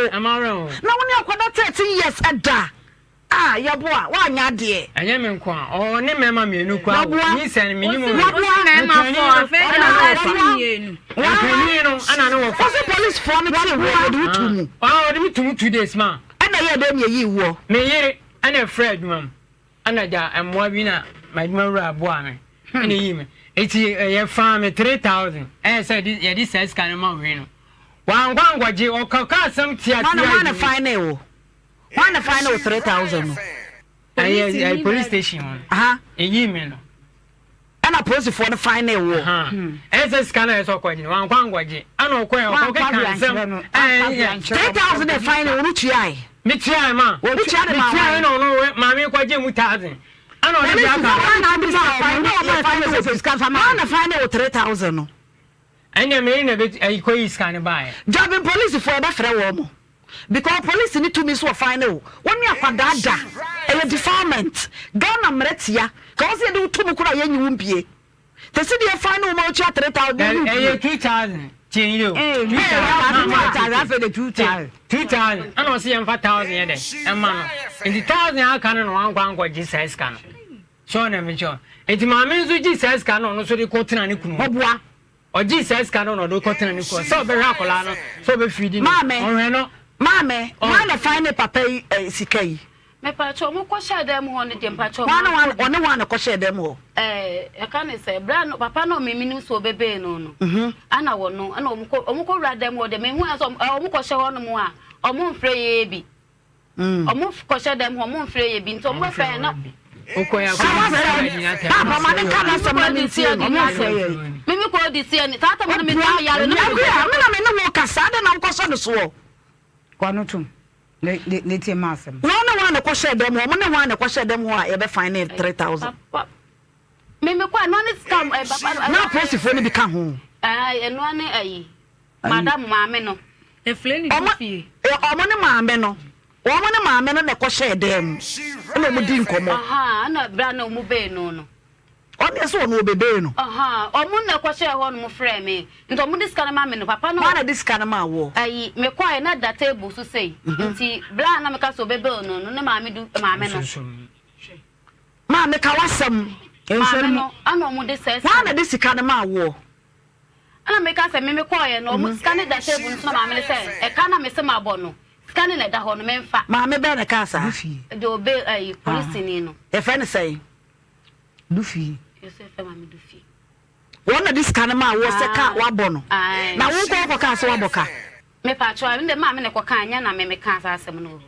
Na wo ne akwadaa 13 years ɛda. Ah yɛboa woanyɛ adeɛ. Ɛnyɛ me nko a ɔne mmarima mmienu koraa wɔ nyinsɛn no menim o. Waboa mmarima fɔ afei deɛ ɔbaa si mmienu. Nkrani no ɛna ne wɔfa. Wɔsi polisifoɔ no kyee woɔ wɔde wo to mu. Ah wɔde me to mu 2 days ma. Ɛna ɛyɛɛ dɛn na yɛyii woɔ? Me yere ɛna ɛfrɛ adwuma mu ɛna gya mmoa bi na m'adwuma wura boaa me ɛna eyii me eti ɛyɛ faa me 3000 ɛyɛ sɛ yɛde saa sika no ma wei no wankɔ ankɔgye ɔkɔka asɛm tia tia. Hwan na fine ne wo? Hwan na fine wo 3000 no? Ɛyɛ ɛyɛ police station hɔ no. Eyi mi no. Ɛna polisifoɔ no fine ne wo. Ɛyɛ sɛ sika no ɛyɛ sɛ ɔkɔgye no wankɔ ankɔgye ɛna ɔkɔ yɛ ɔkɔ keka nsɛm. Ɛyɛ 3000 na fine wo no tuae. Mi tuae ma. Wo tua de ma Mi tuae na ɔno maame kɔgye mu 1000. Ɛna ɔde bi aka. Hwan na adi ma fine ne wo Hwan na fine ne wo 3000 no? Ɛnna mary na bɛ ɛyi kɔ yi sika no baeɛ. Javin polisifoɔ yɛbɛfrɛ wɔn mo because polisi ne tumi so ɔfan ne wo wo ne akwadaa da ɛyɛ defilement Ghana mmara tia ka wɔ sɛ yɛde wo to mu koraa yɛnyi wo mpie te se deɛ fan ne wo ma wotua 3000 yɛnyi wo mpie. Ɛyɛ 2000 tie yie o. 2000 2000 ɛna ɔsi yɛn fa 1000 yɛ dɛ ɛma no nti 1000 aka no na wankɔ ankɔ gye saa sika no so ɔna mi kyɛw nti maame nso gye saa sika no ɔno nso de kɔ tena ne kunu. Ɔboa. Ɔgyee saa sika no na ɔde kɔtena ne kurom sɛ ɔbɛhwɛ akwadaa no sɛ ɔbɛfidi no Maame, ɔhwɛ no. maame, hwan na fine ne papa yi eh, sika yi? Mepakyɛw, ɔmo kɔ hyɛɛ dan mu hɔ no deɛ mepakyɛw Hwan ne hwan, mankɔ bi. ɔne hwan na ɛkɔhyɛɛ dan mu hɔ? Ɛɛ, yɛka ne sɛ, berɛ a no, papa no a me menim sɛ ɔbɛbɛɛ no no, ɛna wɔno, ɛna ɔmo kɔ, ɔmo kɔ wura dan mu hɔ deɛ, mehu sɛ ɔmo, ɔmo kɔhyɛ hɔ nom a, ɔmo mfrɛ yɛɛ bi. Ɔmo kɔhyɛ dɛm hɔ, ɔmo mfrɛ yɛ bi, nti ɔmo bɛfrɛ yɛn na. Papa ma ne nka n'asɛm na mentie no. Mimi kɔ di sie ni, saa tɛm no me na yare no. Akua, me na me ne wo kasa, adɛn na wokɔsɔ ne soɔ? Kɔ no tom ne tie ma asɛm. Wɔn ne hwan na ɛkɔhyɛɛ dɛm hɔ? Ɔmo ne hwan na ɛkɔhyɛɛ dɛm hɔ a yɛbɛfine ne 3000? Mimi kɔ ɛnoa ne sika papa. Na apolisifoɔ no bi ka ho. Ɛnoa ne ayi. Madam maame no. Efle ne Ɔmo fie. ɔmo ne maame no wɔn ne maame no na ɛkɔhyɛɛ dan mu ɛna ɔmo di nkɔmɔ. Ahaa ɛna bere a na ɔmo bee no no. Ɔno deɛ sɛ ɔno ɔbɛbee no. Ahaa ɔmo na ɛkɔhyɛɛ hɔ nom frɛɛ me nti ɔmo de sika no ma me no papa no. Hwan na de sika no maa woɔ? Ayi me kɔɛ na ɛda table so sei nti bere a na meka sɛ ɔbɛbee no no ne maame du maame no. Maame ka w'asɛm. Maame no ɛna ɔmo de saa sika no. Hwan na de sika no maa woɔ? Ɛna meka sɛ, Me mekɔeɛ no, ɔmo sika no da table no so na maame no sɛ, ɛka na mese mabɔ no, sika no na ɛda hɔ no, memfa. Maame bɛn na ɛkaa saa? Deɛ ɔbɛ ɛyi, polisini no. Yɛfrɛ no sɛn? Dufie. Yɛsɛ yɛfrɛ maame Dufie. Wɔn na de sika no maa woɔ sɛ ka wabɔ no. Na wo nkɔ kɔkaa sɛ wabɔ ka? Mepaakyɛw, ɛno deɛ maame na ɛkɔkaa, ɛnyɛ na me mekaa saa asɛm no wɔ hɔ.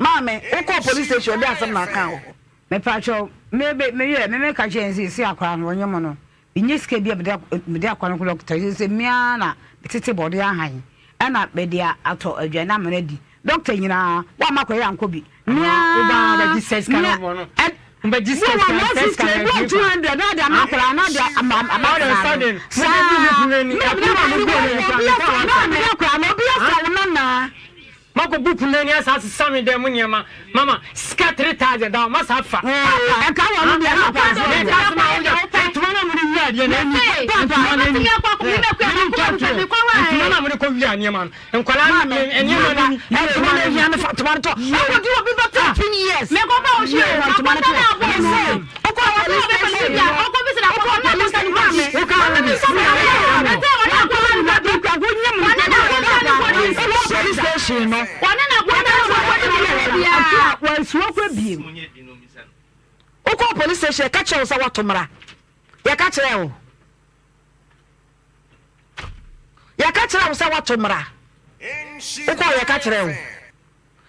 Maame, wokɔɔ police station, ɛdeɛn asɛm na akaa wɔ hɔ? Mepaakyɛw, me me meyɛ me meka kyerɛ no sɛ sɛ akwadaa no wɔnyɛ mo no, menyɛ sika bi a mede mede akwadaa no kɔ dɔkota sɛ sɛ me ara na metete bɔde ahan ɛna mede atɔ aduane ama no adi. Dɔkota nyinaa wamma akwadaa yi ankɔ bi. Me ara Wobaa bɛgye sɛ sika no bɔ no. Wobɛgye sika sika sɛ sika no 150 200 na ɔde ama akwadaa na ɔde ama ama All of a akwadaa no. sudden, mobɛbu me pono ani. Saa Ɛpono a mobu no koraa, mekɔ a na mede akwadaa no obi afa wo nana. Makɔ bu pono ani asa asesa me dan mu nneɛma mama sika 3000 da hɔ masa afa. Ɛka wɔ no deɛ na paa sɛ Meka asɛm a woyɛ ntoma na mode wia adeɛ no ani ntoma no ani mene ntwa ntorɔ ntoma na mode kɔ wia nneɛma no nkwadaa no nneɛma no ani Ntoma no ahia no fa ntoma no tɔ. Ɛwɔ di obi bɛ 13 years. Mekɔfa wo hwɛ o, Fa ntoma no akɔtɔ tɔ. na abɔ no. Wokɔ police station. Wokɔ police station maame. Wokɔ police station no. Wokɔ police station yɛka kyerɛ wo sɛ woato mmara. Yɛka kyerɛ wo. Yɛka kyerɛ wo sɛ woato mmara. Wokɔ yɛka kyerɛ wo.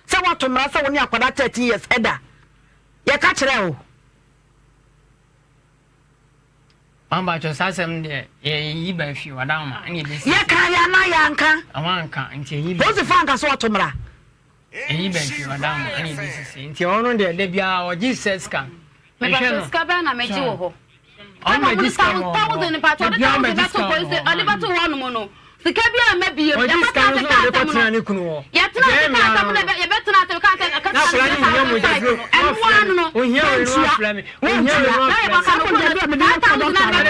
Sɛ woato mmara sɛ wo ne akwadaa 13 years ɛda. Yɛka kyerɛ wo. Mampakyɛ saa asɛm no deɛ yɛyi ba fie wadawoma ɛna ɛbɛsi. Yɛka yɛ anaa yɛanka? Ɔmo anka nti ɛyi ba. Polisifoɔ anka sɛ wato mmara. Ɛyi ba fie wadawoma ɛna ɛbɛsisi nti ɔno deɛ da biara ɔgye sɛ sika. Mepakyɛ sika bɛn na megye wɔ hɔ? Ɔmo bɛgye sika wɔ hɔ. Thousand mepakyɛ ɔde thousand bɛto polisi ɔde bɛto hɔ nom no. Sika bi a mma biem. Ɔgye sika no so na ɔde kɔtena ne kunu hɔ. Yɛtena ase ka asɛm no yɛbɛtena ase ka asɛm. Na akwadaa no hia mogyaduro na wafrɛ me. Ohia wei na wafrɛ me. Ohia wei na wafrɛ me. Saa mogyaduro a mede no kɔ dɔkta no.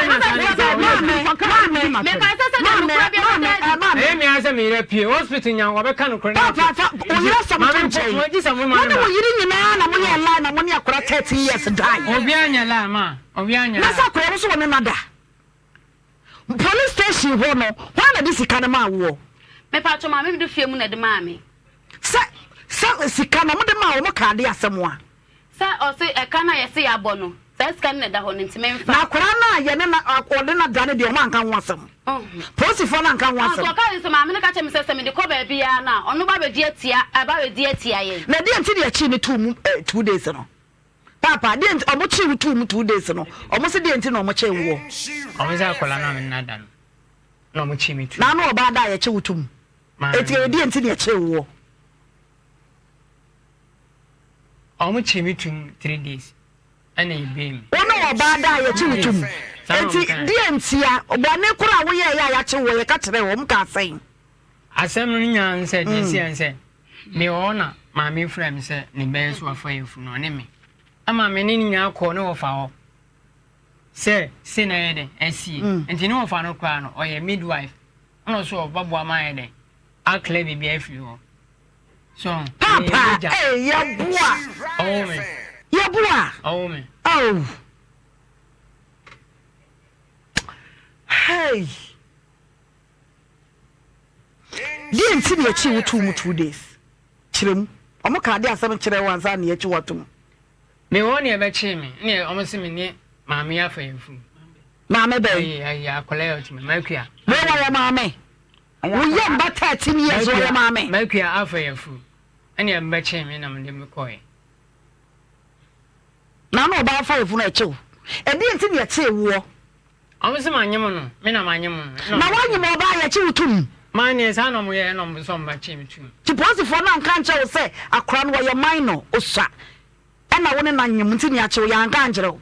Ɛyɛ me ara sɛ me yere apue hospital nya wɔbɛka nokorɛ no Paapa akyerɛ. fa wo yere asɛm Maame to mpo nkyɛn. gye sɛ moma Wo no ne ba. wo yere nyinaa na mo yɛɛ lie na mo ne akwadaa 13 years dae. Obiara nyɛ lie ma. Obiara nyɛ Na lie. sɛ akwadaa no nso wo ne no ada. Police station hɔ no, hwan na de sika no maa woɔ? Mepatwo maame me de fie mu na ɛde maa me. Sɛ sɛ sika no wɔde maa wɔn kaa de asɛm a. Sɛ ɔse ɛka no a yɛse yɛabɔ no saa sika no na ɛda hɔ no nti menfa. Na akwadaa no a yɛne na ɔde no ada no deɛ wɔn anka ho asɛm. Polisifoɔ no anka ho asɛm. Nso ɔka sɛ maame no ka kyerɛ me sɛ sɛ mede kɔ baabiara no a ɔno ba bɛdi atia ba bɛdi atia yɛn. Na deɛ nti na yɛkyee no too mu eh, 2 days no? Paapa, deɛ nti ɔmo kyee wo too mu 2 days no, ɔmo se deɛ nti na ɔmo kyee woɔ? Ɔmo sɛ akwadaa no a me ne no ada no na ɔmo kyee me too mu. Na ano ɔbaa da a yɛkye wo to mu? Eti ɛyɛ deɛ nti na yɛkyee woɔ? Ɔmo kyee me too mu 3 days ɛna yɛbee me. Wo ne ɔbaa da a yɛkye wo to mu? Eti deɛ ntia? Bɔne koro a woyɛɛyɛ a yɛakye woɔ yɛka kyerɛɛ wo, ɔmo kaa sɛn? Asɛm no nyinaa ne sɛ, deɛ ɛsiiɛ ne sɛ, mewɔ hɔ na maame frɛɛ me sɛ ne ba yi nso wafa yafunu, ɔne me. Ɛma me ne no nyinaa kɔɔ ne wɔfa hɔ sɛ sei na ɛyɛ dɛn asie. Nti ne wɔfa no koraa no, ɔyɛ midwife. Ɛna ɔso ɔbɛboa ma ayɛ dɛn aclear biribi afiri hɔ. So, Papa, meyɛ mogya. eh, yɛboa. Ɔwo me. Yɛboa. Ɔwo me. Oh. Hey. Deɛ nti na yɛkyee wo too mu 2 days? Kyerɛ mu. Ɔmo kaa de asɛm kyerɛɛ wo ansa na yɛakyi wo ato mu? Me hɔ na yɛbɛkyee me ne ɔmo se me ne maame yi afa yɛn funu. Maame bɛn? Ayi ayi akwadaa yi a ɔte mu Makua. Wei wɔyɛ maame? Wo yam ba 13 years wɔyɛ maame? Makua afa yɛn funu ɛna yɛbɛkyee me na mede me kɔɛ. Na na ɔbaa afa yɛn funu ɛkye wo? Ɛdeɛ nti na yɛkyee woɔ? Ɔmo se manyem no, me na manyem no. Na woanyem ɔbaa a yɛkye wo tom? Mane, saa na ɔmo yɛɛ na ɔmo nso ɔmo ba kyee me tom. Nti polisifoɔ no anka ankyerɛ wo sɛ akora no wɔyɛ minor, osua, ɛna wo ne no anyem nti na yɛakye wo, yɛanka ankyerɛ wo?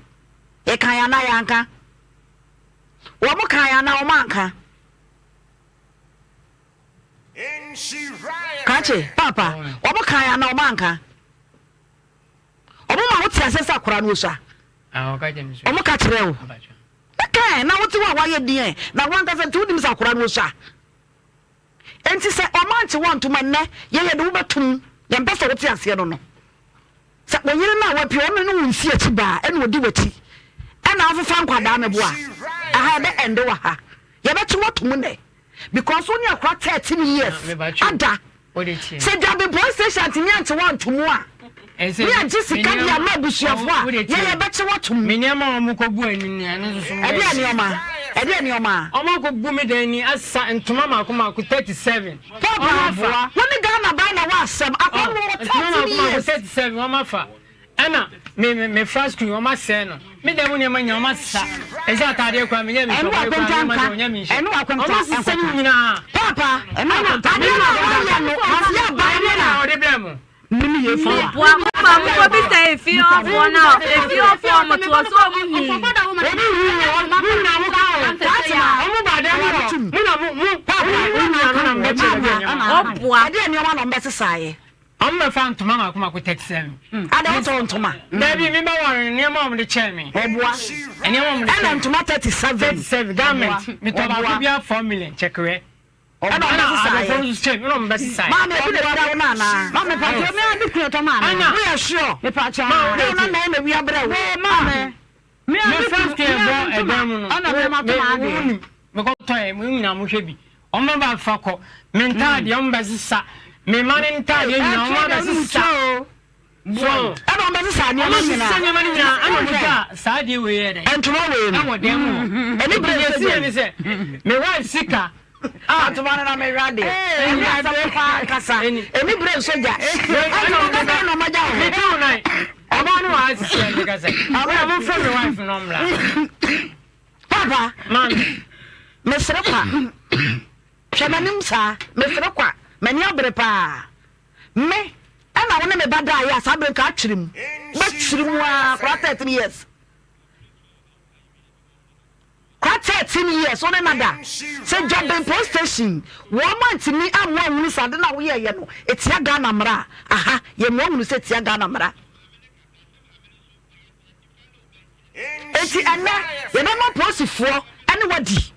Yɛkae anaa yɛanka? Wɔn kae anaa wɔn anka? Krakye, paapa, wɔn kae anaa wɔn anka? Ɔmo ma wo te aseɛ sɛ akwadaa no osua? Ɔmo ka kyerɛ wo? Ɛkɛn na wote hɔ a wayɛ din ɛ na wankasa nti wonim sɛ akwadaa no osua? Enti sɛ ɔmo ankye wo antom a nnɛ yɛ yɛde wo bɛtom yɛmpɛ sɛ wote aseɛ no no sɛ wo yere no a wapue ɔno ne wo nsi akyi baa ɛna odi w'akyi ɛna afefa nkwadaa no boa aha ɛbɛ ɛnde wɔ ha yɛbɛkye wo atom nnɛ because wo ne akora 13 years ada sɛ dwabe police station antumi ankye wo anto mu a ne agye sika de ama abusuafo a yɛ yɛbɛkye wo ato mu. Me nneɛma a wɔn kɔ bu ani ni ɛno nso so ɛdeɛ nneɛma ɛdeɛ nneɛma. Wɔn akɔ bu me dan ni asa ntoma mako mako 37. Papa wo ne Ghana baa na wɔ asɛm akɔ no wɔ 13 years. 37 wɔn afa. Ɛna me me me fa sukuu wɔn asɛe no me dan mu nneɛma nyinaa wɔn asesa ɛsɛ ataadeɛ koraa menyɛ mi nhyɛ ɔbaa koraa nneɛma deɛ ɔnyɛ mi nhyɛ wɔn asesa ne nyinaa. Paapa ɛna adeɛ na wɔyɛ no yɛ aban no na ɔde brɛ mo. Mimi yɛ fi a. Boa mo ma mo kɔ bisa efie hɔfoɔ no a efie hɔfoɔ a wɔte hɔ sɛ wɔn hu. Obi hu wɔ mo nyinaa mo ka o. Wɔn ba dan mu hɔ mo na mo mo mo nua no na mo bɛ kyerɛ nneɛma. Ɔboa. Ɛdeɛ nneɛma na wɔn bɛ sesa yɛ. Ɔmo bɛ fa ntoma mako mako 37. Ada wotɔ ntoma? Dabi mi bɛ ware no nneɛma a ɔmo de kyɛɛ me. Ɔboa. Nneɛma a ɔmo de kyɛɛ me. Ɛna ntoma 37. 37 garment mi tɔ baako bi a 4 million kyɛkerɛ. Ɛna ɔmo bɛ sisa yɛ. Ɛna abɔfra nso kyɛɛ mi ɛna ɔmo bɛ sisa yɛ. Maame ebi na ewia wo no anaa? Maame pakyɛ mi a mi kunu tɔ maame. Ɛna. Woyɛ sure? Mi pakyɛ. Maame na na ɛna wia brɛ wo. Maame. Me first year bɔ ɛdan mu no, wo nim, mekɔ tɔ yɛ, mo nyinaa mo hwɛ bi. Ɔmo ba fa kɔ, me ntaadeɛ ɔmo bɛ sesa, me ma ne ntaadeɛ nyinaa ɔmo abɛ sesa. So, ɛna ɔmo bɛ sesa nneɛma nyinaa. Ɔmo sesa nneɛma no nyinaa, ɛna ɔmo gya saa adeɛ wei yɛ dɛ. Ntoma wei no. Ɛwɔ dan mu hɔ. Ɛni bere sɛ deɛ. Ɛni sɛ, me wife sika. Ah, ntoma no na mehwɛ adeɛ. Ɛni asɛm paa kasa. Ɛni bere nso gya. Ntoma dada na ɔmo agya wɔ hɔ. Me tu nan. Ɔbaa no wɔ ha sisi a meka sɛ, Ɔbaa mo mfrɛ me wife no ɔmmra. Papa, Maame. Mesere kwa. Hwɛ m'anim saa. Mesere kwa. M'ani abere paa. Me, ɛna wo ne me ba daeɛ a saa bere nka atwere mu. Bɛtwere mu ara koraa 13 years. Kora 13 years wo ne no ada. Sɛ Dwaben police station wɔn antumi ammoa anhunu sɛ ade no a woyɛɛyɛ no ɛtia Ghana mmara a, aha yɛmmoa nhunu sɛ ɛtia Ghana mmara. Enti ɛnnɛ yɛbɛma polisifoɔ ne wo adi.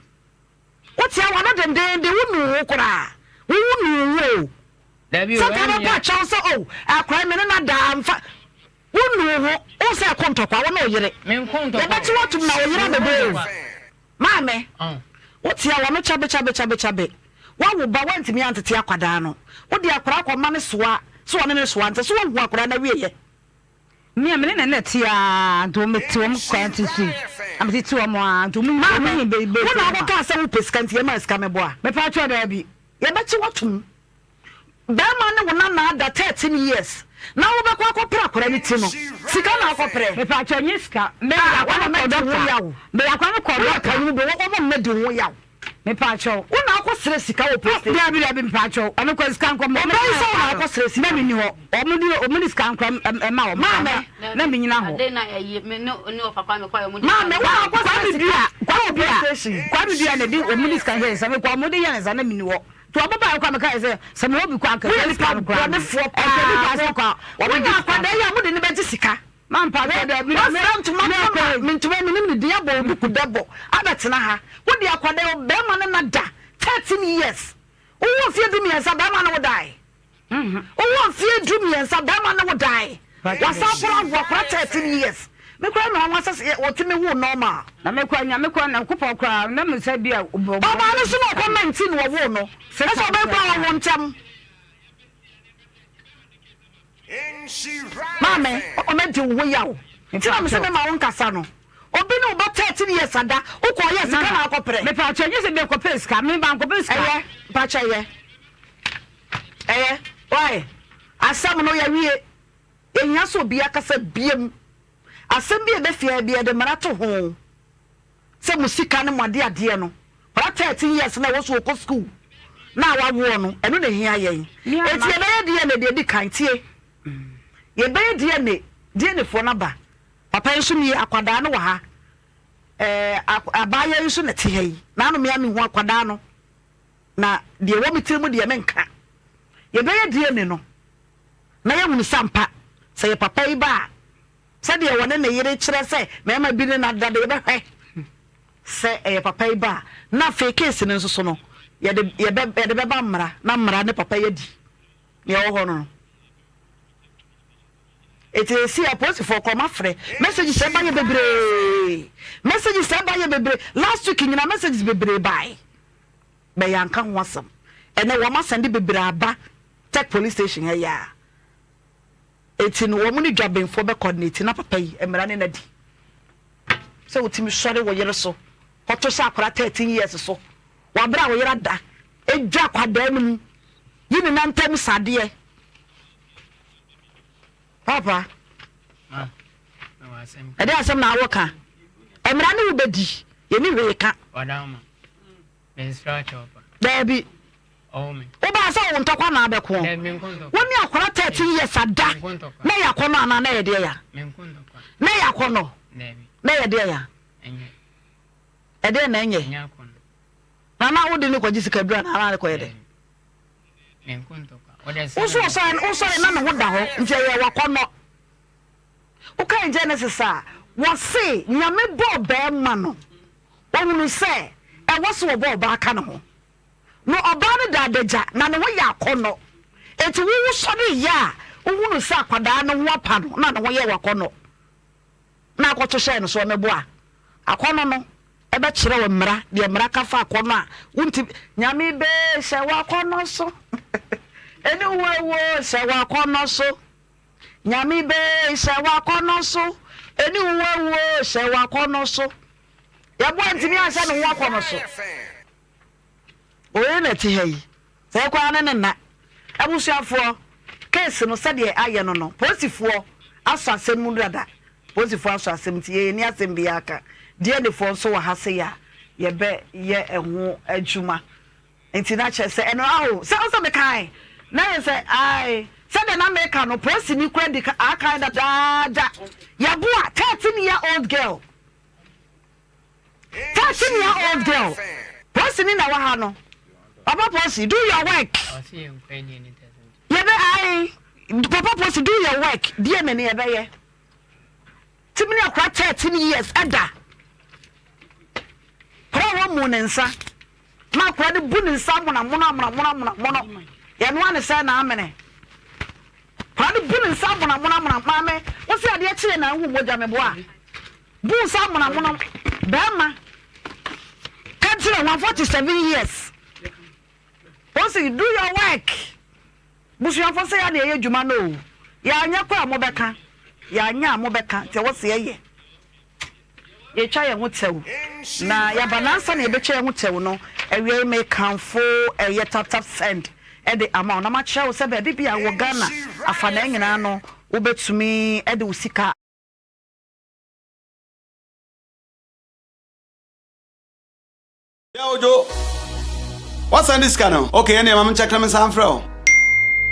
Wotea w'ano dendeenden, wonuu wo koraa. Wo wonuu wo o. Dabi o, Sɛ nka ɛnyɛ. wobɛpa akyɛw sɛ o akora yi me ne no ada amfa. Wonuu wo ho, wohu sɛ ɛko ntɔkwa, wo ne wo yere. Menko ntɔkwa o. Yɛbɛkye wo atom na wo yere Menko abɛbɔ o. ntɔkwa. Maame, Ɔn. wotea w'ano kyabekyabekyabekyabe. Woawo ba, woantumi antete akwadaa no. Wode akwadaa akɔma no soa, sɛ ɔne no soa, nti sɛ woahu akwadaa no awieɛ. Me a me ne na na ɛte ara nti wɔn te wɔn kwan ti so yi na me tete wɔn ara nti wɔn Maame, wɔn nyi bɛ bɛ wo na wokɔkaa sɛ wopɛ sika nti yɛmaa sika meboa. Mepa kyɛw daabi. Yɛbɛkye wo atom. Barima ne wo nana ada 13 years na wobɛkɔ akɔpere akwadaa no ti no, sika na akɔpere? Mepa kyɛw nye sika. Me Ah, akwa wo no na kɔ mɛdi ho dɔkta. yaw. Me akwa no kɔ Woyɛ dɔkta. panyin bi, wɔn mmɛdi ho yaw. Mepaakyɛw. Wo na akɔ srɛ sika wɔ police station. Dabi dabi mepaakyɛw. Ɔno kɔ sika nkɔ. Ɔbɛn sɛ wo na akɔ srɛ sika. Na mi ni hɔ. Ɔmo di ɔmo di sika nkɔ ɛma wɔn. Maame. Na mi nyina hɔ. Maame wo na akɔ srɛ sika. Kwame dua Kwame dua na di ɔmo di sika hwɛ nsa mi kɔ ɔmo de yɛ nsa na mi ni hɔ. To ɔmo ba yɛ kɔ mi ka yɛ sɛ sɛ mi wɔ bi kɔ anka. Woyɛ nipa bɔnefoɔ paa. Wonya akwadaa yi a mo de ne bɛgye sika. Wafira ntoma kama, me ntoma menim ne din abɔ wo duku dɛbɔ abɛtena ha. Wode akwadaa yi bɛrima ne no da 13 years. Wowɔ mfeɛ du mmiɛnsa bɛrima ne wo dae. Wowɔ mfeɛ du mmiɛnsa bɛrima ne wo dae. Wasan kora awo akora 13 years. Me kora me nwanwa sɛ wɔtumi wo normal. Na me kora nyame kora na nkopɔn kora na me sɛ bi a. Ɔbaa no so na ɔkɔ 19 wɔwoo no. Ɛsɛ ɔbɛkora ɔwo ntɛm. Maame, ɔmɛ di wo ho yaw. Nti na mesɛ mema wo nkasa no. Obi ne wo ba 13 years ada, wokɔ ɔyɛ sika na akɔ prɛ. Mepa kyɛ nyɛ sɛ bɛ kɔpɛ sika, me ba nkɔpɛ sika. Ɛyɛ, mpakyɛ ɛyɛ. Ɛyɛ, why? Asɛm no yɛwie. Ɛhia sɛ obi akasa biem. Asɛm bi a ɛbɛfia bi yɛde mmara to ho. Sɛ mo sika ne mo ade adeɛ no, nkwadaa 13 years na ɛwɔ so wɔkɔ school na wawoɔ no, ɛno na ɛhia yɛn. Enti yɛbɛyɛ DNA deɛ ɛdi kan, tie. Yɛbɛyɛ DNA, DNA foɔ no aba. Papa yi nso nie, akwadaa no wɔ ha. Ɛɛ, abaayewa yi nso na ɛte ha yi. Naano me a mehu akwadaa no, na deɛ ɛwɔ me tiri mu deɛ menka. Yɛbɛyɛ DNA no na yɛhunu sɛ ampa sɛ yɛ papa yi ba a, Sɛdeɛ wɔne ne yere kyerɛ sɛ mmarima bi ne no ada no, yɛbɛhwɛ sɛ ɛyɛ papa yi ba a, na afei case no nso so no, yɛde, yɛbɛ, yɛde bɛba mmara, na mmara ne papa yi adi nea ɛwɔ hɔ no no. Eti esi apolisifoɔ kɔ mafrɛ messages ɛba yɛ bebree messages ɛba yɛ bebree last week nyina messages bebree bae bɛyɛ anka ho asɛm ɛnɛ wɔn asɛnde bebree aba tech police station ha yi a. Enti no wɔn ne dwabenfoɔ bɛ coordinate na papa yi mmara ne no adi sɛ wotumi sɔre wo yere so kɔto hyɛ akwadaa 13 years so wɔ abere a wo yere ada edwa akwadaa no mu yi ne nan ntam sadeɛ papa ɛde asɛm na awɔ ka mmara ne wo bɛdi yɛni hwee ka daabi Wobaa sɛ wo ntɔkwa na abɛko. Wo ne akwadaa 13 years ada na ɛyɛ akɔnɔ anaa na ɛyɛ deɛ ya? Na ɛyɛ akɔnɔ? Na ɛyɛ deɛ ya? Ɛdeɛ na ɛnyɛ? Na na wode ne kɔgye sika duru anaa na ne kɔyɛ dɛ? Wo nso wosɔre na ne ho da hɔ nti ɛyɛ wakɔnɔ. Wokan Genesis a, wɔse Nyame bɔɔ bɛrima no, wɔhunu sɛ ɛwɔ sɛ wɔbɔ ɔbaa ka ne ho. No ɔbaa no da adagya na ne ho yɛ akɔnnɔ. Enti wo wosɔre yɛ a wohunu sɛ akwadaa no ho apa no na ne ho yɛ wo akɔnnɔ na akɔto hyɛɛ no so ɔmɛboa akɔnnɔ no ɛbɛkyerɛ wo mmara deɛ mmara ka fa akɔnnɔ a wonti Nyame bee hyɛ wo akɔnnɔ so ɛne wo awuo hyɛ wo akɔnnɔ so Nyame bee hyɛ wo akɔnnɔ so ɛne wo awuo hyɛ wo akɔnnɔ so Yɛboa ntumi anhyɛ ne ho akɔnnɔ so. Wei na ɛte ha yi, sɛ ɛkɔ ara ne ne nna. Abusuafoɔ, case no sɛdeɛ ayɛ no no, polisifoɔ asɔ asɛm mu dada. Polisifoɔ asɔ asɛm nti yɛn nni asɛm biara ka. DNA foɔ nso wɔ ha sei a yɛbɛ yɛ ɛho adwuma. Nti na kyerɛ sɛ ɛno aho sɛ ɔsɛ mekae na yɛ sɛ ae sɛdeɛ na meka no polisini kora di akan dadaada yɛboa 13 year old girl. 13 year old girl. Polisini na ɛwɔ ha no. Papa Posi, do your work. Yɛbɛ ae. Papa Posi, do your work. DNA no yɛbɛyɛ. Timi ne akora 13 years ɛda. Kora wɔn mu ne nsa. Ma akora no bu ne nsa amona mono amona mono amona mono. Yɛnoa ne sɛ na amene. Akora no bu ne nsa amona mono amona. Maame, wo se adeɛ kyeɛ na ahu mogya meboa. Bu nsa amona mono. Bɛrima. Ka kyerɛ wɔn 47 years. Wɔsi do your work. Busuafo sɛ yɛ na yɛyɛ dwuma no o. Yɛanyɛ kɔ a mobɛka. Yɛanyɛ a mobɛka. Nti ɛwɔ sɛ yɛyɛ. Yɛtwa yɛn ho tɛw na yɛaba na ansa na yɛbɛtwa yɛn ho tɛw no, awiei mekamfo ɛyɛ tap tap send de ama wo na makyerɛ wo sɛ baabi bia wɔ Ghana afanaa nyinaa no wobɛtumi de wo sika. Yeah, Ojo. What's this sika no? Okay, ɛnna ma menkyɛkɛ me nsa mfrɛ wo.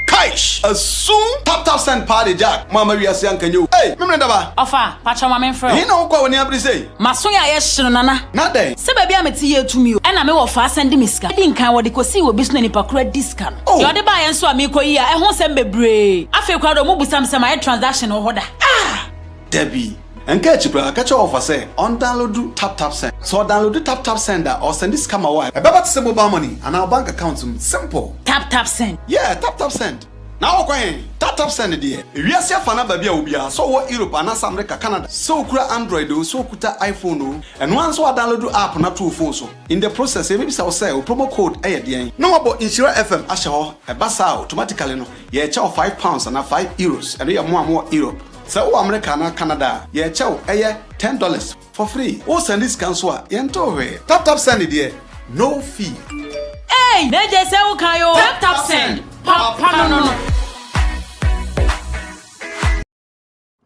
Kaish! Asum! Tap tap send paa de Jack. Mo ama wiase anka nyɛ o. Ei, memene daba. Ɔfa, pakyɛw ma menfrɛ wo. Ɛhe na wokɔ a w'ani abere sei? M'aso yɛ a yɛ hye no Nana. Na dɛn? Sɛ baabi a mete yɛ tumi o. Ɛna me wɔfa asan de me sika. Edi nkan wɔde kosii wɔ bi so na nipa koro adi sika no. Oh! Deɛ ɔde baeɛ nso a meekɔ yi a ɛho nsɛm bebree. Afei koraa deɛ ɔmo busa me sɛ mayɛ transaction wɔ hɔ da. Ah! Dabi. Nka akyi koraa, ka kyerɛ wɔfa sɛ ɔndownloadu TapTapSend. Sɛ ɔdownloadu TapTapSend a, ɔresɛnde sika ma wo a, ɛbɛba te sɛ mobile money anaa wo bank account mu. Simple! TapTapSend. Yeah, TapTapSend. Na wokɔ he? TapTapSend deɛ, ewiase afa no aba bi a obiara, sɛ ɔwɔ Europe anaasɛ America, Canada, sɛ okura Android oo, sɛ okuta iPhone oo, ɛno ara ne sɛ woadownloadu app no ato wo phone so. In the process, yɛbɛbisa wo sɛ wo promo code yɛ deɛn? Na woabɔ Nhyira FM ahyɛ hɔ. Ɛba saa a, automatically no, yɛrekyɛ wo £5 anaa €5. Ɛno yɛ mo a mowɔ Europe. Sɛ wowɔ Amerika anaa Canada a, yɛrekyɛ wo, ɛyɛ $10 for free. Wo sɛnde sika nso a, yɛntoo hwee. Tap tap send deɛ, no fee. Eii na gye sɛ wo kan oo. Tap tap send, papa no no.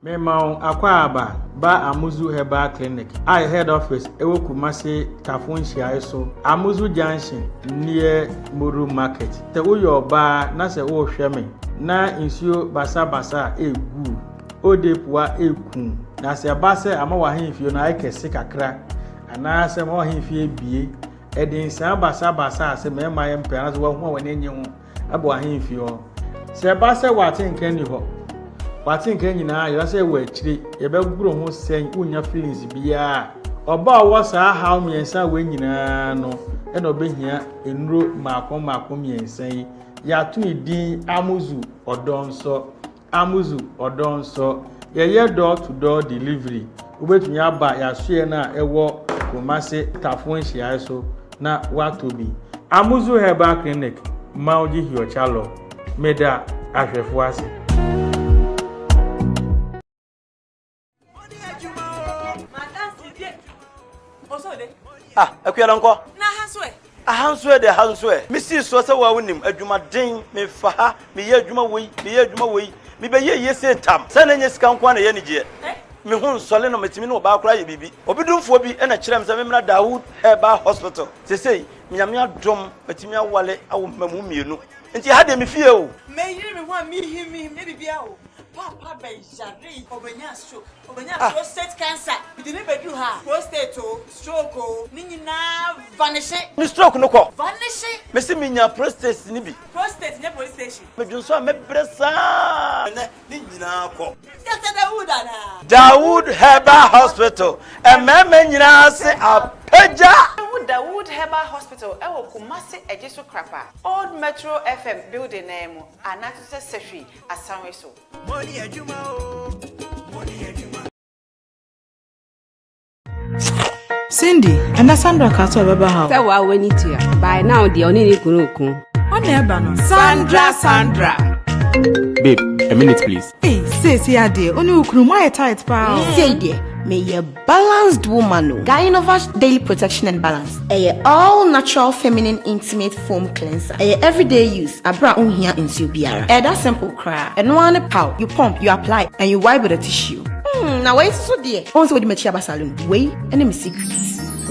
Mema wo akwaaba ba Amuzu Herbal Clinic a yɛ head office ɛwɔ Kumasi Tafo nhyiae so, Amuzu Junction near Moru Market. Sɛ woyɛ ɔbaa na sɛ worehwɛ me na nsuo basabasa a ɛregu ode pua ɛreku na sɛ ɛba sɛ ama w'ahemfie no ayɛ kɛse kakra anaasɛ ama w'ahemfie abue ɛde nsaa basabasa a sɛ mmarima yɛ mpɛ anaasɛ wahu a w'ani nnye ho abɔ w'ahemfie hɔ. Sɛ ɛba sɛ w'ate nka nni hɔ, w'ate nka nyinaa yɛrɛ sɛ wɔ akyire yɛbɛgoro ho sɛn wonnya feelings biara. Ɔba a ɔwɔ saa haw mmiɛnsa wei nyinaa no ɛna ɔbɛhia nnuro mmaako mmaako mmiɛnsa yi. Yɛato ne din Amuzu Ɔdɔnsɔ. Amuzu Ɔdɔnsɔ. Yɛyɛ door to door delivery. Wobɛtumi aba yɛasoɛ no a ɛwɔ Kumasi Tafo nhyiaeɛ so na woatɔ bi. Amuzu Herbal Clinic, Mauji Hiochalɔ. Meda ahwɛfoɔ ase. Ah, akua no nkɔ. Na aha nso ɛ? Aha nso ɛ de aha nso ɛ. Mesii soɔ sɛ woa wonim adwumaden, mefa ha, meyɛ adwuma wei, meyɛ adwuma wei, mebɛyɛ yie sei tam. Sɛ na ɛnyɛ sika nko ara na ɛyɛ anigyeɛ. Me ho nsɔle no, metumi ne ɔbaa koraa yɛ biribi. Obi domfoɔ bi na kyerɛɛ me sɛ memmra Dawood Herbal Hospital. Seesei, Nyame adom, matumi awale awo mmamu mmienu. Nti ɛha deɛ me fie o. Meyere me ho a mehim mehim nyɛ biribiara o. Paapa bɛyaree, ɔbɛnyaa stroke, ɔbɛnyaa ah. prostate cancer. Mede ne bɛduru ha a, prostate o, stroke o, ne nyinaa vanishe. Me stroke no kɔ. Vanishe. Mese menya prostate no bi. Prostate nyɛ police station. Medwonsɔ a mɛbrɛ saa. Ɛnɛ ne nyinaa kɔ. Dr. Dawood anaa? Dawood Herbal Hospital, mmarima nyinaa se apagya. Wobɛhu Dawood Herbal Hospital wɔ Kumasi Ejisu Krapa, Old Metro FM building no ara mu anaa to sɛ Sehwi Asanwe so. Cindy, ɛnɛ Sandra kaa sɛ ɔbɛba ha o. Sɛ waa w'ani tua. By now deɛ ɔne ne kunu ko. Ɔna ɛba no. Sandra Sandra. Babe, a minute please. Ei, seesei adeɛ, wo ne wo kunu moayɛ tight paa o. Sei deɛ, meyɛ balanced woman o. Gynovas Daily Protection and Balance, ɛyɛ all natural feminine intimate foam cleanser. Ɛyɛ everyday use, aberɛ a wonhia nsuo biara. Ɛyɛ that simple koraa. Ɛno ara ne pow, you pump, you apply and you wipe with a tissue. Hmm, na wei nso deɛ, wohu sɛ wodi m'akyi aba saloon. Wei ne me secret.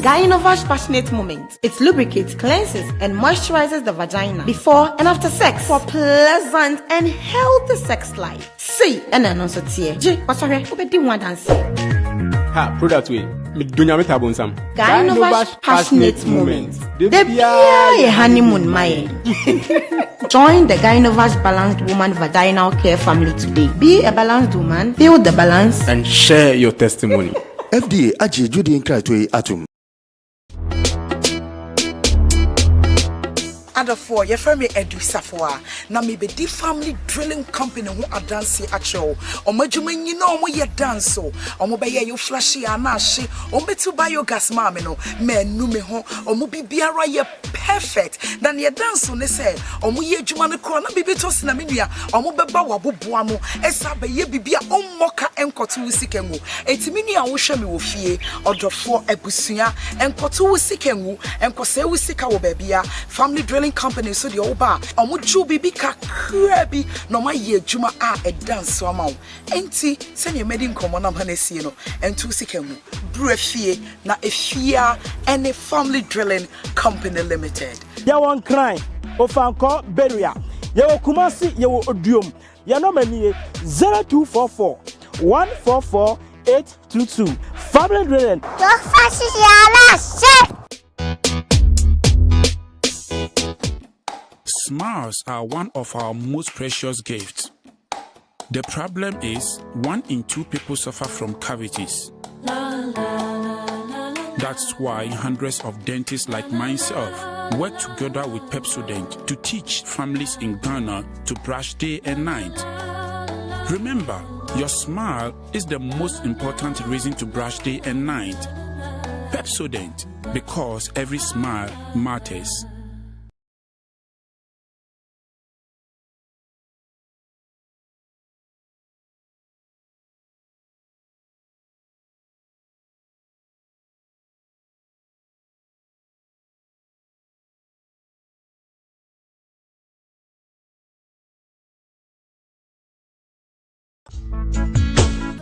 Gynovas Passionate Moment. It lubricates, cleanses, and moisturizes the vagina before and after sex for pleasant and healthy sex life. Sei ɛna ɛno nso teɛ. Gye, wasɔhwɛ, wobɛdi ho adanseɛ. Ha, product wei, medɔ Nyame ta bonsam. Gynovash Passionate Moment. Da biara yɛ honeymoon ma yɛn. Join the Gynovash Balanced Woman Vaginal Care family today. Be a balanced woman, feel the balance, And share your testimony. FDA agye dwodie nkratoɔ yi atom. Adɔfoɔ, yɛfrɛ me Adu Safoa, na mebɛdi Family Drilling Company ho adanseɛ akyerɛ wo. Wɔn adwuma nyina wɔn yɛ danso. Wɔn bɛyɛ yo flashe a na ahye. Wɔn bɛtu biogas maa me no, manu me ho. Wɔn biribiara yɛ perfect. Na neɛ ɛda nso ne sɛ, wɔn yɛ adwuma no korɔ na biribi tɔ sina me nua, wɔn bɛba w'aboboa ano ɛsan abɛyɛ biribi a ɔmmɔ ka nkɔto wo sika ngu. Enti me nua a wohwɛ me wɔ fie, ɔdɔfoɔ, abusua, nkɔto wo sika ngu, nkɔsɛe wo sika wɔ baabia. Family Drilling Company nso deɛ woba a, wɔgye wo biribi kakraa bi na wɔayɛ adwuma a ɛda nso ama wo. Enti sɛdeɛ madi nkɔmmɔ no ama no asie no, nto wo sika ngu. Bra fie, na efie ara ne Family Drilling Company Limited. Yɛwɔ Nkran, Ofankor, Beria. Yɛwɔ Kumasi, yɛwɔ Oduom. Yɛn nɔma nie, 0244 144 822. Family Drilling. Smiles are one of our most precious gifts. The problem is, one in two people suffer from cavities. That's why hundreds of dentists like myself work together with Pepsodent to teach families in Ghana to brush day and night. Remember, your smile is the most important reason to brush day and night. Pepsodent, because every smile matters.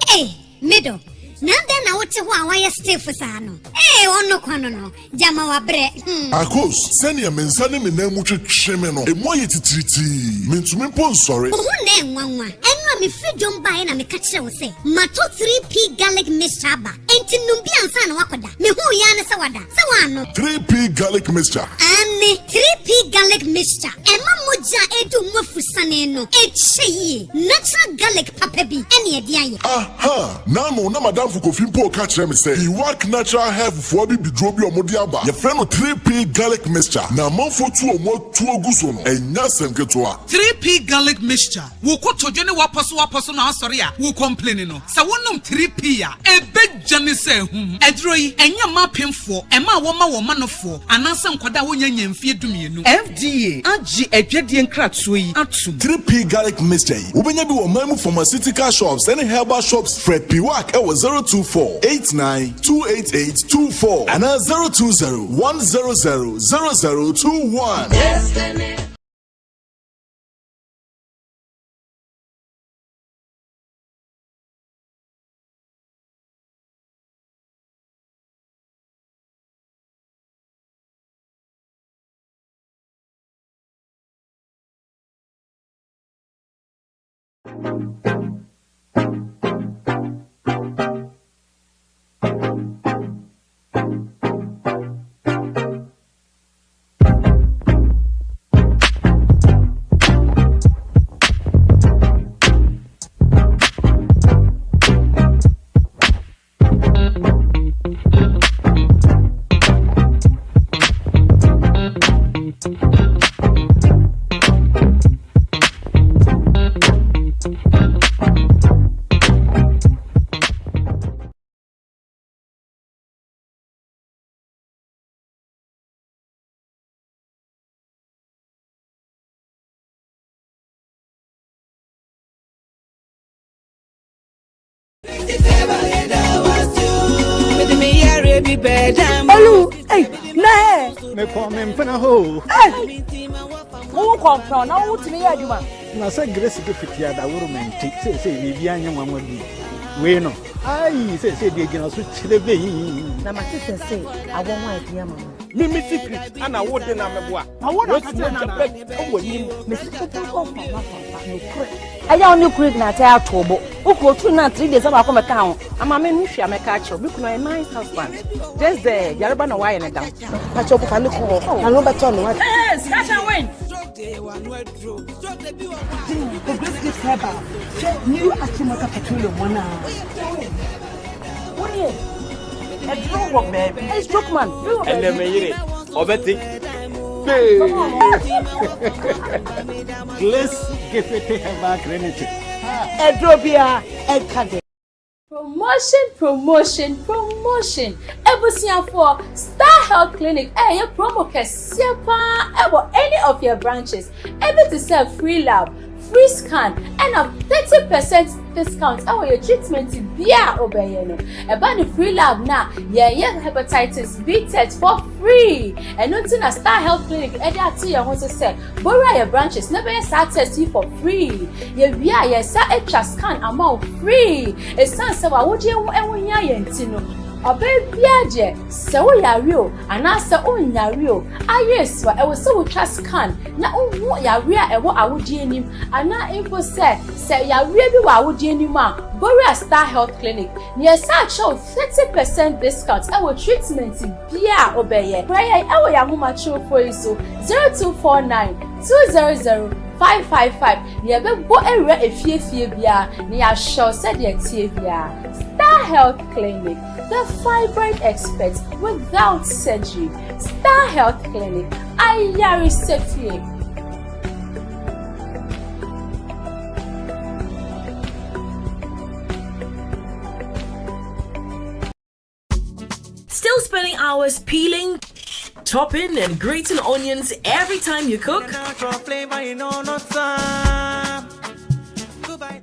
Hey, middle. Na dɛn na wote hɔ a wayɛ stiff saa no? Ee, ɔno kwan no no, gyama wabrɛ. Hmm. Akos, sɛnea me nsa ne me nan mu twetwe me no, emu ayɛ titiritii. Mintumi mpo nsɔre. Wo ho na ɛnwanwa. Ɛno a mefiri dwom baeɛ na meka kyerɛ wo sɛ matɔ 3P garlic mixture aba. Enti nom bi ansa na woakɔda. Mehuu yi ara ne sɛ wada. Sɛ woannom. 3P garlic mixture. Aane, 3P garlic mixture. Ɛma mogya a ɛdu mu afusane no kyɛ yie. Natural garlic papa bi ɛne ɛde ayɛ. Aha! N'ano na m'adamfo Kofi mpo reka kyerɛ me sɛ Iwak Natural Health foɔ abibiduro bi a wɔde aba, yɛfrɛ no 3P Garlic Mixture, na amanfoɔ tu wɔn atuo gu so no, ɛnyɛ asɛm ketewa. 3P Garlic Mixture, Wo kotodwe ne w'apɔsowapɔso na asɔre a wo complaini no, sɛ wonom 3P a, ɛbɛdwane sɛ ahum. Aduro yi, ɛnyɛ mma apemfoɔ, mmaa a wɔma wɔn manofoɔ, anaasɛ nkwadaa a wɔnnya nnya mfeɛ dumienu. FDA agye adwadie nkratoɔ yi atom. 3P Garlic Mixture yi, wobɛnya bi wɔ ɔman mu pharmaceutical shops ne herbal shops. Frɛ Piwak wɔ 024 89 288 24 anaa 020 100 0021. Olu, hey, na he. Mekɔ me mpena hɔ. Hey, wo kɔmpɔn na wo tumi yɛ adwuma. Na sɛ Grace de fiti adaworo mɛnti seesei biribi anyɛ nwanwa bi. Wei no, ayi seesei deɛ gyina so kyerɛ bɛyi. Na mate sɛ sɛ awɔ ho adi ama mo. Mimi secret ana wo de na meboa. Na wo na Wesi ka kyerɛ mogya nana. bɛ wɔ anim. Mesi wobɛbɔ mfama famfa nokorɛ. Ɛyɛ wo ne kunu gyina atɛ ato bo. Wo kunu otu na 3 days baako mɛka ho. Ama me no hwɛ mɛka akyerɛ. Me kunu ɔyɛ nice husband. Just there yareba na wayɛ ne dam. Pakyɛ wo fa ne kɔ hɔ. Na no bɛtɔ no. Hey, scratch and win. The Grace Gift Herbal. Hwɛ New Achimota Petroleum wɔn a. Wonie. Ɛduro wɔ baabi. Hey, stroke man. Ɛnɛ me yere ɔbɛte. Glace Gifty Herbal Clinic. Ɛduro biara ɛka de. Promotion promotion promotion Abusuafoɔ, Star Health Clinic ɛreyɛ promo kɛseɛ paa ɛwɔ any of yɛn branches. Ebi te sɛ free lab, free scan ɛna 30 percent discount ɛwɔ yɛn treatment biara a wobɛyɛ no. Ɛba no free lab no a, yɛyɛ hepatitis B test for free. Ɛno nti na Star Health Clinic ɛde ato yɛn ho so sɛ Bowura yɛ branches na bɛyɛ saa test yi for free. Yɛwie a yɛsa atwa scan ama wo free. Esiane sɛ w'awodeɛ ho ɛho hia yɛn nti no, ɔbaa biara deɛ sɛ wo yare o anaasɛ wo nyare o, ayɛ sua ɛwɔ sɛ wotwa scan na wohu yareɛ a ɛwɔ awodeɛ nim anaa mpo sɛ sɛ yareɛ bi wɔ awodeɛ nim a, bowura Star Health Clinic na yɛsa akyɛ wo 30% discount ɛwɔ treatment biara a wobɛyɛ. Frɛ yɛn wɔ yɛn ahomatorofo yi so, 0249 200 555 na yɛbɛbɔ awura efiefie biara na yɛahwɛ wo sɛdeɛ ɛteɛ biara. Star Health Clinic, the fibroid expert without surgery. Star Health Clinic, ayaresa fie. Still spending hours peeling, chopping, and grating onions every time you cook?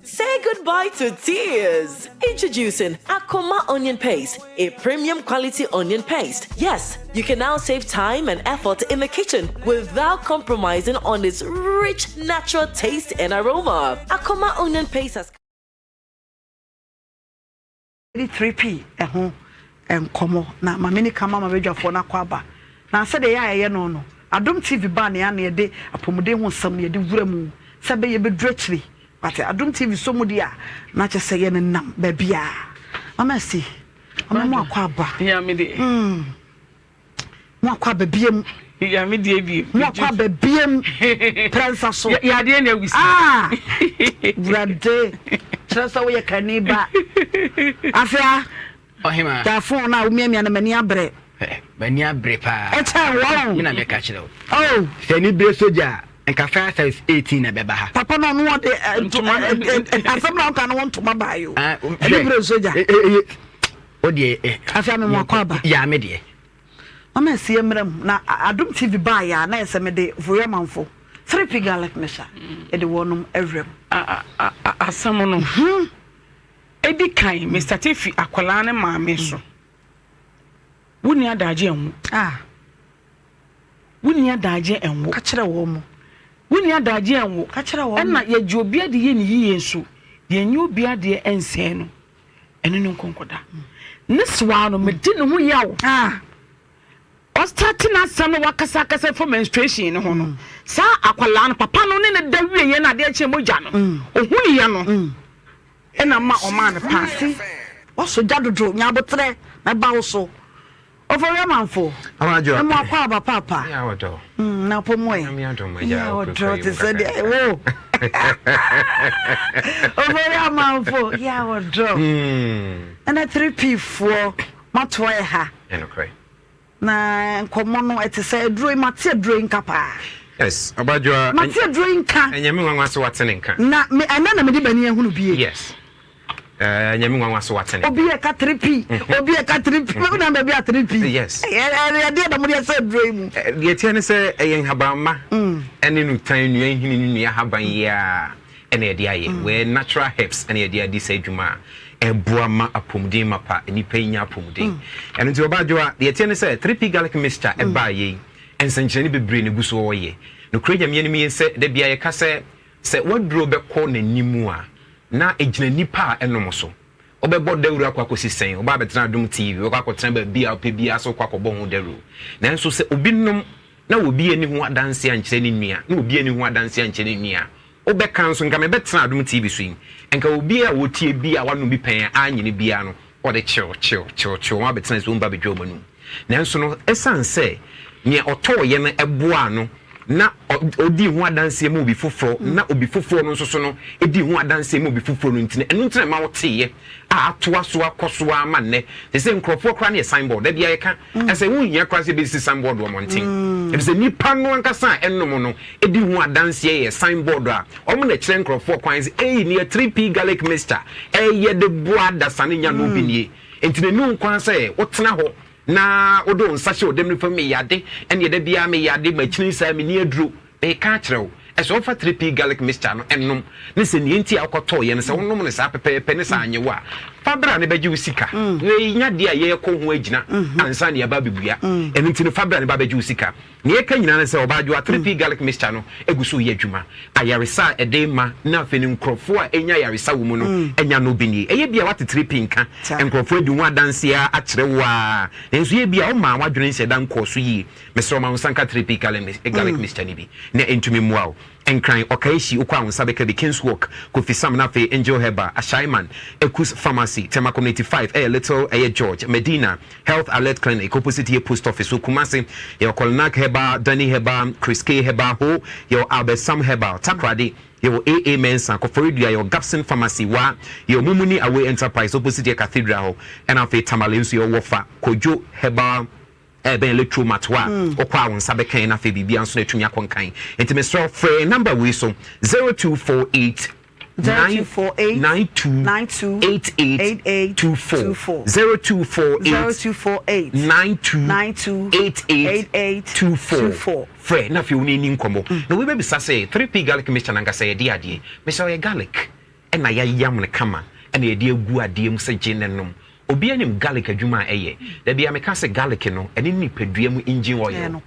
Say goodbye to tears. Introducing Akoma Onion Paste, a premium quality onion paste. Yes, you can now save time and effort in the kitchen without compromising on its rich natural taste and aroma. Akoma Onion Paste has 3P ho nkɔmmɔ na ma me nika ma m'abadwafoɔ no akɔ aba. Na sɛdeɛ ɛyɛ a yɛyɛ no no, Adom TV baa nea na yɛde apɔmuden ho nsɛm no yɛde wura mu sɛ ɛbɛyɛ yɛbɛduru akyiri. But Adom TV sɔ mu deɛ a, na kyerɛ sɛ yɛnenam baabiara. Mama Asi, mama mo akɔ aba. Nyame deɛ. Mm. Mo akɔ aba biem. Nyame deɛ biem. Mo akɔ aba biem. Prɛnsa so. Yadeɛ na awusi. Ah! Wurade. Kyerɛ sɛ woyɛ kani ba. Afia. Ɔhema. Da phone na womiamia no m'ani abrɛ. M'ani abrɛ paa. Ɛkyɛ wɔn. Me na mɛka kyerɛ wo. Oh. Sɛ ni bere sogya a, nka fire service 18 na ɛbɛba ha. Papa no ɔno ɔde asɛm na ɔka no wɔn ntoma baa yi o. Ɛni bere sogya. O deɛ eh. Afei ame mo akɔ aba. Yaa me deɛ. Mama ɛsi yɛ mmerɛ mu na Adom TV baa yɛ a na yɛ sɛ mede Voyɔ manfo 3P garlic mixture ɛde wɔnom awura mu. Asɛm no ɛdi kan me starte fi akwadaa ne maame so. Wo ni adagye ɛnwo. Ah. Wo ni adagye ɛnwo. Ka kyerɛ wɔn mo. Wo ni adagye ɛnwo. Ka kyerɛ wɔn mo. Ɛna yɛgye obi ade yɛ ne yie nso yɛnyɛ obi adeɛ ɛnsɛn no. ɛne no nkɔnkɔda ne soa no medi ne ho yaw ah. ɔstate n'asɛm no wakasa akasa fa menstruation no ho no mm. saa akwadaa no papa no ne ne da wie yɛ no adeɛ kyɛn mogya no mm. ohun yɛ no mm. ɛna ma ɔmaa no paase. Wasɔ gya dodo nya aboterɛ mɛba wo so. Ofori amanfo. Ɛmu akɔ aba paapa. Na pɔ mu ɛ. Nya ɔdɔ te sɛ deɛ wo. Ofori amanfo ya ɔdɔ. Ɛna 3P foɔ matoa yɛ ha. Na nkɔmmɔ no ɛte sɛ aduro yi mate aduro yi nka paa. Yes, Abadwoa. Mate aduro yi nka. Ɛnyɛ me nwanwa sɛ wate ne nka. Na me ɛnɛ na mede bani ahunu bie. Yes. Ɛnyɛ me nwanwa sɛ wate ne nka. Obi ɛka 3P, obi ɛka 3P, mm-hmm. na baabi a 3P. Yes. Ɛdeɛ na mode ɛsɛ aduro yi mu. Deɛ ɛteɛ ne sɛ ɛyɛ nhabamma mm. ɛne no tan nnua nhini ne nnua haban yi a ɛna yɛde ayɛ. Mm. Wɛ natural herbs ɛna yɛde adi saa adwuma a ɛboa ma apɔmuden mapa nnipa yi nya apɔmuden. Mm. Ɛno nti ɔbaa adwoa deɛ ɛteɛ ne sɛ 3P garlic mixture mm. ɛbaa yei nsɛnkyerɛnne bebree na egu so ɔyɛ. Nokorɛ Nyame anim yɛ sɛ da bia yɛka sɛ sɛ waduro bɛkɔ n'anim a na egyina nipa a ɛnom so. Wobɛbɔ dawuro akɔ akɔsi sɛn? Wobɛ abɛtena Adom TV, wobɛkɔ akɔtena baabi a wopɛ biara sɛ wokɔ akɔbɔ ho dawuro. Nanso sɛ obi nom na obi anni ho adanseɛ ankyerɛ ne nua, na obi anni ho adanseɛ ankyerɛ ne nua a, Wobɛka nso, nka mebɛtena Adom TV so yi, nka obi a ɔtie bi a wanom bi pɛn a anyene biara no, ɔde kyew, kyew, kyew, kyew, wɔn abɛtena so, wɔn ba abɛdwa wɔn anum. Nanso no, esiane sɛ nea ɔtɔeɛ no boaa no na ɔdii ho adanseɛ ma obi foforɔ, na obi foforɔ no nso so no dii ho adanseɛ ma obi foforɔ no nti no, ɛno nti na ɛma woteeɛ a atoa so akɔ so ara ma nnɛ. Te sɛ nkurɔfoɔ koraa no yɛ signboard. Da biara yɛka sɛ ɛho nhia koraa sɛ yɛbɛsisi signboard wɔ mmɔnten. Ɛfiri sɛ nnipa no ankasa a ɛnom no di ho adanseɛ yɛ signboard a wɔn na ɛkyerɛ nkurɔfoɔ kwan sɛ, ei, nea 3P garlic mixture ɛyɛ de boa adasa no nya no bi nie. Enti na enni ho kwan sɛ wotena hɔ na wode wo nsa hyɛ wo dam nifa mu, meyɛ ade, ɛnneɛ da biara meyɛ ade, makyini saa, menni aduro. Mereka akyerɛ wo, ɛsɛ wofa 3P garlic mixture no nom, ne sɛ nea enti a wokɔtɔeɛ no, sɛ wonom no saa pɛpɛɛpɛ ne sɛ anyɛ wo a, fa bra na bɛgye wo sika. Wei nyɛ adeɛ a yɛrekɔ ho agyina ansa na yɛaba abɛbua. Ɛno nti no, fa bra na ba bɛgye wo sika. Nea ɛka nyinaa ne sɛ, ɔbaa Adwoa 3P garlic mixture no gu so reyɛ adwuma. Ayaresa a ɛde rema na afei no nkurɔfoɔ a ɛnya ayaresa wɔ mu no anya no bi nie. Ɛyɛ bi a woate 3P nka, nkurɔfoɔ adi ho adanseɛ ara akyerɛ wo ara, nanso yɛ bi a womaa w'adwene nhyɛ da nkɔɔ so yie. Mesrɛ wo ma wo nsa nka 3P garlic mixture no bi na ɛntumi mmoa wo. Nkran, Okaishie, wokɔ a wo nsa bɛka bi, Kings Walk, Kofi Sam na afei Angel Herbal, Ashaiman, Ekus Pharmacy, Tema Community 5, ɛyɛ Little, ɛyɛ George, Medina, Health Alert Clinic, opposite yɛ Post Office wɔ Kumasi, yɛwɔ Kolinak Herbal, Danny Herbal, Chris K Herbal, Ho, yɛwɔ Albert Sam Herbal, Takoradi, yɛwɔ AA Mensah, Koforidua, yɛwɔ Gapson Pharmacy, Wa, yɛwɔ Mumuni Away Enterprise, opposite yɛ Cathedral hɔ, ɛna afei Tamale nso yɛwɔ Wɔfa, Kojo Herbal, ɛbɛn Electromat hɔ a, wokɔ a wo nsa bɛka yɛn na afei biribiara nso no atumi akɔ nkan. Nti mesrɛ wo frɛ yɛn number wei so, 0248 92 88 24, 0248 92 88 24. Frɛ na afei wo ne yɛnni nkɔmmɔ. Na obi bɛbisa sɛ, 3P garlic mixture no ankasa yɛde adeɛ? Mesrɛ wo, ɛyɛ garlic ɛna yɛayam no kama ɛna yɛde agu adeɛ mu sɛ gye na nom. Obiara nim garlic adwuma a ɛyɛ. Da biara meka sɛ garlic no, ɛne nipadua mu engine oil.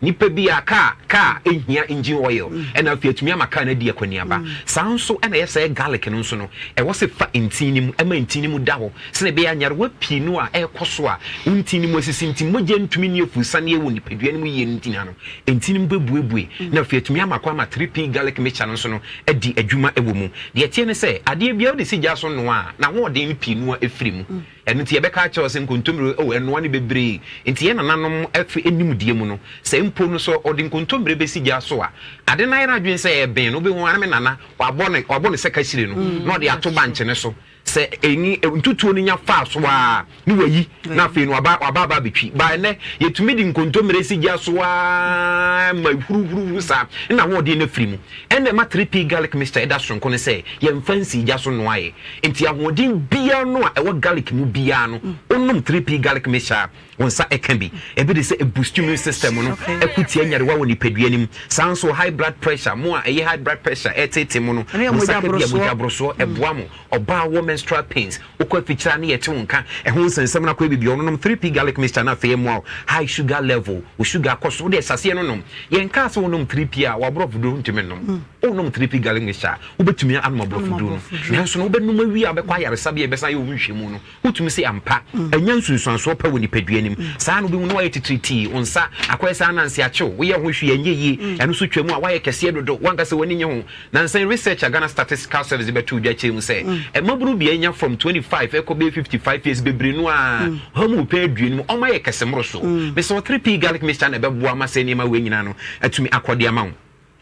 Nipa bi a car, car hia engine oil ɛna afei atumi ama car no adi akwaniaba. Saa nso ɛna ɛyɛ sɛ garlic no nso no, ɛwɔ sɛ fa ntini no mu, ɛma ntini no mu da hɔ sɛnea ɛbɛyɛ a nyarewa pii no a ɛrekɔ so a wo ntini no mu asisi nti mogya ntumi nni afurusaneɛ wɔ nipadua no mu yie no nti no, ntini no mu bɛbuebue na afei atumi ama kwan ma 3P garlic mixture no nso no adi adwuma wɔ mu. Deɛ ɛteɛ ne sɛ, adeɛ biara wode si gya so noa a, n'ahoɔden no pii noa firi mu. Ɛno nti yɛbɛka akyerɛ wo sɛ nkontommire, oh, ɛnoa no bebree. Nti yɛn nananom firi nimdeɛ mu no, sɛ mpo no sɛ ɔde nkontommire bɛsi gya so a, ade no ayɛ n'adwene sɛ ɛben no, wobɛhu ara ne me nana, wabɔ no, wabɔ no sɛ kahyire no, na ɔde ato bankye no so. Sɛ enyi ntutuo no nya faa so ara ne wayi na afei no waba waba aba abɛtwi. Ba ɛnɛ yɛtumi de nkontommire si gya so ara ma huruhuruhuru saa na ahoɔden no afiri mu. Ɛna ɛma 3P garlic mixture ɛda soronko ne sɛ yɛmfa nsii gya so nnoaeɛ. Nti ahoɔden biara no a ɛwɔ garlic mu biara no wonom 3P garlic mixture a Wo nsa ka bi. Ebi de sɛ ɛboost immune system no, ɛko tia nyarewa wɔ nipadua no mu. Saa nso high blood pressure, mo a ɛyɛ high blood pressure ɛretete mo no, mo nsa ka bi a, mogya borosoɔ, ɛboa mo. Ɔbaa wɔ menstrual pains, wokɔ afikyire a ne yɛte wo nka, ɛho nsɛnsɛm no akɔyɛ biribi a, ɔnonom 3P garlic mixture no afei ɛmmoa wo. High sugar level, wo sugar kɔ soro, wodeɛ hyɛ aseɛ no nom. Yɛnkaa sɛ wonom 3P a, w'aborɔfo duro ntumi nnom. Wonom 3P garlic mixture a, wobɛtumi anom aborɔfo duro no. Nanso no wobɛnom awie a wobɛkɔ ayaresabea a yɛbɛsan ayɛ wo ho nhwehwɛmu no, Wotumi se ampa, anya nsunsuansoɔ pa wɔ nipadua no mu. Saa na wobɛhu na woayɛ titiritii, wo nsa akɔyɛ sɛ ananse akyew, woyɛ ho hwee ɛnyɛ yie, ɛno nso twam a woayɛ kɛseɛ dodo, w'ankasa w'ani nnye ho. Nansa yi research a Ghana Statistical Service de bɛtoo dwa kyerɛ mu sɛ, mmabunu bi a anya from 25 ɛkɔ bɛyɛ 55 years bebree no ara, ɔha mu pɛ aduonu mu, wɔayɛ kɛse mmoroso. Mesrɛ wo, 3P garlic mixture na ɛbɛboa ma saa nneɛma wei nyinaa no atumi akɔ de ama wo.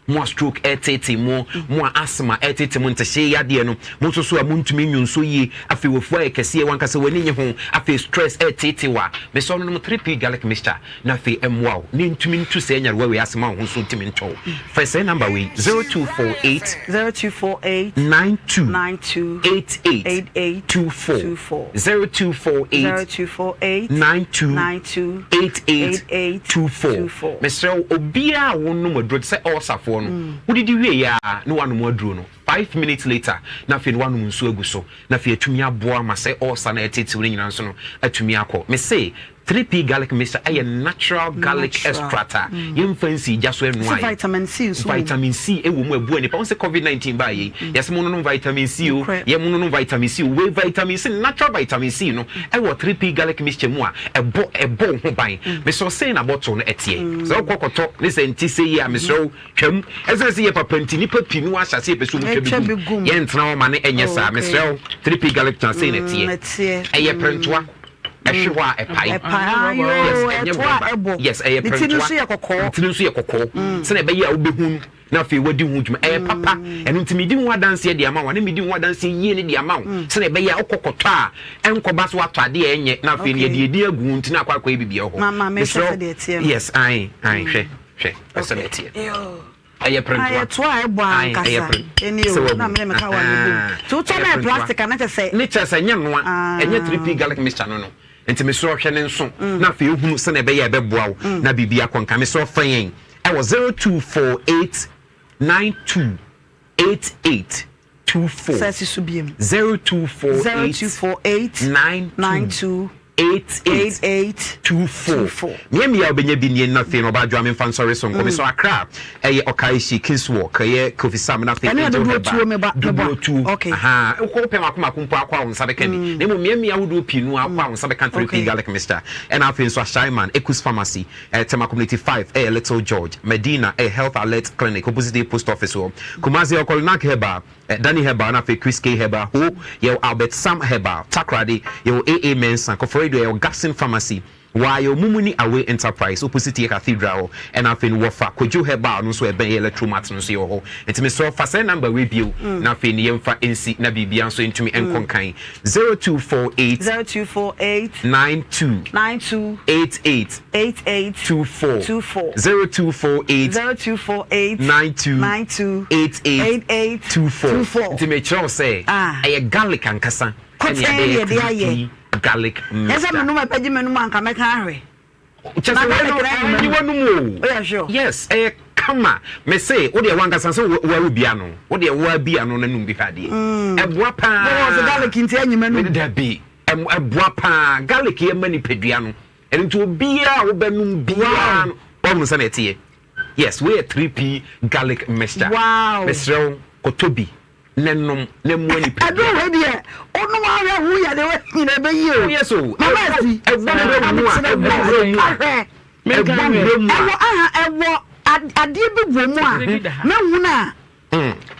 Mo a stroke reteetee mo, mo a asthma reteetee mo, ntehyee yadeɛ no, mo nso so a montumi nnwo nsuo yie, afei w'afu ayɛ kɛseɛ, w'ankasa w'ani nnye ho, afei stress reteetee wo a, mesrɛ wo nom 3P garlic mixture na afei ɛmmoa wo na ɛntumi ntu saa nyarewa wei ase ma wo ho nso ntumi ntɔ wo. Frɛ saa number wei, 0248 0248 92 92 88 88 24, 24 0248 0248 92 92 88 88 24. 24. Mesrɛ wo, obiara a wonom aduro te sɛ ulcerfoɔ no, wodidi wieeɛ a na woanom aduro no, 5 minutes later na afei no woanom nsuo agu so, na afei atumi aboa ma sɛ ulcer no a ɛtetew no nyinaa nso no atumi akɔ. Mese. 3P garlic mixture ɛyɛ natural garlic extract a mm. yɛmfa nsi gya so ɛnoa yɛ. Vitamin C nso Vitamin C ɛwɔ mu ɛboa nipa. Wɔn sɛ COVID 19 baa yɛ yi. Yɛsɛ mo nonom vitamin C o. Yɛ mo nonom vitamin C o. Wei vitamin C natural vitamin C no ɛwɔ 3P garlic mixture mu a ɛbɔ ɛbɔ ho ban. Mesrɛ sɛn na bottle no ɛteɛ. Sɛ wokɔ kɔtɔ ne sɛ nti sɛ yi a mesrɛ wo twam. Ɛsɛ sɛ yɛ papa nti nipa pii no ahyɛ ase yɛpɛ sɛ wɔn twa bi gum. Yɛntena hɔ ma ne ɛnyɛ saa. Mesrɛ wo 3P garlic mixture sɛn na ɛteɛ. Ɛyɛ pɛrɛntoa. ɛhwe hɔ a ɛpae. Ɛpae Yes, yoo, ɛnyɛ ɛto a rɔba. ɛbɔ. Yes, ɛyɛ Ne ti no pɛrɛntoa. nso yɛ kɔkɔɔ. Ne ti no nso yɛ kɔkɔɔ. Sɛnea ɛbɛyɛ a wobɛhu no na afei wadi ho dwuma. Ɛyɛ papa. Ɛno nti medi ho adanseɛ de ama wo, ne medi ho adanseɛ yie no de ama wo. Sɛnea ɛbɛyɛ a wokɔ kɔtɔ a, ɛnkɔba sɛ woatɔ adeɛ a ɛnyɛ na afei no Okay. yɛde edin agu ho nti na akɔ akɔyɛ biribi wɔ hɔ. Ma ma mehwɛ Mesrɛ wo. sɛdeɛ ɛteɛ no. Yes, ae, ae, hwɛ, hwɛ, hwɛ sɛnea ɛteɛ. Yoo. Ɛyɛ prentoa. Ayɛ toa a ɛbɔ ankasa. Ɛni o, na mene meka wa mebom. Nti wotɔ na plastic a na kyɛ sɛ. Ne kyɛ sɛ ɛnyɛ noa, ɛnyɛ 3P garlic mixture no no. Nti mesrɛ hwɛ ne nso na afei ehunu sɛnea ɛbɛyɛ a ɛbɛboa wo na biribi akɔ nka. Mesrɛ frɛ yɛn ɛwɔ 0248 92 88 24. Sɛ si so biem. 0248 0248 92 88 88 24. Mmeammea a wobɛnya bi nie na afei no ɔbaa Dwoa memfa nsɔre so nkɔ. Mesɔ Accra ɛyɛ Okaishie, Kingswalk, ɛyɛ Kofi Sam na afei Ɛno yɛ Angel dodoɔ tuo Herbal. me ba, me ba. Dodoɔ tuo. Okay. Ahaa. Wokɔ wopɛ mako mako mpo akɔ a wo nsa bɛka bi. Na mmom mmeammea ahodoɔ pii no a wokɔ a wo nsa bɛka 3P Okay. Garlic Mixture. Ɛna afei nso Ashaiman, Ekus Pharmacy, eh, Tema Community 5 ɛyɛ Little George, Medina ɛyɛ Health Alert Clinic opposite Post Office hɔ. Kumasi ɛwɔ Kolinak Herbal, Eh, Danny Herbal na afei Chris K Herbal, Ho, yɛwɔ Albert Sam Herbal, Takoradi, yɛwɔ AA Mensah, Koforidua, yɛwɔ Gapson Pharmacy, Waa, yɛwɔ Mumuni Away Enterprise, opposite yɛ Cathedral hɔ, ɛna afei no wɔfa Kojo Herbal no nso ɛbɛn yɛ Electromat no nso yɛwɔ hɔ. Nti mesrɛ wo fa saa number wei bio na afei no yɛmfa nsi na biribiara nso ntumi nkɔ nkan, 0248 0248 92 92 88 88 24 24 0248 0248 92 92 88 88 24 24. Nti mekyerɛ wo sɛ Ah. ɛyɛ garlic ankasa Kotee ɛne na yɛde ayɛ. 3P garlic Ɛsɛ mixture. menom ɛbɛgye m'anum anka mɛka ahwɛ. Kyɛ Na sɛ wei garlic no na ɛwɔ ɛnni m'anum. w'anum o. Woyɛ sure? Yes, ɛyɛ kama. Mese wo deɛ wankasa sɛ wo wo bi ano. Wo deɛ wo bi ano na num bi hwɛ adeɛ. Ɛboa paa. Wɔwɔ sɛ garlic nti anyi m'anum. Mede dabi. Ɛboa paa. Garlic yɛ ma nipadua no. Ɛno nti obiara a wobɛnom biara no wahunu sɛnea ɛteɛ. Yes, wei yɛ 3P garlic mixture. Wow. Mesrɛ wo, kɔtɔ bi na nom na mmoa nipadua. Ɛduru wei deɛ, wonom ahwɛ ho yɛ de nyina ɛbɛyi o. Oh yes o. Mama asi. Ɛbɔ wura mu a, ɛbɔ wura mu a. Ahwɛ. Ɛbɔ wura mu a. Ɛwɔ aha, ɛwɔ adeɛ bi wɔ mu a, mɛhunu a,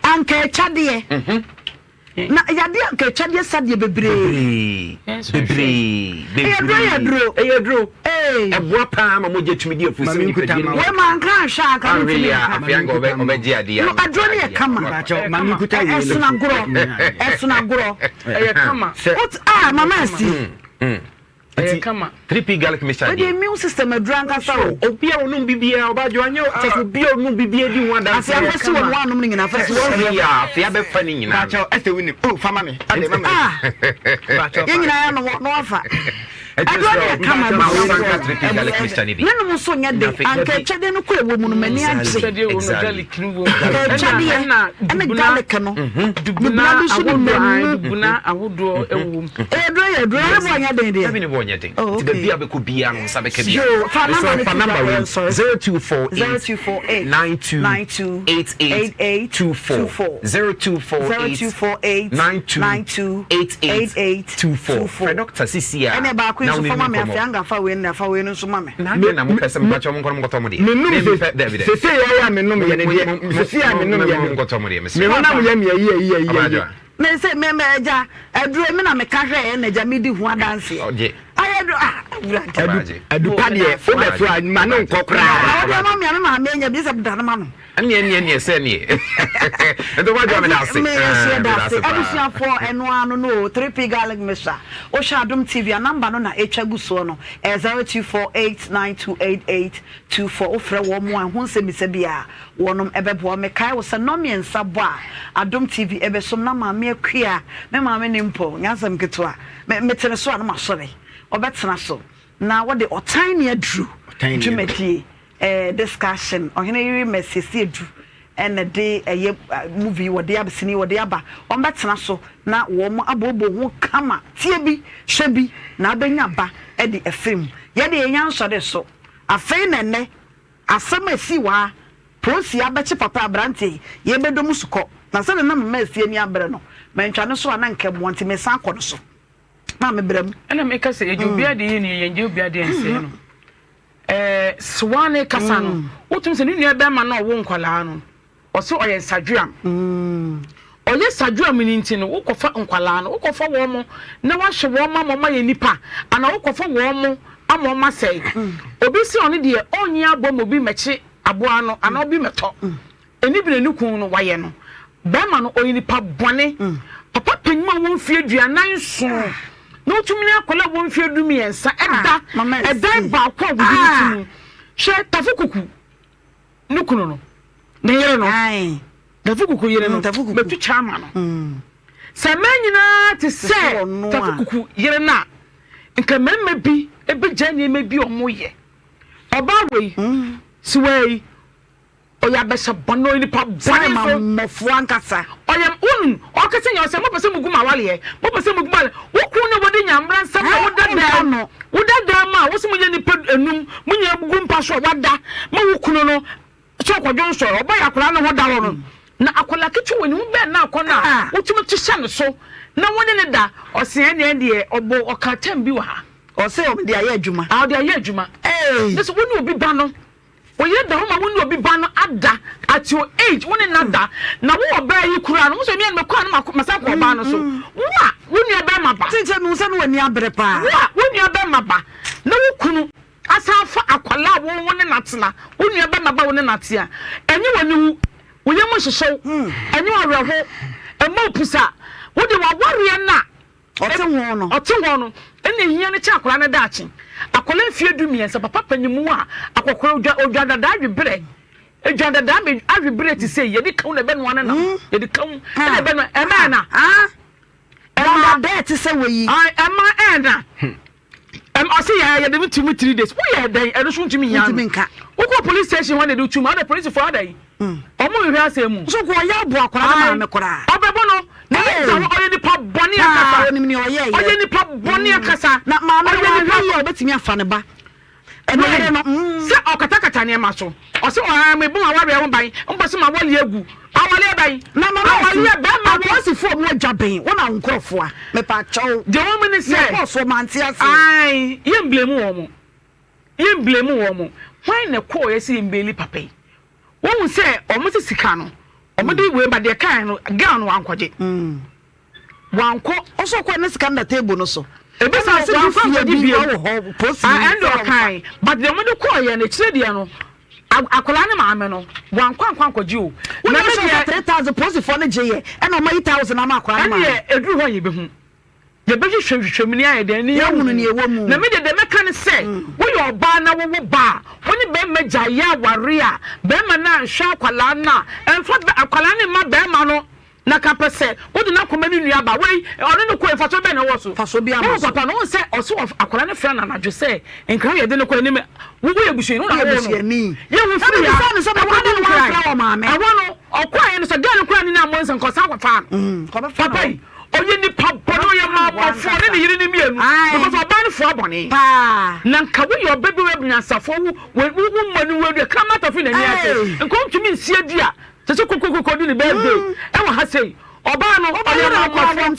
anka ɛkyadeɛ. Na yadeɛ anka atwadeɛ sadeɛ bebree. Bebree. Bebree. Ɛyɛ duro yɛ duro. Ɛyɛ duro. Ɛboa paa ma mogya tumi di afurusi Maame nkuta nipadua no ma mu. Wei ma anka anhwɛ anka ne ntumi Ahwɛ yɛ a nka. afei anka ɔbɛ ɔbɛgye adeɛ No ano. aduro no yɛ kama. Mpakyɛw, maame nkuta wei no. Ɛsono agorɔ. Ɛsono agorɔ. Ɛyɛ kama. Sɛ Wot ah mama asi. Ɛyɛ kama. 3P garlic mixture Wei deɛ. deɛ immune system aduro ankasa o. Obi a ɔnom bibiara ɔba adwo anyɛ kyɛ sɛ obi a ɔnom bibiara di ho adanseɛ. Afei afɛsi wɔ no anom no nyinaa afɛsi wɔ. Wɔn yɛ a afei abɛfa ne nyinaa. Mpakyɛw, ɛsɛ wonim. Oh, fa ma me. Ade ma me. Ah. Mpakyɛw, Yɛn fa. nyinaa yɛ no wɔ na wafa. Aduro no yɛ kama Ma wo nsa nka 3P garlic mixture no bi. Ne nom nso nyɛ den. Anka atwadeɛ no kɔ ɛwɔ mu no m'ani agye. Atwadeɛ wɔ mu, garlic no wɔ mu. Atwadeɛ ɛne garlic no. Dubuna Dubuna bi nso ne ahodoɔ, mmamu. dubuna ahodoɔ wɔ mu. Ɛyɛ duro yɛ duro, ɛne bɔ nyɛ den deɛ. Dabi ne bɔ nyɛ den. Oh, Nti okay. baabi a bɛkɔ biara no nsa bɛka bi. Yo, fa number no Fa to number dwa, wei sorry. 0248 0248 92 92 88 88 24 24 0248 0248 92 92 88 88 24. Frɛ doctor sisi a Ɛne baako yi na nso wo ne fa ma no me nkɔmmɔ. afei anga fa wei no fa wei no nso ma me. Na adɛn na mopɛ sɛ mepakyɛ mo nkɔ no monkɔtɔ mo deɛ? Menom Me se mepɛ dabi dabi. sese yɛ yɛ a menom yɛ ne deɛ sese a menom yɛ Mo no nkɔtɔ mo deɛ mesrɛ. me honam yɛ me ayi ayi ayi Ɔbaa ayi. Adwoa. Me se me me agya aduro me na meka hwɛ ɛ na agya me di ho adanseɛ. Ɔgye. Ayɛ aduro ah awurade. Adu Ɔgye. adu pa deɛ wobɛto a ma no nkɔ Na koraa. wode ama me a me maame anya bi sɛ da no ma no. Ɛneɛ ɛneɛ ɛneɛ sɛ ɛneɛ. Nti ɔbaa Adwoa meda ase. Me nso Ah, yɛda meda ase. ase paa. Abusuafoɔ ɛno ara no no o 3P garlic mixture. Wohwɛ Adom TV a number no na ɛtwa gu soɔ no ɛyɛ 0248928824. Wofrɛ wɔn a ɛho nsɛmmisa biara wɔnom ɛbɛboa wo. Mekae wo sɛ nnɔmmiɛnsa bɔ a Adom TV ɛbɛsom na Maame Akua, me maame ne mpo, nyɛ asɛm ketewa, me mete ne so a na masɔre. Ɔbɛtena so na wɔde ɔtan ne aduru dwumadie eh, discussion, Ɔhene yere Mercy Asiedu na ɛde ɛyɛ movie yi wɔde aba, sini yi wɔde aba. Wɔbɛtena so na wɔn abooboo ho kama. Tie bi, hwɛ bi, na abɛnya ba de afiri mu. Yɛde yɛnya nsɔre so. Afei na ɛnnɛ, asɛm a ɛsii wɔ ha, polisi abɛkye papa aberanteɛ yi, yɛrebɛdɔ mu sukɔ. Na sɛdeɛ na mema asie ani abere no, mantwa ne so a na nka mmoa nti mesan akɔ no so. Na mebrɛ mu. Ɛna meka sɛ yɛgye obiara de yɛ nie, yɛngye obiara de nsɛe no. Ɛɛ Sewane kasa no, wotumi sɛ ne nua bɛrima no a ɔwo nkwadaa no, Ɔse ɔyɛ nsadweam. Ɔyɛ sadweam no nti no wokɔfa nkwadaa no, wokɔfa wɔn mo na wahwɛ wɔn ama wɔn ayɛ nipa anaa wokɔfa wɔn mo ama wɔn asɛe. Obi se ɔno deɛ ɔnyi aboa ma obi mmɛkye aboa no anaa obi mmɛtɔ. Ɛni bi na ne kun no wayɛ no. Bɛrima no ɔyɛ nipa bɔne. Papa panyin a ɔwɔ mfeɛ 47 na wotumi ne akwadaa a ɔwɔ mfeɛ 13 ɛda ɛdan baako a wɔde ne ti mu. Hwɛ Tafo Kuku. Ne kunu no, ne yere no, Tafu Kuku yere no, bɛtu kyɛ ama no. Mm. Sɛ mmaa nyinaa te sɛ Tafu Kuku yere no a, nka mmarima bi bɛgya nneɛma bi a wɔyɛ. Ɔbaa wei, mm. siwaa yi, ɔyɛ abɛhyɛ bɔne, ɔyɛ nipa bɔne so. Mmɔfoɔ ankasa. Ɔyɛ wonu ɔkasa nyɛ ɔsɛ mopɛ sɛ mugu ma awaleɛ, mopɛ sɛ mugu ma wo kun ne wɔde nyamra nsɛm na woda dan Woda dan mu a, wo se monyɛ nnipa enum, mo nyinaa gugu mpa so a wada ma wo kunu no sɛ ɔkɔdwo nsɔre. Ɔba yɛ akwadaa no ho da hɔ no, na akwadaa ketewa wɔ ne ho bɛn na akɔnnɔ a wotumi te hyɛ ne so na wo ne no da. Ɔse ɛnneɛ ɛndeɛ ɔbɔ ɔka term bi wɔ ha. Ɔse ɔde ayɛ adwuma. Ah ɔde ayɛ adwuma. Ne sɛ wo ne obi ba no. Wo yere da hɔ ma wo ne obi ba no ada at your age wo ne no ada na wo ɔbaa yi koraa no wo sɛ me a mekɔ a na masan kɔ ɔbaa no so wo a wo nua bɛrima ba Sɛ sɛ mehu sɛ ne w'ani abere paa. Wo a wo nua bɛrima ba na wo kunu asan afa akwadaa a wo wo ne no atena wo nua bɛrima ba wo ne no ate a ɛnyɛ w'ani wu wo yam nhyehye wo ɛnyɛ wo awerɛho ɛmma wo pusa wo de w'awareɛ no a Ɔte ho no. Ɔte hɔ no, ɛna ehia no kyɛ akwadaa no daakye. Akwadaa mfeɛ 13, papa panyinmu a akɔkora odwa odwa dadaa awe berɛ. Edwa dadaa me awe berɛ te sɛ yɛde kaw na ɛbɛnoa ne nam. Mm. Yɛde kaw ɛna ɛbɛnoa ɛma ɛna. Ɛma dadaa te sɛ wɔ yi. Ɛma ɛna. Ɛm ɔse yɛ yɛde me tumi 3 days. Woyɛ dɛn ɛno so ntumi nya no. Wokɔ police station hɔ na ɛde tum ada police fo ada yi. Ɔmo nhwehwɛ asɛm mu. So kò ɔyɛ ɔbo akwadaa no maame koraa. Ɔbɛbɔ no na ne da hɔ ɔyɛ nipa bɔne akasa. Onim nea ɔyɛ yɛ. Ɔyɛ nipa bɔne akasa. Na maame no wahwɛ yie a ɔbɛtumi afa ne ba. Ɛno yere no. Sɛ ɔkatakata nneɛma so. Ɔsɛ ɔhaa me bɔ m'awareɛ ho ban mpɔ sɛ m'awaleɛ agu. Awaleɛ bɛn? Na mama Awaleɛ bɛrima wɔ. Apolisifoɔ mu agya bɛn wo na wo nkurɔfoɔ a mepa kyɛw. Deɛ wɔn mu ne sɛ. Deɛ ɛkɔɔ soɔ mante aseɛ. Ae yɛn blame wɔn. Yɛn blame wɔn. Hwan na ɛkɔɔeɛ sɛ yɛn baili papa yi? Wohu sɛ wɔn se sika no wɔn de wei ba deɛ ɛkaeɛ no girl no wankɔgye. Wankɔ. Ɔsɔ kɔ ne sika no da table no so. Ebi sa sɛ wankɔ ankɔgye bio. Ah ɛnde ɔkae but deɛ wɔn de kɔɔeɛ no akyire deɛ no akwadaa ne maame no wankɔ ankɔ ankɔgye o. Na me deɛ 3000 polisifoɔ no gye yɛ ɛna wɔn ayi thousand ama akwadaa no maame. Ɛndeɛ eduru hɔ a yɛbɛhu. Yɛbɛhwehwɛ nhwehwɛmu no ayɛ dɛn ne yɛahunu nea ɛwɔ mu. Na me deɛ deɛ mɛka ne sɛ, woyɛ ɔbaa na wowo ba a, wo ne barima gyae yɛ aware a, barima no anhwɛ akwadaa no a, ɛmfa akwadaa no mma barima no. Na ka pɛ sɛ wode no akɔma ne nua ba. Wei, ɔne no kɔ, mfasoɔ bɛn na ɛwɔ so? Mfasoɔ biara mma Wohu so. papa no, wohu sɛ ɔse akwadaa no frɛ no anadwo sɛ nkra yɛde no kɔ anim. Wo woyɛ busuani, wo na Woyɛ wowoo no. busuani. Yɛhu Na firi mebisa ha, no sɛ, na ɛkɔdi woadɛn na nkran. woamfrɛ wɔ maame? Ɛhɔ no, ɔkɔeɛ no sɛ girl no koraa ne no ammɔ nsa, nka ɔsan kɔfaa no. Kɔbɛfa Papa no. yi, ɔyɛ nipa bɔne, ɔyɛ maamɔfoɔ ne ne yere no mmienu because ɔbaa no foa bɔne. Na nka woyɛ ɔba bi wɔ nyansafoɔ wo wo wo mmɔ ne wɔ kraman tɔfe n'ani ase nka ɔntumi nsi adi a kyɛ sɛ kokokoko di ne birthday ɛwɔ ha sei. Ɔbaa no ɔyɛ maamɔfoɔ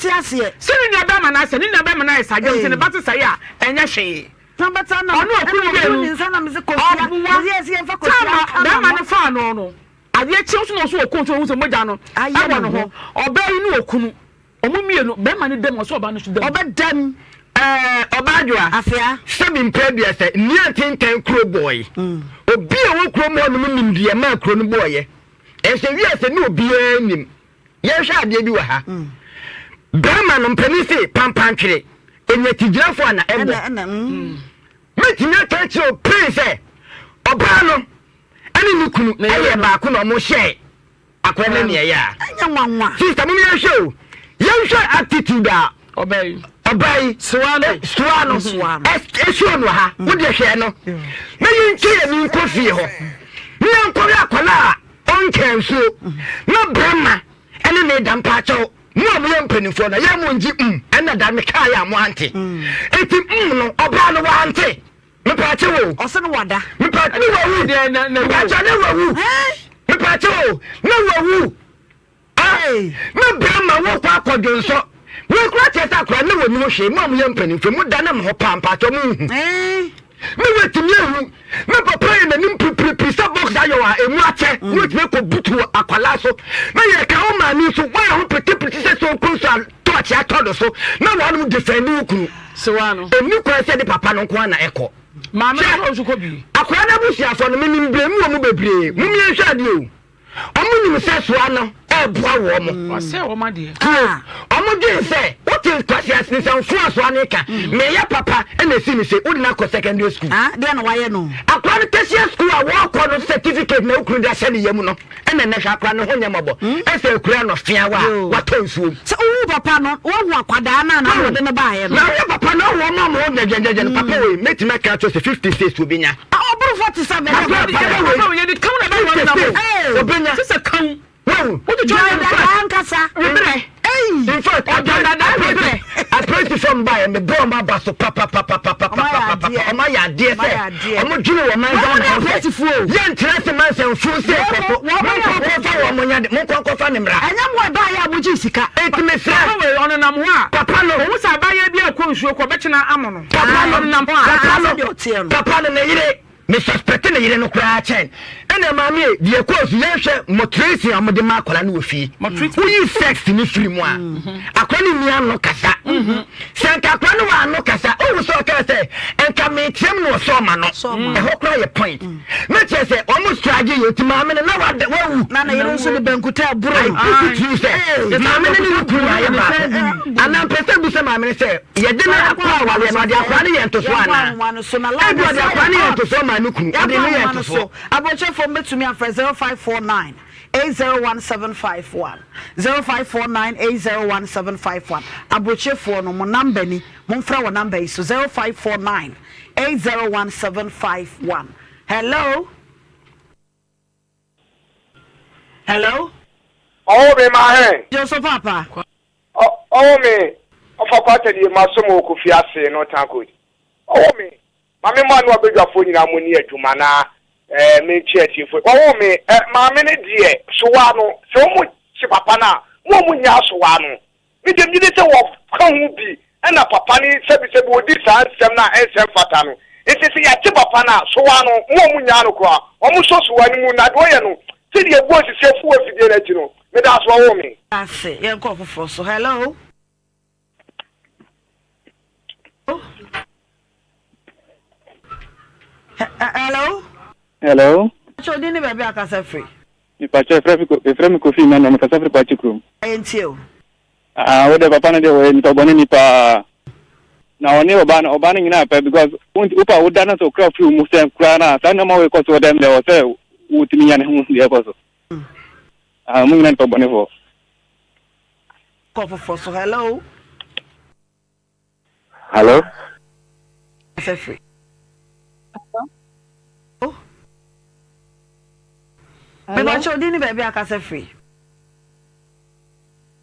sɛ ne nua bɛrima no asɛ ne nua bɛrima no ayɛ saa gyam sɛ ne ba te sɛe a ɛnyɛ hwee. Ɔne ɔkunu mmienu ɔboa taama bɛrima no faa no no. Adeɛ kye nso na ɔso ɔkɔ nso ɔhu sɛ mogya no ɛwɔ ne ho. Ɔbaa yi ne okunu ɔmo mmienu bɛrima no dam ɔsɛ ɔbaa no nso dam. Ɔbɛdam. Ɛɛ ɔbaa adwoa. Afea. Sɛbi mpɛ aduasa nni antentan kuro bɔɔe. Obi a ɔwɔ kurom hɔ nom nim deɛ ɛmaa kuro no bɔɔeɛ. Ɛnso wiase ne obiara nim. Yɛnhwɛ adeɛ bi wɔ ha. Bɛrima no mpanin se pampantwere ɛnya tigyinafoɔ a na ɛbɔ. Mɛtumi aka akyerɛ wo pee sɛ ɔbaa no ɛne ne kunu ɛyɛ baako na ɔmo hyɛɛ akɔrɔ no nea ɛyɛ a. Ɛnyɛ nwanwa. Sister mo yɛnhwɛ o yɛnhwɛ attitude a ɔbaa yi ɔbaa yi soa no soa no ɛsuo no ha wo deɛ hwɛ no na yɛntwa yɛn ani nkɔ fie hɔ na yɛnkɔhwɛ akwadaa a ɔnkyɛn nsuo na bɛrima ɛne ne da mpaakyɛw mo a moyɛ mpanimfoɔ no yɛ mo ngye mm ɛna da mekaeɛ a mo ante eti mm no ɔbaa no wante. Mepaakyɛw o. Ɔse no wada. Mepa ne wawu. Mepaakyɛw ne wawu. Mepaakyɛw o. Ne wawu. Ah, ne bɛrima wo kɔ akɔdwo nsɔ. Wei kura kyerɛ sɛ akora ne wɔ nim hwee. Mo a moyɛ mpanimfoɔ mo da ne mo ho paa mpaakyɛw mo nhu. Ne watumi ahu. Ne papa yɛ n'anim piripiripi sɛ box ayɔ a emu akyɛ. Ne watumi akɔ butu akwadaa so. Na yɛ ka wo maame nso wɔyɛ ho pitipiti sɛ sonko nso a tɔɔkye atɔ do so na wɔnom defend wo kunu. Ɛnni kwan sɛ de papa no nko ara na ɛkɔ. Maame no nso kɔ bi. Akwadaa no abusuafoɔ no menim brɛ mu wɔ mu bebree. Mom yɛnhwɛ adeɛ o. Wɔn nim sɛ soa no ɛɛboa wɔn. Wɔsɛe wɔn adeɛ. Tie, wɔn dwen sɛ wote Kwasi nsɛmfo a soa no ka. Meyɛ papa ɛna esi me se wode no akɔ secondary school. Ah, deɛ na wayɛ no. Akwadaa no tertiary school a wɔkɔ no certificate na okunu de ahyɛ ne yam no ɛna ɛnɛ hwɛ akwadaa no ho nyɛ mmɔbɔ. Ɛsɛ akura no feawa a watɔ nsuom. Sɛ wowu papa no, woahu akwadaa no a na wɔde no baeɛ no. Na woyɛ papa na wohu wɔn a wɔn gyɛgyɛgyɛgyɛ no papa wei mɛtumi aka akyerɛ sɛ 56 obi nya. Ɔboro 47 Papa papa wei 56 obenya. Sisɛ kan. Wɔn dada ankasa. In fact, apolisifoɔ mbaeɛ mebɔ ɔmo aba so papapapapapapapa ɔmo ayɛ adeɛ sɛ ɔmo dwene wɔ man Ghana ho sɛ yɛntena ase ma nsɛmfo sɛ ɛkɔ so monkɔ nkɔfa wɔ mo nya de monkɔ nkɔfa ne mmara. Ɛnyɛ mo ɛbaeɛ a mogye sika. Enti mesrɛ Papa wei ɔnenam hɔ a papa no ohu sɛ abaayewa bi akɔ nsuo kɔ ɔbɛkyena amo no. Papa no Ɔnenam hɔ a. Papa no papa no ne yere Me suspect ne yere no koraa kyɛn ɛna maame e deɛ ɛkɔɔ so yɛnhwɛ mɔtracing a wɔde ma akwadaa no wɔ fie woyi sex ne firi mu a akwadaa no nni ano kasa sɛ nka akwadaa no wɔ ano kasa ohu sɛ ɔkaa sɛ nka meteam no ɔsɛ ɔma no ɛhɔ koraa yɛ point na kyerɛ sɛ wɔn strage yɛ nti maame no na wada wawu na ne yere nso de bankuta aburo I put it to you sɛ maame no ne ne kunu na ayɛ baako anaa mpɛ sɛ bu sɛ maame no sɛ yɛde no akɔ awareɛ no ɔde akwadaa no yɛ ntosoɔ anaa Ebi ɔde akwadaa no yɛ ntosoɔ maa ne kunu, ɔde no yɛ ntosoɔ. Aburokyerɛfoɔ mbɛtumi afrɛ 0549 801751 0549 801751 Aburokyerefoɔ no mo number ni momfrɛ wɔ number yi so 0549 801751 Hello Hello. Ɔwɔ me ma hɛn. Joso papa. Ɔwɔ me ɔfa kwata die ma som wɔ kofi ase no tanko. Ɔwɔ me ma me mma no abadwafoɔ nyinaa mo ni adwuma na eh, me nkye atiefo. Ɔwɔ me eh, maame no deɛ sowa no sɛ wɔn kye papa no a mo a mo nya sowa no me deɛ megye di sɛ wɔka ho bi ɛna papa no sɛbisɛbi wɔdi saa nsɛm no a ɛnsɛ mfata no nti sɛ yɛakye papa no a sowa no mo a mo nyaa no koraa wɔn sɔ sowa no mu na deɛ ɔyɛ no sɛdeɛ ɛbu osisi afu wɔ afidie no akyi no meda so ɔwɔ me. Ase yɛnkɔ foforɔ so hello. Hello. Hello. Pacho din ne baabi akasa firi. Mepacho efrɛ mi efrɛ mi Kofi Emmanuel mekasa firi Kwakye kurom. Ɛyɛ ntie o. Ah wo de papa no deɛ wɔyɛ nipa bɔne ni paa. Na ɔne ɔbaa no ɔbaa no nyinaa pɛ because wopa woda no sɛ okura firi mu sɛ koraa na saa nneɛma wei kɔ so wɔ dɛm deɛ wɔ sɛ wotumi nya ne ho deɛ ɛkɔ so. Ah mo nyinaa nipa bɔnefoɔ. Kɔ foforɔ so hello. Hello. Kasa firi. Hello. Mebakyɛ odin ne baabi akasa firi.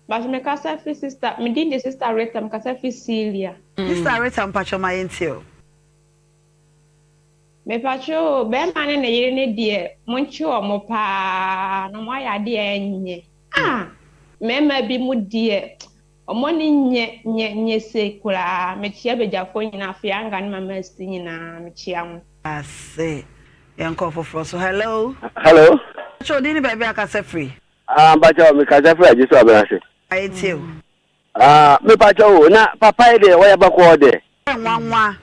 Bakyɛ me kasa firi sister me din de sister Rita me kasa firi Celia. Sister Rita mpakyɛ ma yɛn tie o. Mepakyɛ o bɛɛma ne ne yere ne deɛ monkye wɔn paa na wɔn ayɛ adeɛ a ɛnyɛ ah mɛɛma bi mo deɛ wɔn ani nyɛ nyɛ nyɛ sei koraa mekyea badwafoɔ nyinaa Fianga ne mama Asti nyinaa mekyea mo. Ase yɛnkɔ foforɔ so hello. Hello. Mpakyɛ odin ne baabi a kasa firi. Ah mpakyɛ mekasa firi agye so abena ase. Ayɛ tie o. Ah mepakyɛ o na papa yi deɛ wɔyɛ bɔkɔɔ deɛ. Nwanwa.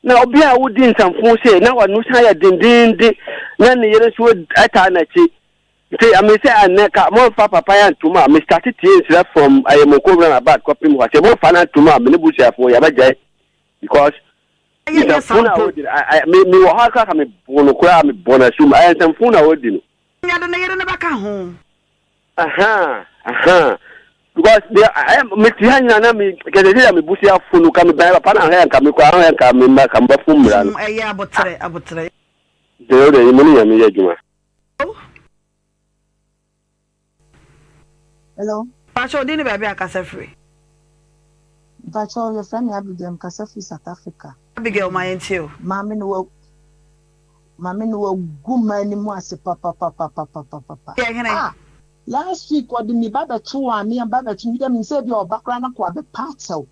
Na obi a wodi nsɛmfo sei na wano san yɛ dendeenden na ne yere nso taa n'akyi nti ame sɛ ɛnɛ ka momfa papa yi antom a me start tie nsira from ayɛmoko round about kɔpem hɔ sɛ momfa no antom a me ne busuafoɔ yɛbɛgyae because nsɛmfo no a wodi no me wɔ hɔ koraa ka mebo no koraa mebɔ no asum ɛyɛ nsɛmfo no a wodi no. Yɛde ne yere no bɛka ho. Ahaa ahaa because deɛ ayɛ me ti ha nyina na me kɛsɛ sɛ me busi afo no ka me bɛn papa na ahɛ nka me kɔ ahɛ nka me mma ka me bɛfo mmira no. Ɛyɛ abotrɛ abotrɛ. Deɛ o deɛ mo ne nyame yɛ adwuma. Hello. Mpakyɛ odin ne baabi a kasa firi. Mpakyɛ yɛfrɛ me Abigail mekasa firi South Africa. Abigail ma yɛntie o. Maame no wa maame no wagu mmaa no mu ase papapapapapapa. Yɛ hene. Ah last week ɔde me ba bɛto maame ba bɛto me dɛ menim sɛ ebia ɔba koraa na kɔ abɛpa akyɛw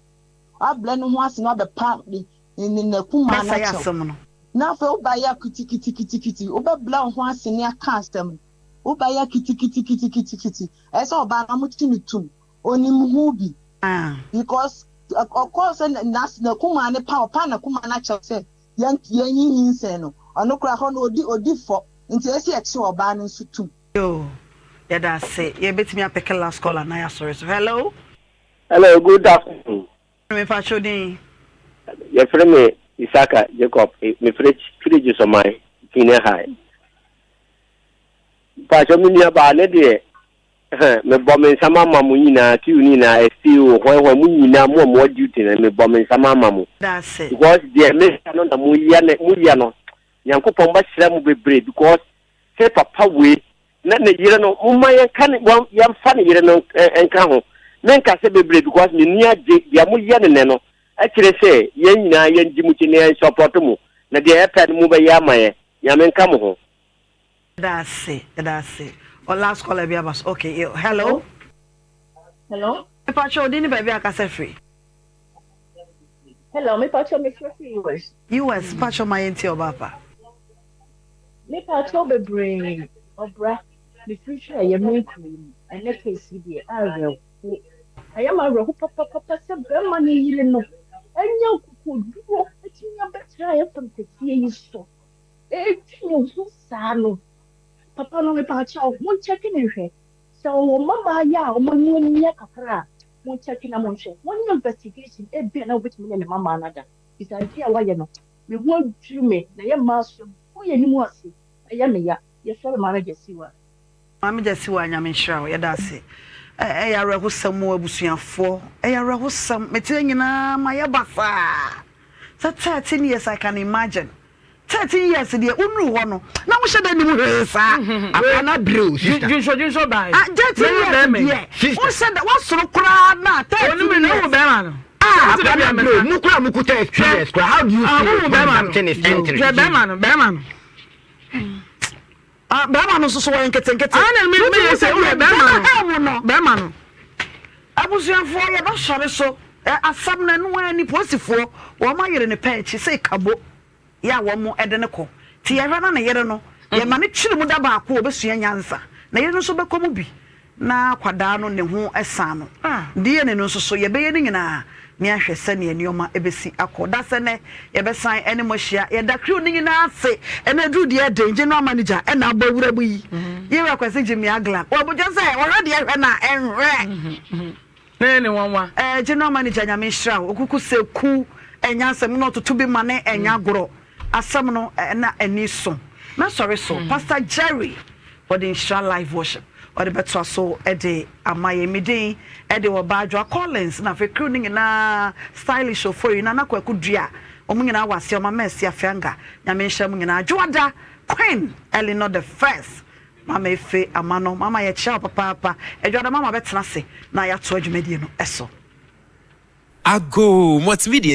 wabrɛ ne ho ase na wabɛpa ne ne n'akumaa no Bɛsɛe akyɛw asɛm no. na afei woba yɛ kitikitikiti wobɛbrɛ wo ho ase ne aka asɛm no woba yɛ kitikitikitikitikiti ɛsɛ sɛ ɔbaa no wɔkye no tum onim ho bi because ɔkɔɔ sɛ n'akumaa no pa ɔpa n'akumaa no akyɛw sɛ yɛn yɛnyi nyinsɛn no ɔno koraa hɔ no odi odi fɔ nti ɛsɛ yɛkye ɔbaa no nso tum. Yoo yɛda ase yɛbɛtumi apeke last caller na yɛasɔre so hello. Hello, good afternoon. Mepakyɛw din. Yɛfrɛ me Isaka Jacob, mefrɛ firi Gyesoman Senior High. Mpakyɛw me nua baa ne deɛ mebɔ me nsam ama mo nyinaa, kiw ne nyinaa, SPO, hwan hwan, mo nyinaa mo a mowɔ duty no, mebɔ me nsam ama mo. Daase. Because deɛ meyɛ no na moyɛ ne moyɛ no, Nyankopɔn bɛhyira mo bebree because sɛ papa wei na ne yere no momma yɛnka ne wɔn yɛmfa ne yere no nka ho. Menka sɛ bebree because m'ani agye deɛ moyɛ no nɛ no ɛkyerɛ sɛ yɛn nyinaa yɛn gye mo kyi na yɛn support mo na deɛ yɛpɛ no mobɛyɛ ama yɛn. Nyame nka mo ho. Yɛda ase yɛda ase ɔ last caller bi aba so okay yo hello. Hello. Mepakyɛ wo din ne baabi a kasa firi. Hello, mepakyɛ mefrɛ firi US. US pakyɛ ma yɛntie ɔbaa pa. Mepakyɛ bebree ɔbra mefiri hwɛ ɛyɛ me kuro yi mu ɛnɛ case yi deɛ awerɛho ɛyɛ ma awerɛho papapapa sɛ bɛrima ne yere no ɛnya nkokoduro atumi abɛtena FM kɛseɛ yi so ɛtwi ne ho saa no papa no mepakyɛ monkyɛke ne nhwɛ Sɛ ɔwɔ mmabaayewa a wɔn ani amia kakra a, monkyɛke na monhwɛ. Monyɛ investigation, ebia na wobetumi ne ne mmammaa no ada. Efisɛ ade a wayɛ no, me ho adwiriw me, na ɛyɛ mmaa so agu yɛn anim ase. Ɛyɛ me ya. Yɛfrɛ me Maame Gyasiwa. Maame Gyasiwa Nyame nhyira wo yɛda ase ɛyɛ awerɛhosɛm o abusuafoɔ ɛyɛ awerɛhosɛm mete ha nyinaa mayɛ basaa sɛ 13 years I can imagine 13 years deɛ wonuru hɔ no na wohyɛ da nim hwee saa. Akora no abere o sister. Dwonsɔ dwonsɔ baa yi. Ah 13 years deɛ wohyɛ da wasoro koraa na 13 years. Onim na bɛrima no. Ah akora no abere o mo koraa mo kuta experience koraa how do you feel when something is entering. Hwɛ bɛrima no bɛrima no. Ah bɛrima no nso so wɔyɛ nketenkete. Ah na mi mi yɛ sɛ woyɛ bɛrima no. Bɛrima no. Abusuafoɔ yɛbɛsɔre so asɛm no ɛno ara ni polisifoɔ wɔn ayere ne pɛ akyi sɛ kabo. yɛ a wɔn de no kɔ. Nti yɛhwɛ na ne yere no, yɛma no kyere mu da baako a ɔbɛsua nyansa. Ne yere no nso bɛkɔ mu bi na akwadaa no ne ho san no. DNA no nso so yɛbɛyɛ ne nyinaa na yɛahwɛ sɛdeɛ nneɛma bɛsi akɔ. Dasɛ nnɛ yɛbɛsan ne mo ahyia. Yɛda crew no nyinaa ase. Ɛnɛ aduru deɛ ɛden, General Manager ɛna abɔ awura mu yi. Yɛwura Kwasi Jimmy Aglan. Wɔbɛgye sɛ ɔhwɛ deɛ hwɛ na ɛnhwɛ. Na ɛyɛ ne nwanwa. Eh general manager nyame nhyira wo okuku seku ɛnyɛ asɛm na ɔtoto bi ma ne ɛnyɛ agorɔ asɛm no na ani so mɛsɔre so pastor Jerry ɔde nhyira live worship ɔde bɛtoa so de ama yɛn me din ɛde ɔbaa Adwoa Collins na afei crew no nyinaa stylish ofori nana kwaku dua wɔn nyinaa wɔ aseɛ ɔma mɛsi afeanga nyame nhyira mu nyinaa Adwoada Queen Eleanor the first Mama Efe ama no mama yɛkyea wo papaapa. Adwada mama bɛtena ase na yɛatoa dwumadie no so. Agoo! Multimedia.